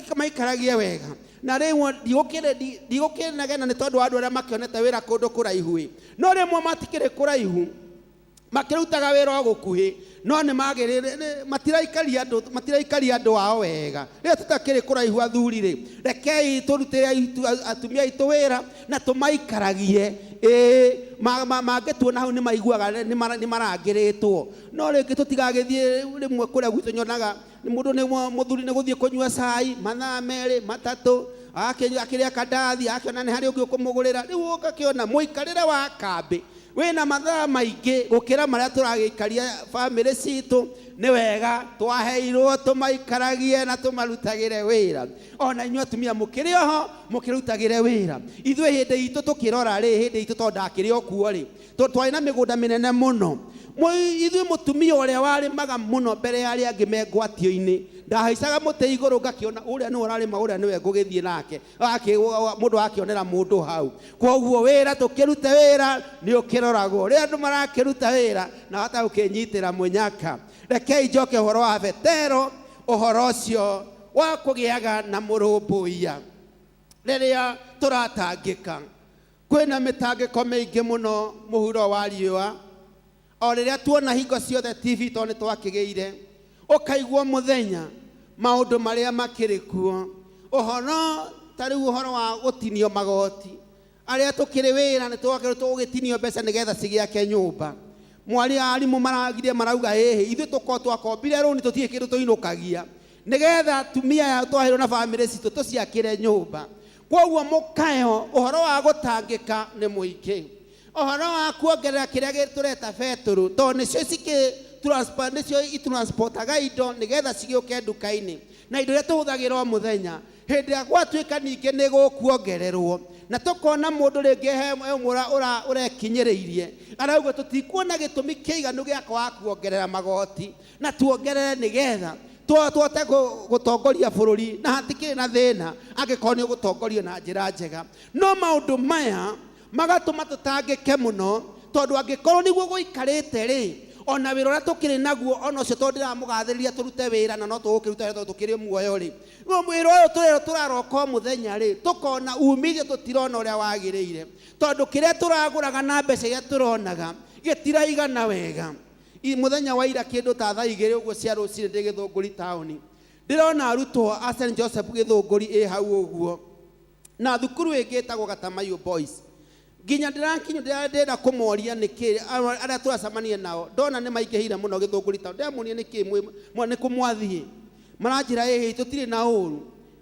tũmaikaragie wega. Na rĩmwe ndigũkĩnegena nĩ tondũ wa andũ arĩa makĩonete wĩra kũndũ kũraihu ĩ, no rĩmwe matikĩrĩ kũraihu, makĩrutaga wĩra o gũkuhĩ, no nĩ magĩrĩire, nĩ, matiraikaria andũ, matiraikaria andũ ao wega. Rĩrĩa tũtakĩrĩ kũraihu athuri rĩ, rekei tũrutĩre atumia aitũ wĩra na tũmaikaragie. Mangĩtuona hau nĩ maiguaga nĩ marangĩrĩtwo. No rĩngĩ tũtigagĩthiĩ rĩmwe kũrĩa gwitũ nyonaga mũndũ nĩ mũthuri nĩ gũthiĩ kũnyua cai mathaa 2 3, akĩrĩa kandathi, akĩona nĩ harĩ ũngĩ ũkũmũgũrĩra. Rĩu ũgakĩona mũikarĩre wa kambĩ Wĩna mathaa maingĩ gũkĩra marĩa tũragĩikaria bamĩrĩ citũ. Nĩ wega twaheirwo tũmaikaragie na tũmarutagĩre wĩra. Ona inyuĩ atumia mũkĩrĩ oho mũkĩrutagĩre wĩra. Ithuĩ hĩndĩ itũ tũkĩrora rĩ, hĩndĩ itũ tondũ ndakĩrĩ o kuo rĩ, twarĩ na mĩgũnda mĩnene mũno. Ithuĩ mũtumia ũrĩa warĩmaga mũno mbere ya arĩa angĩ me ngwatio-inĩ, ndahaicaga mũtĩ igũrũ ngakĩona ũrĩa nĩwe ũrarĩma, ũrĩa nĩwe ngũgĩthiĩ nake. Mũndũ akĩonera mũndũ hau. Koguo wĩra tũkĩrute wĩra nĩ ũkĩroragwo ũrĩa andũ marakĩruta wĩra na wahota gũkĩnyitĩra mũnyaka. Rekei njoke ũhoro wa Petero, ũhoro ũcio wa kũgĩaga na mũrũmbũiya. Rĩrĩa tũratangĩka, kwĩna mĩtangĩko mĩingĩ mũno mũhuro wa riũa. O rĩrĩa tuona hingo ciothe TV tondũ nĩ twakĩgĩire, ũkaigua mũthenya maũndũ marĩa makĩrĩ kuo. Ũhoro ta rĩu ũhoro wa gũtinio magoti, arĩa tũkĩrĩ wĩra nĩ twakĩrĩ tũgũgĩtinio mbeca nĩgetha cigĩake nyũmba. Mwari arimũ maragire marauga ĩhĩ, ithuĩ tũkorwo twakombire rũni tũtirĩ kĩndũ tũinũkagia, nĩgetha atumia aya twaheirwo na bamĩrĩ citũ tũciakĩre nyũmba. Koguo mũkayo ũhoro wa gũtangĩka nĩ mũingĩ. Ũhoro wa kuongerera kĩrĩa tũreta betũrũ, tondũ nĩcio cikĩ transport, nĩcio itransportaga indo nĩgetha cigĩũke nduka-inĩ. Na indo iria tũhũthagĩra o mũthenya, hĩndĩ ĩrĩa gwatuĩka ningĩ nĩ gũkuongererwo, na tũkona mũndũ rĩngĩ he ũmwe ũrekinyĩrĩirie, arauga tũtikuona gĩtũmi kĩiganu gĩa kwaga kuongerera magoti, na tuongerere nĩgetha tũhote gũtongoria bũrũri, na hatikĩrĩ na thĩna angĩkorwo nĩ ũgũtongorio na njĩra njega. No maũndũ maya magatũma tũtangĩke mũno, tondũ angĩkorwo nĩguo gũikarĩte rĩ, ona wĩra ũrĩa tũkĩrĩ naguo, ona ũcio tondũ ndĩramũgathĩrĩria tũrute wĩra na no tũgũkĩruta wĩra tondũ tũkĩrĩ muoyo rĩ, no wĩra ũyũ tũrerwo tũraroka o mũthenya rĩ, tũkona umithio tũtirona ũrĩa wagĩrĩire, tondũ kĩrĩa tũragũraga na mbeca iria tũronaga gĩtiraigana wega. Mũthenya wa ira kĩndũ ta thaa igĩrĩ ũguo cia rũcinĩ ndĩ Gĩthũngũri taũni, ndĩrona arutwo a St Joseph Gĩthũngũri ĩ hau ũguo, na thukuru ĩngĩ ĩtagwo Gatamayo Boys. Nginya ndĩrakinya ndĩrenda kũmoria nĩkĩ arĩa tũracemania nao, ndona nĩ maingĩhire mũno Gĩthũngũri taũni. Ndĩramoria nĩkĩ nĩ kũ mwathiĩ, maranjĩra ĩhĩ tũtirĩ na ũru,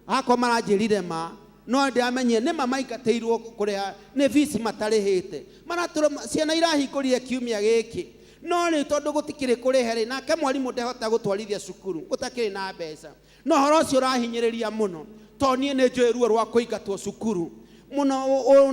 akorwo maranjĩrire ma, no ndĩramenyire nĩ ma maingatĩirwo kũrĩa nĩ fees matarĩhĩte. Maratũra ciana irahingũrire kiumia gĩkĩ, no rĩu tondũ gũtikĩrĩ kũrĩhe rĩ, nake mwarimũ ndehota gũtwarithia cukuru gũtakĩrĩ na mbeca. No ũhoro ũcio ũrahinyĩrĩria mũno, tondũ niĩ nĩ njũĩ ruo rwa kũingatwo cukuru mũno,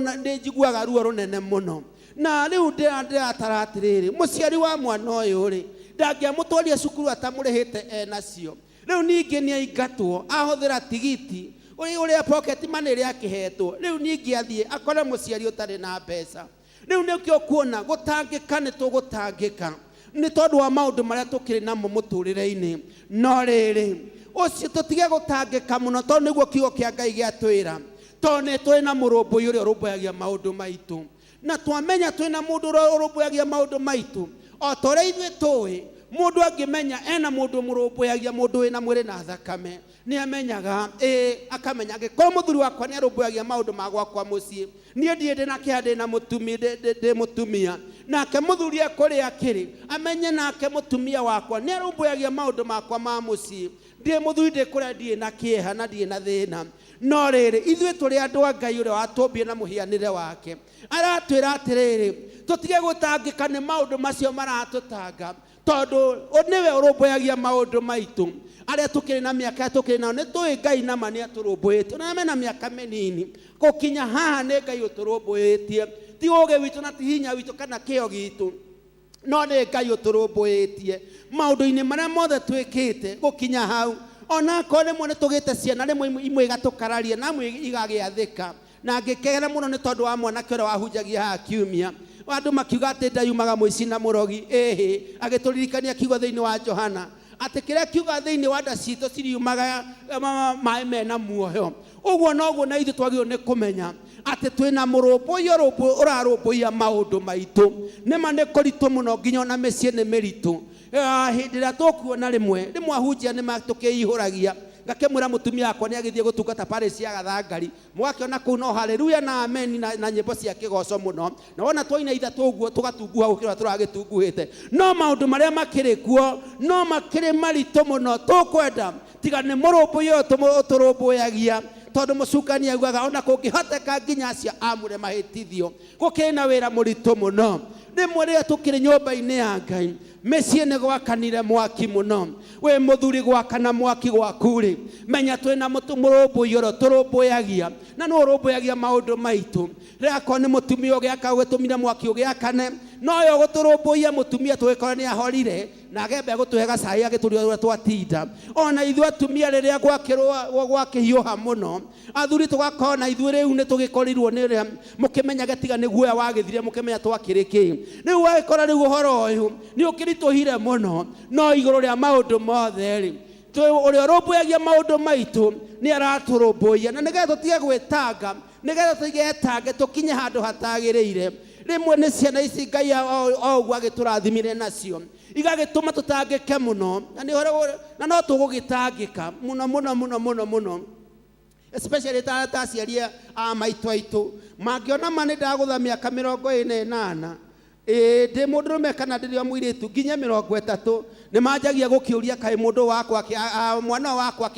nĩ njiguaga ruo rũnene mũno. Na rĩu ndĩratara atĩrĩrĩ, mũciari wa mwana ũyũ rĩ, ndangĩamũtwarire cukuru atamũrĩhĩte enacio. Rĩu ningĩ nĩ aingatwo, ahũthĩra tigiti ũrĩa pocket money ĩrĩa akĩhetwo. Rĩu ningĩ athiĩ akore mũciari ũtarĩ na mbeca. Rĩu nĩkĩo kuona gũtangĩka nĩ tũgũtangĩka nĩ tondũ wa maũndũ marĩa tũkĩrĩ namo mũtũrĩre-inĩ. No rĩrĩ, ũcio tũtige gũtangĩka mũno, tondũ nĩguo kiugo kĩa Ngai gĩatwĩra, tondũ nĩ tũrĩ na mũrũmbũi ũrĩa ũrũmbũyagia maũndũ maitũ. Na twamenya twĩna mũndũ ũrĩa ũrũmbũyagia maũndũ maitũ, o ta ũrĩa ithuĩ tũĩ, mũndũ angĩmenya ena mũndũ ũmũrũmbũyagia, mũndũ wĩna mwĩrĩ na thakame, nĩ amenyaga, ĩĩ, akamenya angĩkorwo mũthuri wakwa nĩ arũmbũyagia maũndũ ma gwakwa mũciĩ, niĩ ndirĩ ndĩna kĩeha, ndĩna mũtumia, ndĩ mũtumia, nake mũthuri ekũrĩa akĩrĩ, amenye nake mũtumia wakwa nĩ arũmbũyagia maũndũ makwa ma mũciĩ, ndĩ mũthuri ndĩ kũrĩa ndirĩ na kĩeha na ndirĩ na thĩna. No rĩrĩ, ithuĩ tũrĩ andũ a Ngai ũrĩa watũmbire na mũhianĩre wake, aratwĩra atĩrĩrĩ, tũtige gũtangĩka nĩ maũndũ macio maratũtanga, tondũ nĩwe ũrũmbũyagia maũndũ maitũ. Arĩa tũkĩrĩ na mĩaka tũkĩrĩ nao nĩ tũĩ Ngai nama nĩ atũrũmbũĩtie, ona mena mĩaka mĩnini gũkinya haha nĩ Ngai ũtũrũmbũĩtie, ti ũũgĩ witũ na ti hinya witũ kana kĩo gitũ, no nĩ Ngai ũtũrũmbũĩtie maũndũ-inĩ marĩa mothe twĩkĩte gũkinya hau. Ona akorwo rĩmwe nĩ tũgĩte ciana, rĩmwe imwe igatũkararia na imwe igagĩathĩka. Na ngĩkena mũno nĩ tondũ wa mwanake ũrĩa wahunjagia haha kiumia, andũ makiuga atĩ ndayumaga mũici na mũrogi. Ĩhĩ, agĩtũririkania kiugo thĩinĩ wa Johana atĩ kĩrĩa kiuga thĩinĩ wa nda citũ ciriumaga maĩ mena muoyo. Ũguo noguo na ithuĩ twagĩrĩirwo nĩ kũmenya atĩ twĩna mũrũmbũiya ũrarũmbũiya maũndũ maitũ. Nĩma nĩ kũritũ mũno, nginya ona mĩciĩ nĩ mĩritũ. Hĩndĩ ĩrĩa tũkuona rĩmwe rĩmwe ahunjia nĩ matũkĩihũragia, ngakĩmwĩra mũtumia wakwa nĩ agĩthiĩ gũtungata parish ya Gathangari, mũgakĩona kũu no haleluya na ameni na nyĩmbo cia kĩgoco mũno, na wona twaina ithatũ ũguo tũgatunguha gũkĩra ũrĩa tũragĩtunguhĩte. No maũndũ marĩa makĩrĩ kuo no makĩrĩ maritũ mũno, tũkwenda tiga nĩ mũrũmbũiya ũyũ ũtũrũmbũyagia, Tondũ mũcukani augaga ona kũngĩhoteka nginya acio amũre mahĩtithio. Gũkĩrĩ na wĩra mũritũ mũno. Rĩmwe rĩrĩa tũkĩrĩ nyũmba-inĩ ya Ngai, mĩciĩ nĩ gwakanire mwaki mũno. Wĩ mũthuri gwakana mwaki gwaku-rĩ, menya twĩna mũrũmbũiya ũrĩa ũtũrũmbũyagia, na nĩwe ũrũmbũyagia maũndũ maitũ. Rĩrĩa akorwo nĩ mũtumia ũgĩaka ũgĩtũmire mwaki ũgĩakane, nowe ũgũtũrũmbũiya mũtumia tũgĩkora nĩ ahorire, na agembe gũtũhe gacai agĩtũria ũrĩa twatinda. Ona ithuĩ atumia rĩrĩa gwakĩhiũha mũno, athuri tũgakorwo na ithuĩ rĩu nĩ tũgĩkorirwo nĩ ũrĩa mũkĩmenyage tiga nĩ guoya wagĩthire mũkĩmenya twakĩrĩ kĩ. Rĩu wagĩkora rĩu ũhoro ũyũ nĩ ũkĩritũhire mũno, no igũrũ rĩa maũndũ mothe rĩ, ũrĩa ũrũmbũyagia maũndũ maitũ nĩ aratũrũmbũiya, na nĩgetha tũtige gwĩtanga, nĩgetha tũtigetange tũkinye handũ hatagĩrĩire. Rĩmwe nĩ ciana ici Ngai o ũguo agĩtũrathimire nacio, igagĩtũma tũtangĩke mũno, na nĩ ũhoro na no tũgũgĩtangĩka mũno mũno mũno mũno mũno, especially ta aciari a maitũ aitũ mangĩona ma nĩ ndagũtha mĩaka 48, ĩĩ ndĩ mũndũrũme kana ndĩrĩ o mũirĩtu nginya 30, nĩ manjagia gũkĩũria kaĩ mũndũ wakwa mwana wakwa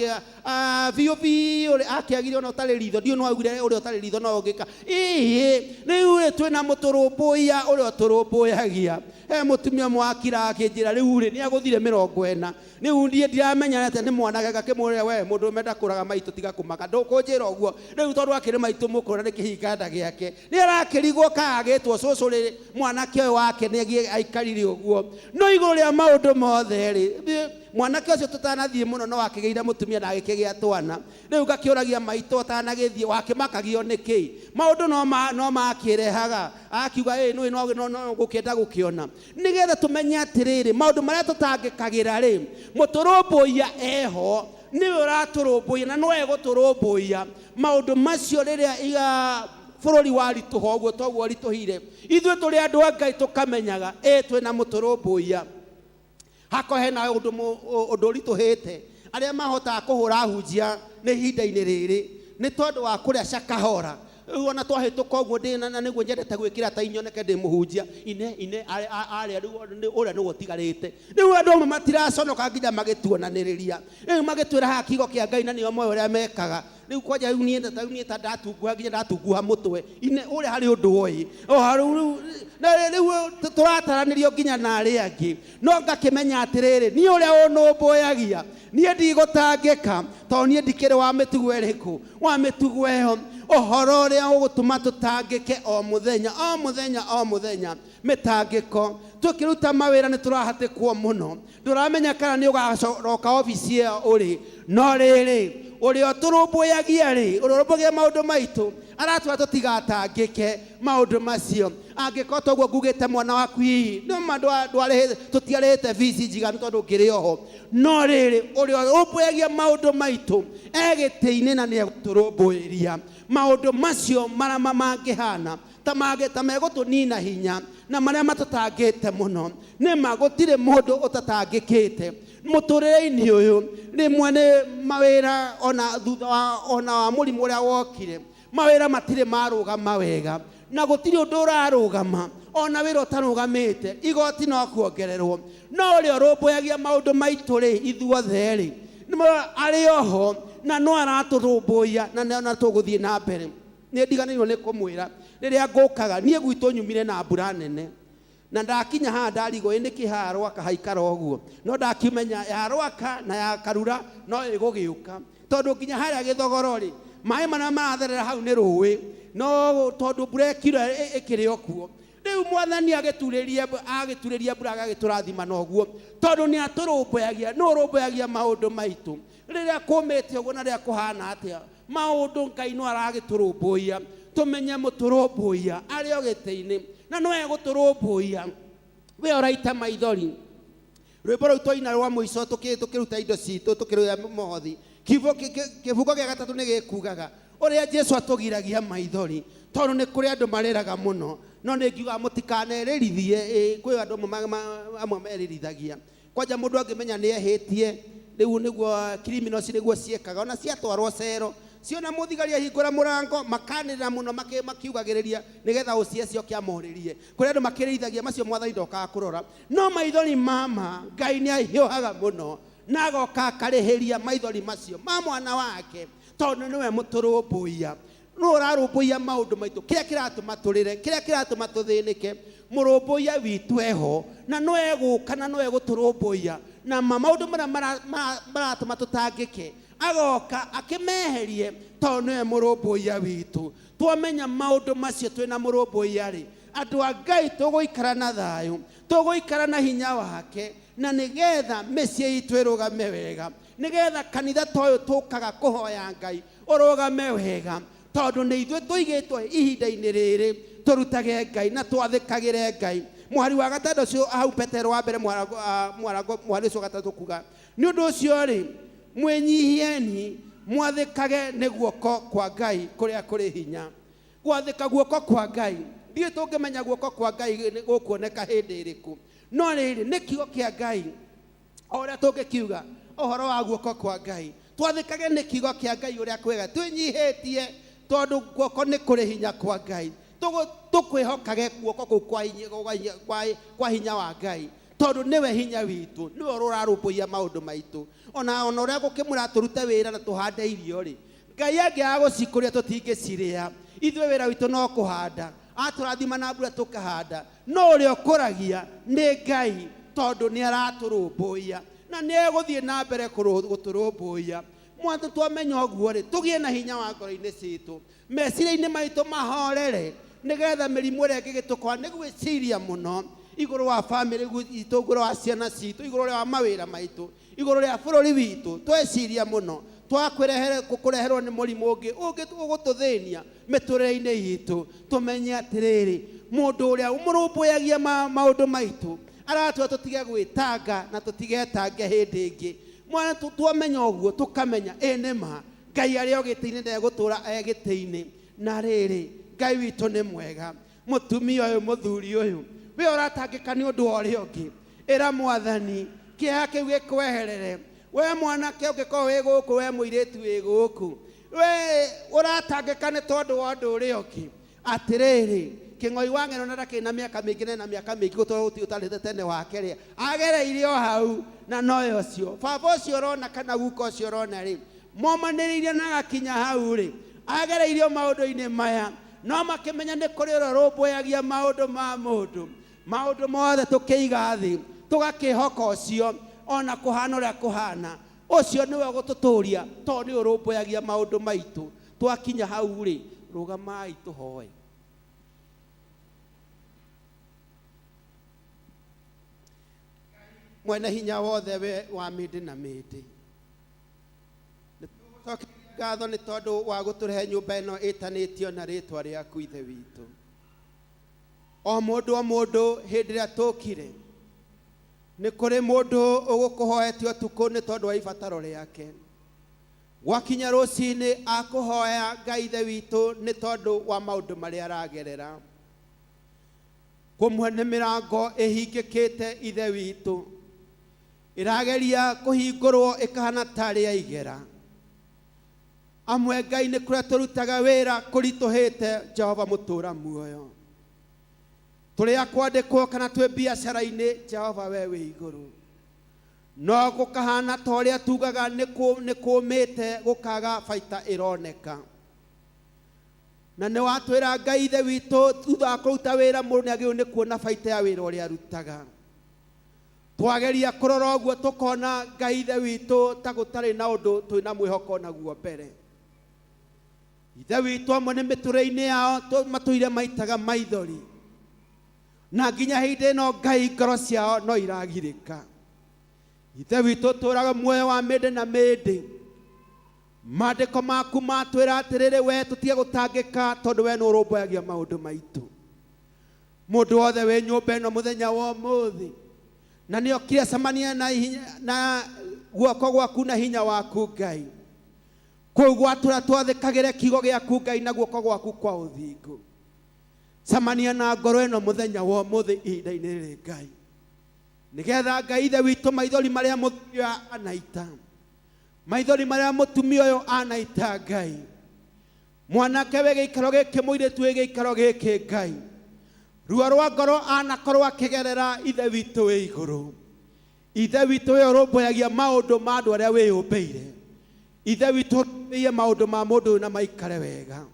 biũ biũ akĩagire ona ũtarĩ ritho, ndiũ no augire ũrĩa ũtarĩ ritho no ũngĩka. Ĩĩ rĩu rĩ twĩna mũtũrũmbũiya ũrĩa ũtũrũmbũyagia. He mũtumia ũmwe wakira akĩnjĩra rĩu rĩ nĩ agũthire 40, rĩu niĩ ndiramenya atĩ nĩ mwanake, ngakĩmwĩra we mũndũrũme ndakũraga maitũ tiga kũmaka, ndũkũnjĩra ũguo rĩu tondũ akĩrĩ maitũ mũkũrũ na nĩ kĩhinga nda gĩake, nĩ arakĩrigwo kana agĩtwo cũcũ rĩ mwanake ũyũ wake nĩ aikarire ũguo. No igũrũ rĩa maũndũ mothe rĩ, mwanake ũcio tũtanathiĩ mũno no akĩgĩire mũtumia na agĩkĩgĩa twana. Rĩu ngakĩũragia maitũ atanagĩthiĩ wakĩmakagio nĩkĩ? Maũndũ no makĩrehaga akiuga ĩ nĩ no no gũkĩenda gũkĩona. Nĩgetha tũmenye atĩrĩrĩ, maũndũ marĩa tũtangĩkagĩra rĩ, mũtũrũmbũiya eho, nĩwe ũratũrũmbũiya na nowe egũtũrũmbũiya. Maũndũ macio rĩrĩa iga bũrũri waritũha ũguo toguo ũritũhire, ithuĩ tũrĩ andũ a Ngai tũkamenyaga ĩ twĩna mũtũrũmbũiya. Hakorwo hena ũndũ ũritũhĩte, arĩa mahotaga kũhũra hunjia nĩ ihinda-inĩ rĩrĩ nĩ tondũ wa kũrĩa cakahora. Rĩu ona twahĩtũka ũguo ndĩ na nĩguo nyendete gwĩkĩra ta inyoneke ndĩ mũhunjia, ine ine arĩa rĩu ũrĩa nĩwe ũtigarĩte. Rĩu andũ amwe matiraconoka nginya magĩtuonanĩrĩria, rĩu magĩtwĩra haha kiugo kĩa Ngai na nĩo moĩ ũrĩa mekaga. Rĩu kwanja rĩu niĩ ta rĩu niĩ ta ndatunguha nginya ndatunguha mũtwe, ine ũrĩa harĩ ũndũ oĩ. O rĩu na rĩu tũrataranĩrio nginya na arĩa angĩ. No ngakĩmenya atĩrĩrĩ, niĩ ũrĩa ũnũmbũyagia, niĩ ndigũtangĩka, tondũ niĩ ndikĩrĩ wa mĩtugo ĩrĩkũ, wa mĩtugo ĩyo. Ũhoro ũrĩa ũgũtũma tũtangĩke o mũthenya, o mũthenya, o mũthenya, mĩtangĩko. Tũkĩruta mawĩra nĩ tũrahatĩkwo mũno. Ndũramenya kana nĩ ũgacoka obici ĩyo ũrĩ. No rĩrĩ, ũrĩa ũtũrũmbũyagia rĩ, ũrĩa ũrũmbũyagia maũndũ maitũ, aratwĩra tũtigatangĩke maũndũ macio. Angĩkorwo toguo ngugĩte mwana waku hihi, no ma tũtiarĩhĩte fees njiganu tondũ ngĩrĩ oho. No rĩrĩ, ũrĩa ũrũmbũyagia maũndũ maitũ, e gĩtĩ-inĩ na nĩ egũtũrũmbũĩria. Maũndũ macio marĩa mangĩhana, ta megũtũnina hinya, na marĩa matũtangĩte mũno. Nĩ ma gũtirĩ mũndũ ũtatangĩkĩte mũtũrĩre-inĩ ũyũ. Rĩmwe nĩ mawĩra ona thutha wa ona wa mũrimũ ũrĩa wokire, mawĩra matirĩ marũgama wega, na gũtirĩ ũndũ ũrarũgama, ona wĩra ũtarũgamĩte, igoti no kuongererwo. No ũrĩa ũrũmbũyagia maũndũ maitũ rĩ, ithuothe rĩ, arĩ oho na no aratũrũmbũiya na nĩ tũgũthiĩ na mbere. Nĩ ndiganĩirwo nĩ kũmwĩra rĩrĩa ngũkaga, niĩ gwitũ nyumire na mbura nene, na ndakinya haha ndarigwo ĩ nĩkĩ haha Rwaka haikara ũguo, no ndakĩmenya ya Rwaka na ya Karura no ĩgũgĩũka, tondũ nginya harĩa Gĩthogoro rĩ, maĩ marĩa maratherera hau nĩ rũĩ, no tondũ mbura ĩkiura ĩkĩrĩ o kuo. Rĩu Mwathani agĩturĩria mbura agagĩtũrathima na ũguo, tondũ nĩ atũrũmbũyagia, nĩ ũrũmbũyagia maũndũ maitũ. Rĩrĩa kũmĩte ũguo na rĩrĩa kũhana atĩa, maũndũ Ngai no aragĩtũrũmbũiya. Tũmenye mũtũrũmbũiya arĩ o gĩtĩ-inĩ na no egũtũrũmbũiya. We ũraita maithori. Rwĩmbo rũu twaina rwa mũico tũkĩruta indo citũ, tũkĩruta mũhothi. Kĩbungo gĩa gatatũ nĩ gĩkugaga ũrĩa Jesu atũgiragia maithori, tondũ nĩ kũrĩ andũ marĩraga mũno. No nĩ ngiugaga mũtikanerĩrithie, kwĩ andũ amwe merĩrithagia. Kwanja mũndũ angĩmenya nĩ ehĩtie, rĩu nĩguo criminals nĩguo ciĩkaga, ona ciatwarwo cero, ciona mũthigari ahingũra mũrango, makanĩrĩra mũno makiugagĩrĩria nĩgetha ũcieci oke amorĩrie. Kũrĩ andũ makĩrĩithagia macio Mwathani ndokaga kũrora. No maithori mama Ngai nĩ ahiũhaga mũno na agoka akarĩhĩria maithori macio ma mwana wake. Tondũ nĩwe mũtũrũmbũiya. Nũ ũrarũmbũiya maũndũ maitũ, kĩrĩa kĩratũma tũrĩre, kĩrĩa kĩratũma tũthĩnĩke, mũrũmbũiya witũ eho, na no egũka na no egũtũrũmbũiya. Na ma maũndũ marĩa maratũma tũtangĩke, agoka akĩmeherie, tondũ nĩwe mũrũmbũiya witũ. Twamenya maũndũ macio twĩna mũrũmbũiya rĩ, andũ a Ngai tũgũikara na thayũ, tũgũikara na hinya wake, na nĩgetha mĩciĩ itũ ĩrũgame wega, nĩgetha kanitha ta ũyũ tũkaga kũhoya Ngai ũrũgame wega, tondũ nĩ ithuĩ tũigĩtwo ihinda-inĩ rĩrĩ tũrutage Ngai na twathĩkagĩre Ngai. Mũhari wa gatandatũ ũcio hau Petero wa mbere mũhari ũcio wa gatandatũ kuga, nĩ ũndũ ũcio rĩ, mwĩnyihieni mwathĩkage nĩ guoko kwa Ngai kũrĩa kũrĩ hinya. Gwathĩka guoko kwa Ngai, ndiũĩ tũngĩmenya guoko kwa Ngai gũkuoneka hĩndĩ ĩrĩkũ, no rĩrĩ nĩ kiugo kĩa Ngai o ũrĩa tũngĩkiuga ũhoro wa guoko kwa Ngai. Twathĩkage nĩ kiugo kĩa Ngai ũrĩa kwega, twĩnyihĩtie, tondũ guoko nĩ kũrĩ hinya kwa Ngai. Tũkwĩhokage guoko kũu kwa hinya wa Ngai, tondũ nĩwe hinya witũ, nĩwe ũrarũmbũiya maũndũ maitũ. Ona ũrĩa gũkĩmwĩra tũrute wĩra na tũhande irio rĩ, Ngai angĩaga gũcikũria tũtingĩcirĩa. Ithuĩ wĩra witũ no kũhanda, atũrathima na mbura tũkahanda, no ũrĩa ũkũragia nĩ Ngai, tondũ nĩ aratũrũmbũiya na nĩ egũthiĩ na mbere gũtũrũmbũiya. Mwathani, twamenya ũguo rĩ, tũgĩe na hinya wa ngoro-inĩ citũ, meciria-inĩ maitũ mahorere, nĩgetha mĩrimũ ĩrĩa ĩngĩgĩtũkora nĩ gwĩciria mũno igũrũ wa bamĩrĩ itũ, igũrũ wa ciana citũ, igũrũ rĩa mawĩra maitũ, igũrũ rĩa bũrũri witũ. Tweciria mũno twakũreherwo nĩ mũrimũ ũngĩ ũgũtũthĩnia mĩtũrĩre-inĩ itũ, tũmenye atĩrĩrĩ, mũndũ ũrĩa ũmũrũmbũyagia maũndũ maitũ aratwĩra tũtige gwĩtanga na tũtigetange hĩndĩ ĩngĩ. Mwana, twamenya ũguo tũkamenya ĩ nĩ ma Ngai arĩ o gĩtĩ-inĩ na egũtũũra e gĩtĩ-inĩ. Na rĩrĩ, Ngai witũ nĩ mwega. Mũtumia ũyũ, mũthuri ũyũ, we ũratangĩka nĩ ũndũ wa ũrĩa ũngĩ, ĩra Mwathani kĩeha kĩu gĩkweherere. We mwanake ũngĩkorwo wĩ gũkũ, we mũirĩtu wĩ gũkũ, we ũratangĩka nĩ tondũ wa ũndũ ũrĩa ũngĩ, atĩrĩrĩ, kĩng'oi wa ng'eno na ndakĩrĩ na mĩaka mĩingĩ, na ena mĩaka mĩingĩ gũtũra gũtirĩ ũtarĩte tene wake rĩ, agereire o hau na noyo ũcio. Baba ũcio ũrona kana guka ũcio ũrona rĩ, momanĩrĩirie na agakinya hau rĩ, agereirio maũndũ-inĩ maya, no makĩmenya nĩ kũrĩ ũrĩa ũrũmbũyagia maũndũ ma mũndũ. Maũndũ mothe tũkĩiga thĩ, tũgakĩhoka ũcio, ona kũhana ũrĩa kũhana, ũcio nĩwe ũgũtũtũria, tondũ nĩwe ũrũmbũyagia maũndũ maitũ. Twakinya hau rĩ, rũgamai tũhoe. Mwene hinya wothe we wa mĩndĩ na mĩndĩ, nĩtũgũcokeria ngatho nĩ tondũ wa gũtũrehe nyũmba ĩno ĩtanĩtio na rĩtwa rĩaku Ithe witũ. O mũndũ o mũndũ hĩndĩ ĩrĩa tũkire, nĩ kũrĩ mũndũ ũgũkũhoete ũtukũ nĩ tondũ wa ibataro rĩake. Gwakinya rũcinĩ akũhoya Ngai Ithe witũ nĩ tondũ wa maũndũ marĩa aragerera. Kũmwe nĩ mĩrango ĩhingĩkĩte Ithe witũ, ĩrageria kũhingũrwo ĩkahana tarĩ ya igera. Amwe Ngai nĩ kũrĩa tũrutaga wĩra kũritũhĩte, Jehova mũtũra muoyo. Tũrĩa kwandĩkwo kana twĩ biacara-inĩ, Jehova we wĩ igũrũ. No gũkahana ta ũrĩa tugaga nĩ kũmĩte gũkaga baita ĩroneka. Na nĩ watwĩra Ngai Ithe witũ, thutha wa kũruta wĩra mũndũ nĩ agĩrĩirwo nĩ kuona baita ya wĩra ũrĩa arutaga. Twageria kũrora ũguo tũkona Ngai Ithe witũ ta gũtarĩ na ũndũ twĩna mwĩhoko naguo mbere. Ithe witũ amwe nĩ mĩtũrĩre-inĩ yao matũire maitaga maithori, na nginya hĩndĩ ĩno Ngai ngoro ciao no iragirĩka. Ithe witũ tũraga muoyo wa mĩndĩ na mĩndĩ. Maandĩko maku matwĩra atĩrĩrĩ, we tũtige gũtangĩka tondũ we nĩ ũrũmbũyagia maũndũ maitũ. Mũndũ wothe wĩ nyũmba ĩno mũthenya wa ũmũthĩ na nĩ okire acemania na hinya, na guoko gwaku na hinya waku Ngai, kũu gwatũra twathĩkagĩre kiugo gĩaku Ngai na guoko gwaku kwa ũthingu. Cemania na ngoro ĩno mũthenya wa ũmũthĩ ihinda-inĩ rĩrĩ Ngai, nĩgetha Ngai Ithe witũ maithori marĩa mũthuri ũyũ anaita, maithori marĩa mũtumia ũyũ anaita Ngai, mwanake wĩ gĩikaro gĩkĩ, mũirĩtu wĩ gĩikaro gĩkĩ Ngai, ruo rwa ngoro anakorwo akĩgerera Ithe witũ wĩ igũrũ. Ithe witũ we ũrũmbũyagia maũndũ ma andũ arĩa wĩyũmbĩire. Ithe witũ, rũmbũiye maũndũ ma mũndũ ũyũ na maikare wega.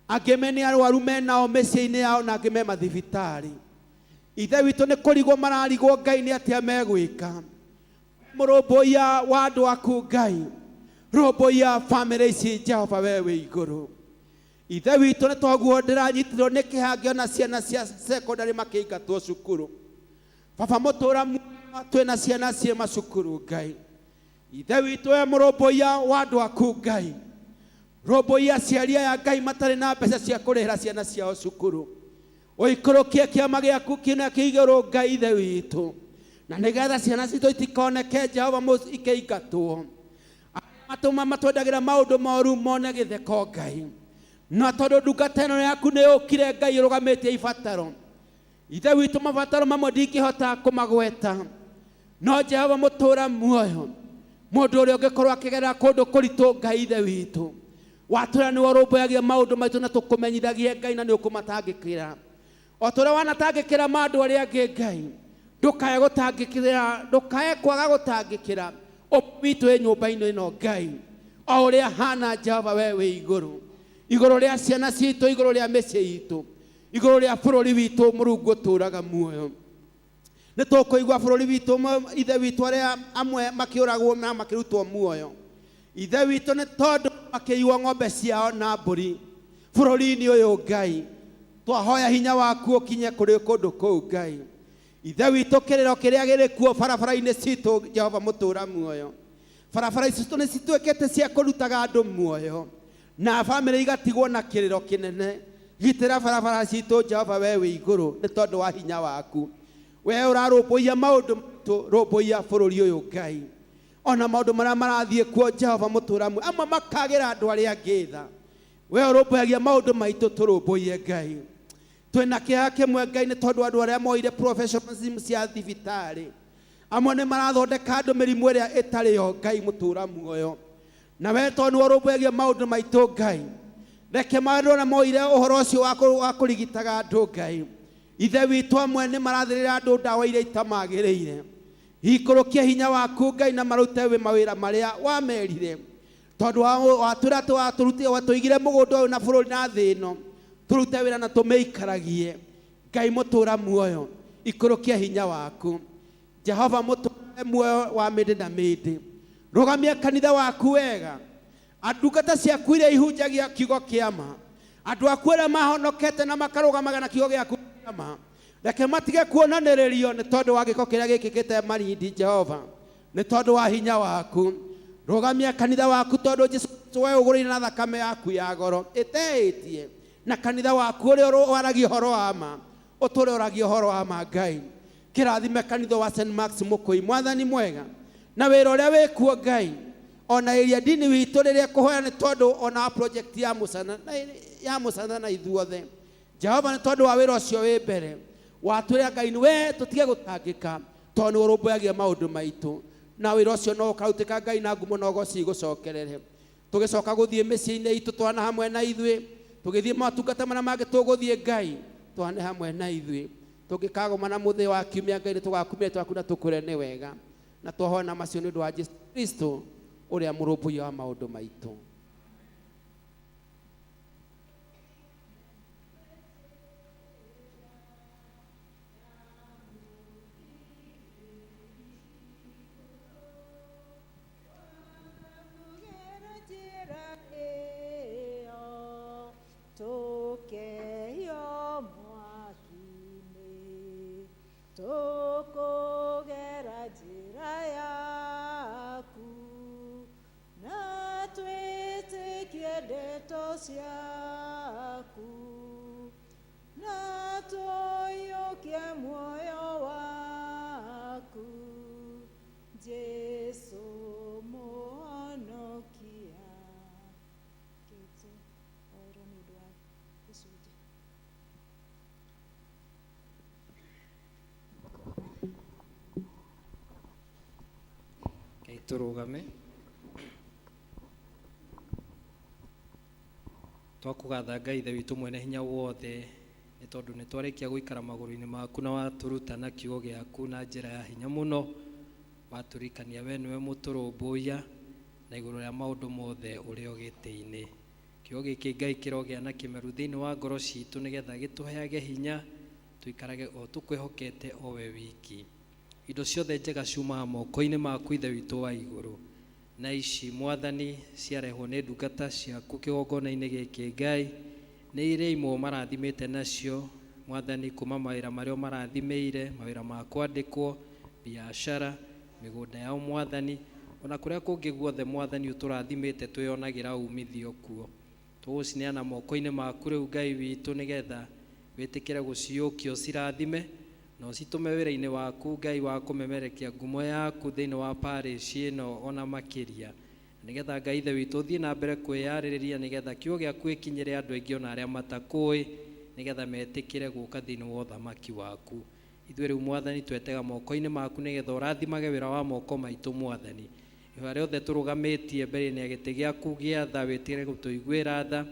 Angĩ me nĩ arwaru menao mĩciĩ-inĩ yao, na angĩ me mathibitarĩ. Ithe witũ, nĩ kũrigwo mararigwo, Ngai, nĩ atĩa megwĩka. Mũrũmbũiya wa andũ aku, Ngai, rũmbũiya bamĩrĩ ici, Jehova, we wĩ igũrũ. Ithe witũ, nĩ toguo ndĩranyitirwo nĩ kĩha ngĩona ciana cia secondary makĩingatwo cukuru. Baba mũtũra muoyo, twĩna ciana ciĩ macukuru. Ngai Ithe witũ, we mũrũmbũiya wa andũ aku, Ngai, rũmbũiya aciari aya, Ngai, matarĩ na mbeca cia kũrĩhĩra ciana ciao cukuru. Ũikũrũkie kĩama gĩaku kĩna kĩ igũrũ, Ngai Ithe witũ, na nĩgetha ciana citũ itikoneke, Jehova, ikĩingatwo. Matũma matwendagĩra maũndũ moru mone gĩtheko, Ngai, no tondũ ndungata ĩno yaku nĩ yũkire, Ngai, ĩrũgamĩtie ibataro. Ithe witũ, mabataro mamwe ndingĩhota kũmagweta, no Jehova mũtũra muoyo, mũndũ ũrĩa ũngĩkorwo akĩgerera kũndũ kũritũ, Ngai Ithe witũ, watũra nĩwe ũrũmbũyagia maũndũ maitũ na tũkũmenyithagie, Ngai, na nĩ ũkũmatangĩkĩra o ta ũrĩa wanatangĩkĩra ma andũ arĩa angĩ. Ngai, ndũkae gũtangĩkĩra, ndũkae kwaga gũtangĩkĩra witũ wĩ nyũmba-inĩ ĩno, Ngai, o ũrĩa hana. Jehova, we wĩ igũrũ, igũrũ rĩa ciana citũ, igũrũ rĩa mĩciĩ itũ, igũrũ rĩa bũrũri witũ, Mũrungu ũtũraga muoyo, nĩ tũkũigua bũrũri witũ, Ithe witũ, arĩa amwe makĩũragwo na makĩrutwo muoyo, Ithe witũ, nĩ tondũ makĩiywo ng'ombe ciao na mbũri bũrũri-inĩ ũyũ. Ngai, twahoya hinya waku ũkinye kũrĩ kũndũ kũu. Ngai Ithe witũ, kĩrĩro kĩrĩa gĩrĩ kuo barabara-inĩ citũ, Jehova mũtũra muoyo, barabara ici citũ nĩ cituĩkĩte cia kũrutaga andũ muoyo na bamĩrĩ igatigwo na kĩrĩro kĩnene. Gitĩra barabara citũ, Jehova, we wĩ igũrũ, nĩ tondũ wa hinya waku. We ũrarũmbũiya maũndũ maitũ, rũmbũiya bũrũri ũyũ, Ngai, ona maũndũ marĩa marathiĩ kuo. Jehova mũtũra muoyo, amwe makagĩra andũ arĩa angĩ tha. We ũrũmbũyagia maũndũ maitũ, tũrũmbũiye, Ngai. Twĩna kĩeha kĩmwe, Ngai, nĩ tondũ andũ arĩa moire professionalism cia thibitarĩ, amwe nĩ marathondeka andũ mĩrimũ ĩrĩa ĩtarĩ yo. Ngai mũtũra muoyo, na we tondũ nĩwe ũrũmbũyagia maũndũ maitũ, Ngai, reke maũndũ arĩa moire ũhoro ũcio wa kũrigitaga andũ, Ngai Ithe witũ, amwe nĩ marathĩrĩra andũ ndawa iria itamagĩrĩire. Ikũrũkie hinya waku, Ngai, na marute mawĩra marĩa wamerire, tondũ watwĩra atĩ watũrutire, watũigire mũgũnda ũyũ na bũrũri na thĩ ĩno tũrute wĩra na tũmĩikaragie. Ngai mũtũra muoyo, ikũrũkia hinya waku. Jehova mũtũra muoyo wa mĩndĩ na mĩndĩ, rũgamia kanitha waku wega, ndungata ciaku iria ihunjagia kiugo kĩa ma, andũ aku arĩa mahonokete na makarũgamaga na kiugo gĩaku kĩa ma. Reke matige kuonanĩrĩrio nĩ tondũ wa gĩko kĩrĩa gĩkĩkĩte Malindi. Jehova, nĩ tondũ wa hinya waku, rũgamia kanitha waku, tondũ Jesu we ũgũrĩire na thakame yaku ya goro ĩteĩtie, na kanitha waku ũrĩa waragia ũhoro wa ma ũtũre ũragia ũhoro wa ma. Ngai, kĩrathime kanitha wa St Max Mũkũi, Mwathani mwega, na wĩra ũrĩa wĩkuo. Ngai, ona ĩria ndini witũ rĩrĩa kũhoya, nĩ tondũ ona project ya mũcana ya mũcana na ithuothe, Jehova, nĩ tondũ wa wĩra ũcio wĩ mbere watwĩra. Ngai, nĩ we tũtige gũtangĩka, tondũ nĩ ũrũmbũyagia maũndũ maitũ, na wĩra ũcio no ũkarutĩka. Ngai, na ngumo na ũgoci igũcokerere. Tũgĩcoka gũthiĩ mĩciĩ-inĩ itũ, twana hamwe na ithuĩ. Tũgĩthiĩ motungata marĩa mangĩ tũgũthiĩ, Ngai, twane hamwe na ithuĩ. Tũngĩkagomana mũthĩ wa kiumia, Ngai, nĩ tũgakumia twaku na tũkwĩre nĩ wega, na twahoya na macio nĩ ũndũ wa Jesu Kristo ũrĩa mũrũmbũiya wa maũndũ maitũ. Njĩra ĩyo tũkeyo mwaki-inĩ, tũkũgera njĩra yaku na twĩtĩkie ndeto ciaku na tũiyũkie muoyo waku, Jesu mũhonokia. Kĩtũ oerwo nĩ ũndũ wa gĩcunjĩ. Rekei tũrũgame. Twakũgatha, Ngai Ithe witũ mwene hinya wothe, nĩ tondũ nĩ twarĩkia gũikara magũrũ-inĩ maku na watũruta na kiugo gĩaku na njĩra ya hinya mũno. Watũririkania we nĩwe mũtũrũmbũiya. Na igũrũ rĩa maũndũ mothe ũrĩ o gĩtĩ-inĩ. Kiugo gĩkĩ Ngai kĩrogĩa na kĩmeru thĩinĩ wa ngoro citũ, nĩgetha gĩtũheage hinya tũikarage o tũkwĩhokete o we wiki. Indo ciothe njega ciumaga moko-inĩ maku, Ithe witũ wa igũrũ, na ici, Mwathani, ciarehwo nĩ ndungata ciaku kĩgongona-inĩ gĩkĩ, Ngai, nĩ irĩ imwe marathimĩte nacio, Mwathani, kuma mawĩra marĩa marathimĩire, mawĩra ma kwandĩkwo, biacara, mĩgũnda yao, Mwathani, ona kũrĩa kũngĩ guothe, Mwathani, ũtũrathimĩte twĩyonagĩra umithio kuo. Tũgũcineana moko-inĩ maku rĩu, Ngai witũ, nĩgetha wĩtĩkĩre gũciũkia, ũcirathime na ũcitũme wĩra-inĩ waku, Ngai, wa kũmemerekia ngumo yaku thĩinĩ wa parish ĩno ona makĩria, nĩgetha Ngai Ithe witũ ũthiĩ na mbere kwĩyarĩrĩria, nĩgetha kiugo gĩaku gĩkinyĩre andũ aingĩ ona arĩa matakũĩ, nĩgetha metĩkĩre gũka thĩinĩ wa ũthamaki waku. Ithuĩ rĩu, Mwathani, twetega moko-inĩ maku, nĩgetha ũrathimage wĩra wa moko maitũ, Mwathani. Ihoya rĩothe tũrũgamĩtie mbere-inĩ ya gĩtĩ gĩaku gĩa tha, wĩtĩkĩre gũtũiguĩra tha.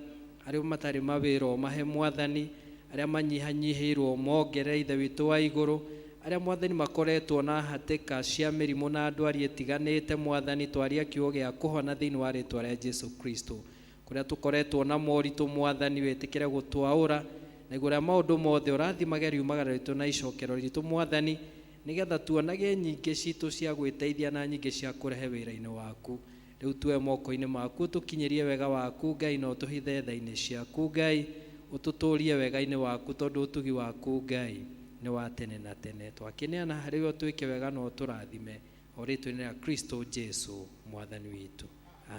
Arĩa matarĩ mawĩra ũmahe, Mwathani. Arĩa manyihanyihĩirwo mongerere, Ithe witũ wa igũrũ. Arĩa, Mwathani, makoretwo na hatĩka cia mĩrimũ na ndwari ĩtiganĩte, Mwathani, twaria kiugo gĩa kũhona thĩinĩ wa rĩtwa rĩa Jesu Kristo. Kũrĩa tũkoretwo na moritũ, Mwathani, wĩtĩkĩre gũtwaũra. Na igũrũ rĩa maũndũ mothe ũrathimage riumagara ritũ na icokero ritũ, Mwathani, nĩgetha tuonage nyingĩ citũ cia gwĩteithia na nyingĩ cia kũrehe wĩra-inĩ waku. Rĩu tuoe moko-inĩ maku, tũkinyĩrie wega waku, Ngai, na ũtũhithe tha-inĩ ciaku, Ngai, ũtũtũrie wega-inĩ waku, tondũ ũtugi waku, Ngai, nĩ wa tene na tene. Twakĩneana harĩ we, ũtwĩke wega na ũtũrathime, o rĩtwa-inĩ rĩa Kristo Jesu Mwathani witũ,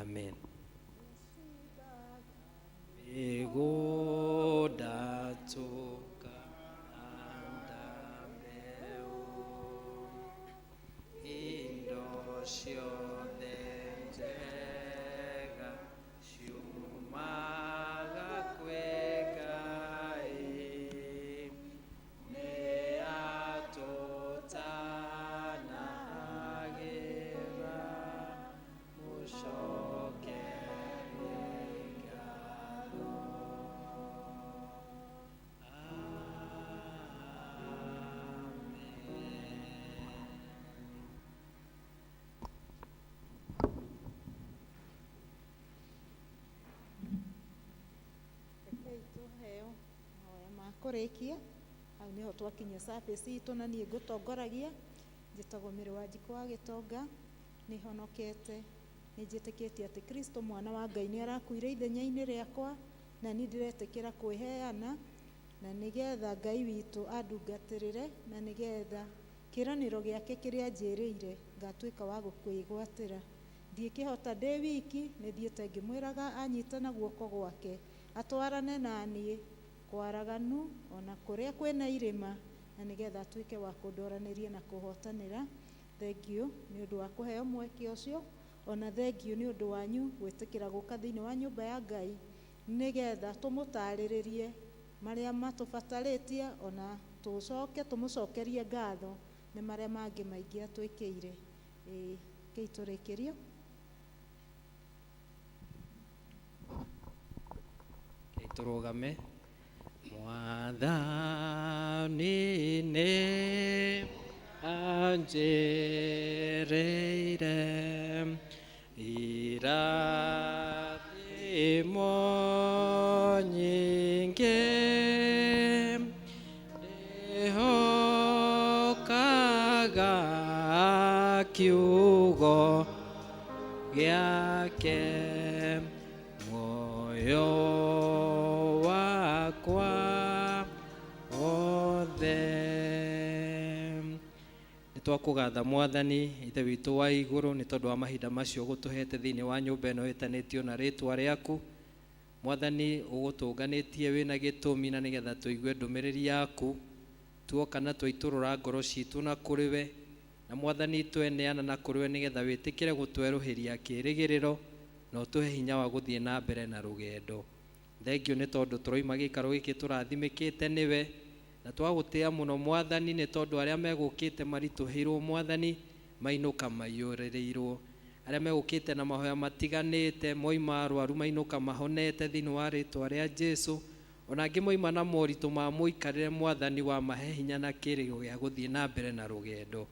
amen. Mĩgũnda tũkahanda mbeũ, indo ciothe njega ciumaga kwĩ Ngai, nĩ atũtanagĩra, mũcokerie ngatho. Amen. Rekei tũheo mahoya ma kũrĩkia. Hau nĩho twakinyia service itũ, na niĩ ngũtongoragia. Njĩtagwo Mĩrĩ wa Njikũ wa Gĩtonga. Nĩ honokete, nĩ njĩtĩkĩtie atĩ Kristo mwana wa Ngai nĩ arakuire ithenya-inĩ rĩakwa, na niĩ ndĩretĩkĩra kwĩheana na nĩgetha Ngai witũ andungatĩrĩre, na nĩgetha kĩĩranĩro gĩake kĩrĩa anjĩrĩire ngatuĩka wa gũkwĩgwatĩra. Ndiĩkĩhota ndĩ wiki, nĩ thiĩte ngĩmwĩraga anyite na guoko gwake, atwarane na niĩ kwaraganu ona kũrĩa kwĩna irĩma, na nĩgetha atuĩke wa kũndoranĩria na kũhotanĩra. Thengiũ nĩ ũndũ wa kũheo mweke ũcio, ona thengiũ nĩ ũndũ wanyu gwĩtĩkĩra gũka thĩinĩ wa nyũmba ya Ngai, nĩgetha tũmũtarĩrĩrie marĩa matũbatarĩtie, ona tũcoke tũmũcokerie ngatho nĩ marĩa mangĩ maingĩ atwĩkĩire. Ĩĩ, kĩi tũrĩkĩrio. Rekei tũrũgame. Mwathani nĩ anjĩrĩire irathimo nyingĩ, ndĩhokaga kiugo gĩake muoyo wakwa wothe. Nĩ twakũgatha, Mwathani Ithe witũ wa igũrũ, nĩ tondũ wa mahinda macio gũtũhete thĩinĩ wa nyũmba ĩno ĩtanĩtio na rĩtwa rĩaku. Mwathani, ũgũtũnganĩtie wĩna gĩtũmi, na nĩgetha tũigue ndũmĩrĩri yaku. Tuoka na twaitũrũra ngoro citũ na kũrĩ we, na Mwathani, tweneana na kũrĩ we, nĩgetha wĩtĩkĩre gũtwerũhĩria kĩĩrĩgĩrĩro na ũtũhe hinya wa gũthiĩ na mbere na rũgendo. Thengio nĩ tondũ tũroima gĩikaro gĩkĩ tũrathimĩkĩte nĩwe, na twagũtĩa mũno, Mwathani, nĩ tondũ arĩa megũkĩte maritũhĩirwo, Mwathani, mainũka maiyũrĩrĩirwo. Arĩa megũkĩte na mahoya matiganĩte moima arwaru, mainũka mahonete thĩinĩ wa rĩtwa rĩa Jesu. Ona angĩ moima na moritũ ma mũikarĩre, Mwathani, wa mahe hinya na kĩĩrĩgĩrĩro gĩa gũthiĩ na mbere na rũgendo.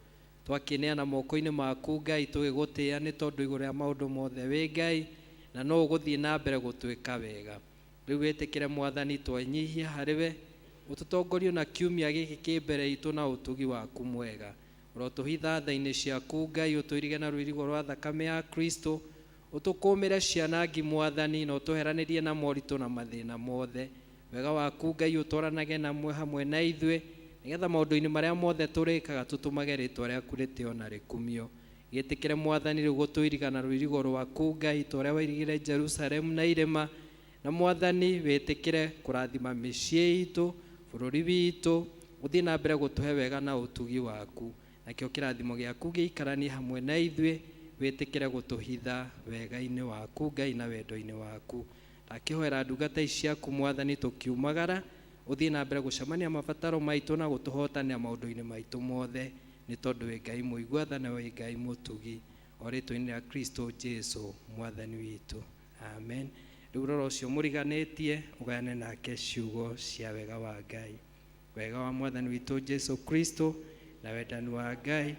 Twakĩneana moko-inĩ maku Ngai, tũgĩgũtĩĩa nĩ tondũ igũrũ rĩa maũndũ mothe wĩ Ngai, na no ũgũthiĩ na mbere gũtwĩka wega. Rĩu wĩtĩkĩre Mwathani, twenyihia harĩ we, ũtũtongorie na kiumia gĩkĩ kĩ mbere itũ na ũtugi waku mwega. Ũrotũhitha tha-inĩ ciaku Ngai, ũtũirige na rũirigo rwa thakame ya Kristo, ũtũkũmĩre cianangi Mwathani, na ũtũheranĩrie na moritũ na mathĩna mothe. Wega waku Ngai ũtwaranage namwe hamwe na ithuĩ, nĩgetha maũndũ-inĩ marĩa mothe tũrĩkaga tũtũmage rĩtwa rĩaku rĩtĩo na rĩkumio. Gĩtĩkĩre Mwathani rĩu gũtũiriga na rũirigo rwaku Ngai, ta ũrĩa wairigire Jerusalemu na irĩma. Na Mwathani wĩtĩkĩre kũrathima mĩciĩ itũ, bũrũri witũ, ũthiĩ na mbere gũtũhe wega na ũtugi waku. Nakĩo kĩrathimo gĩaku gĩikaranie hamwe na ithuĩ, wĩtĩkĩre gũtũhitha wega-inĩ waku Ngai na wendo-inĩ waku. Ndakĩhoera ndungata ici ciaku Mwathani tũkiumagara, ũthiĩ na mbere gũcemania mabataro maitũ na gũtũhotanĩra maũndũ-inĩ maitũ mothe, nĩ tondũ wĩ Ngai mũigua tha na wĩ Ngai mũtugi. O rĩtwa-inĩ rĩa Kristo Jesu Mwathani witũ, amen. Rĩu rora ũcio mũriganĩtie, ũgayane nake ciugo cia wega wa Ngai. Wega wa Mwathani witũ Jesu Kristo na wendani wa Ngai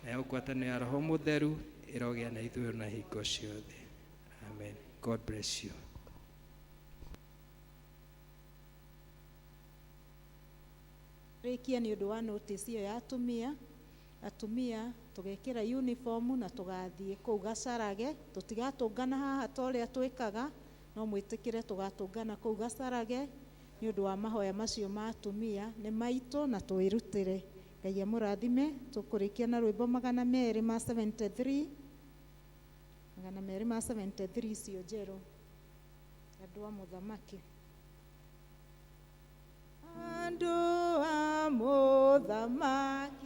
nayo ngwatanĩro ya Roho Mũtheru ĩrogĩa na ithuĩ na hingo ciothe. Amen. God bless you. Rĩkia nĩ ũndũ wa notice ĩyo ya atumia. Atumia tũgekĩra uniform na tũgathiĩ kũu Gacarage, tũtigatũngana haha ta ũrĩa twĩkaga, no mwĩtĩkĩre tũgatũngana kũu Gacarage nĩ ũndũ wa mahoya macio ma atumia nĩ maitũ na twĩrutĩre. Ngai amũrathime. Tũkũrĩkia na rwĩmbo 273, 273 icio njerũ, andũ a mũthamaki. Andũ a mũthamaki.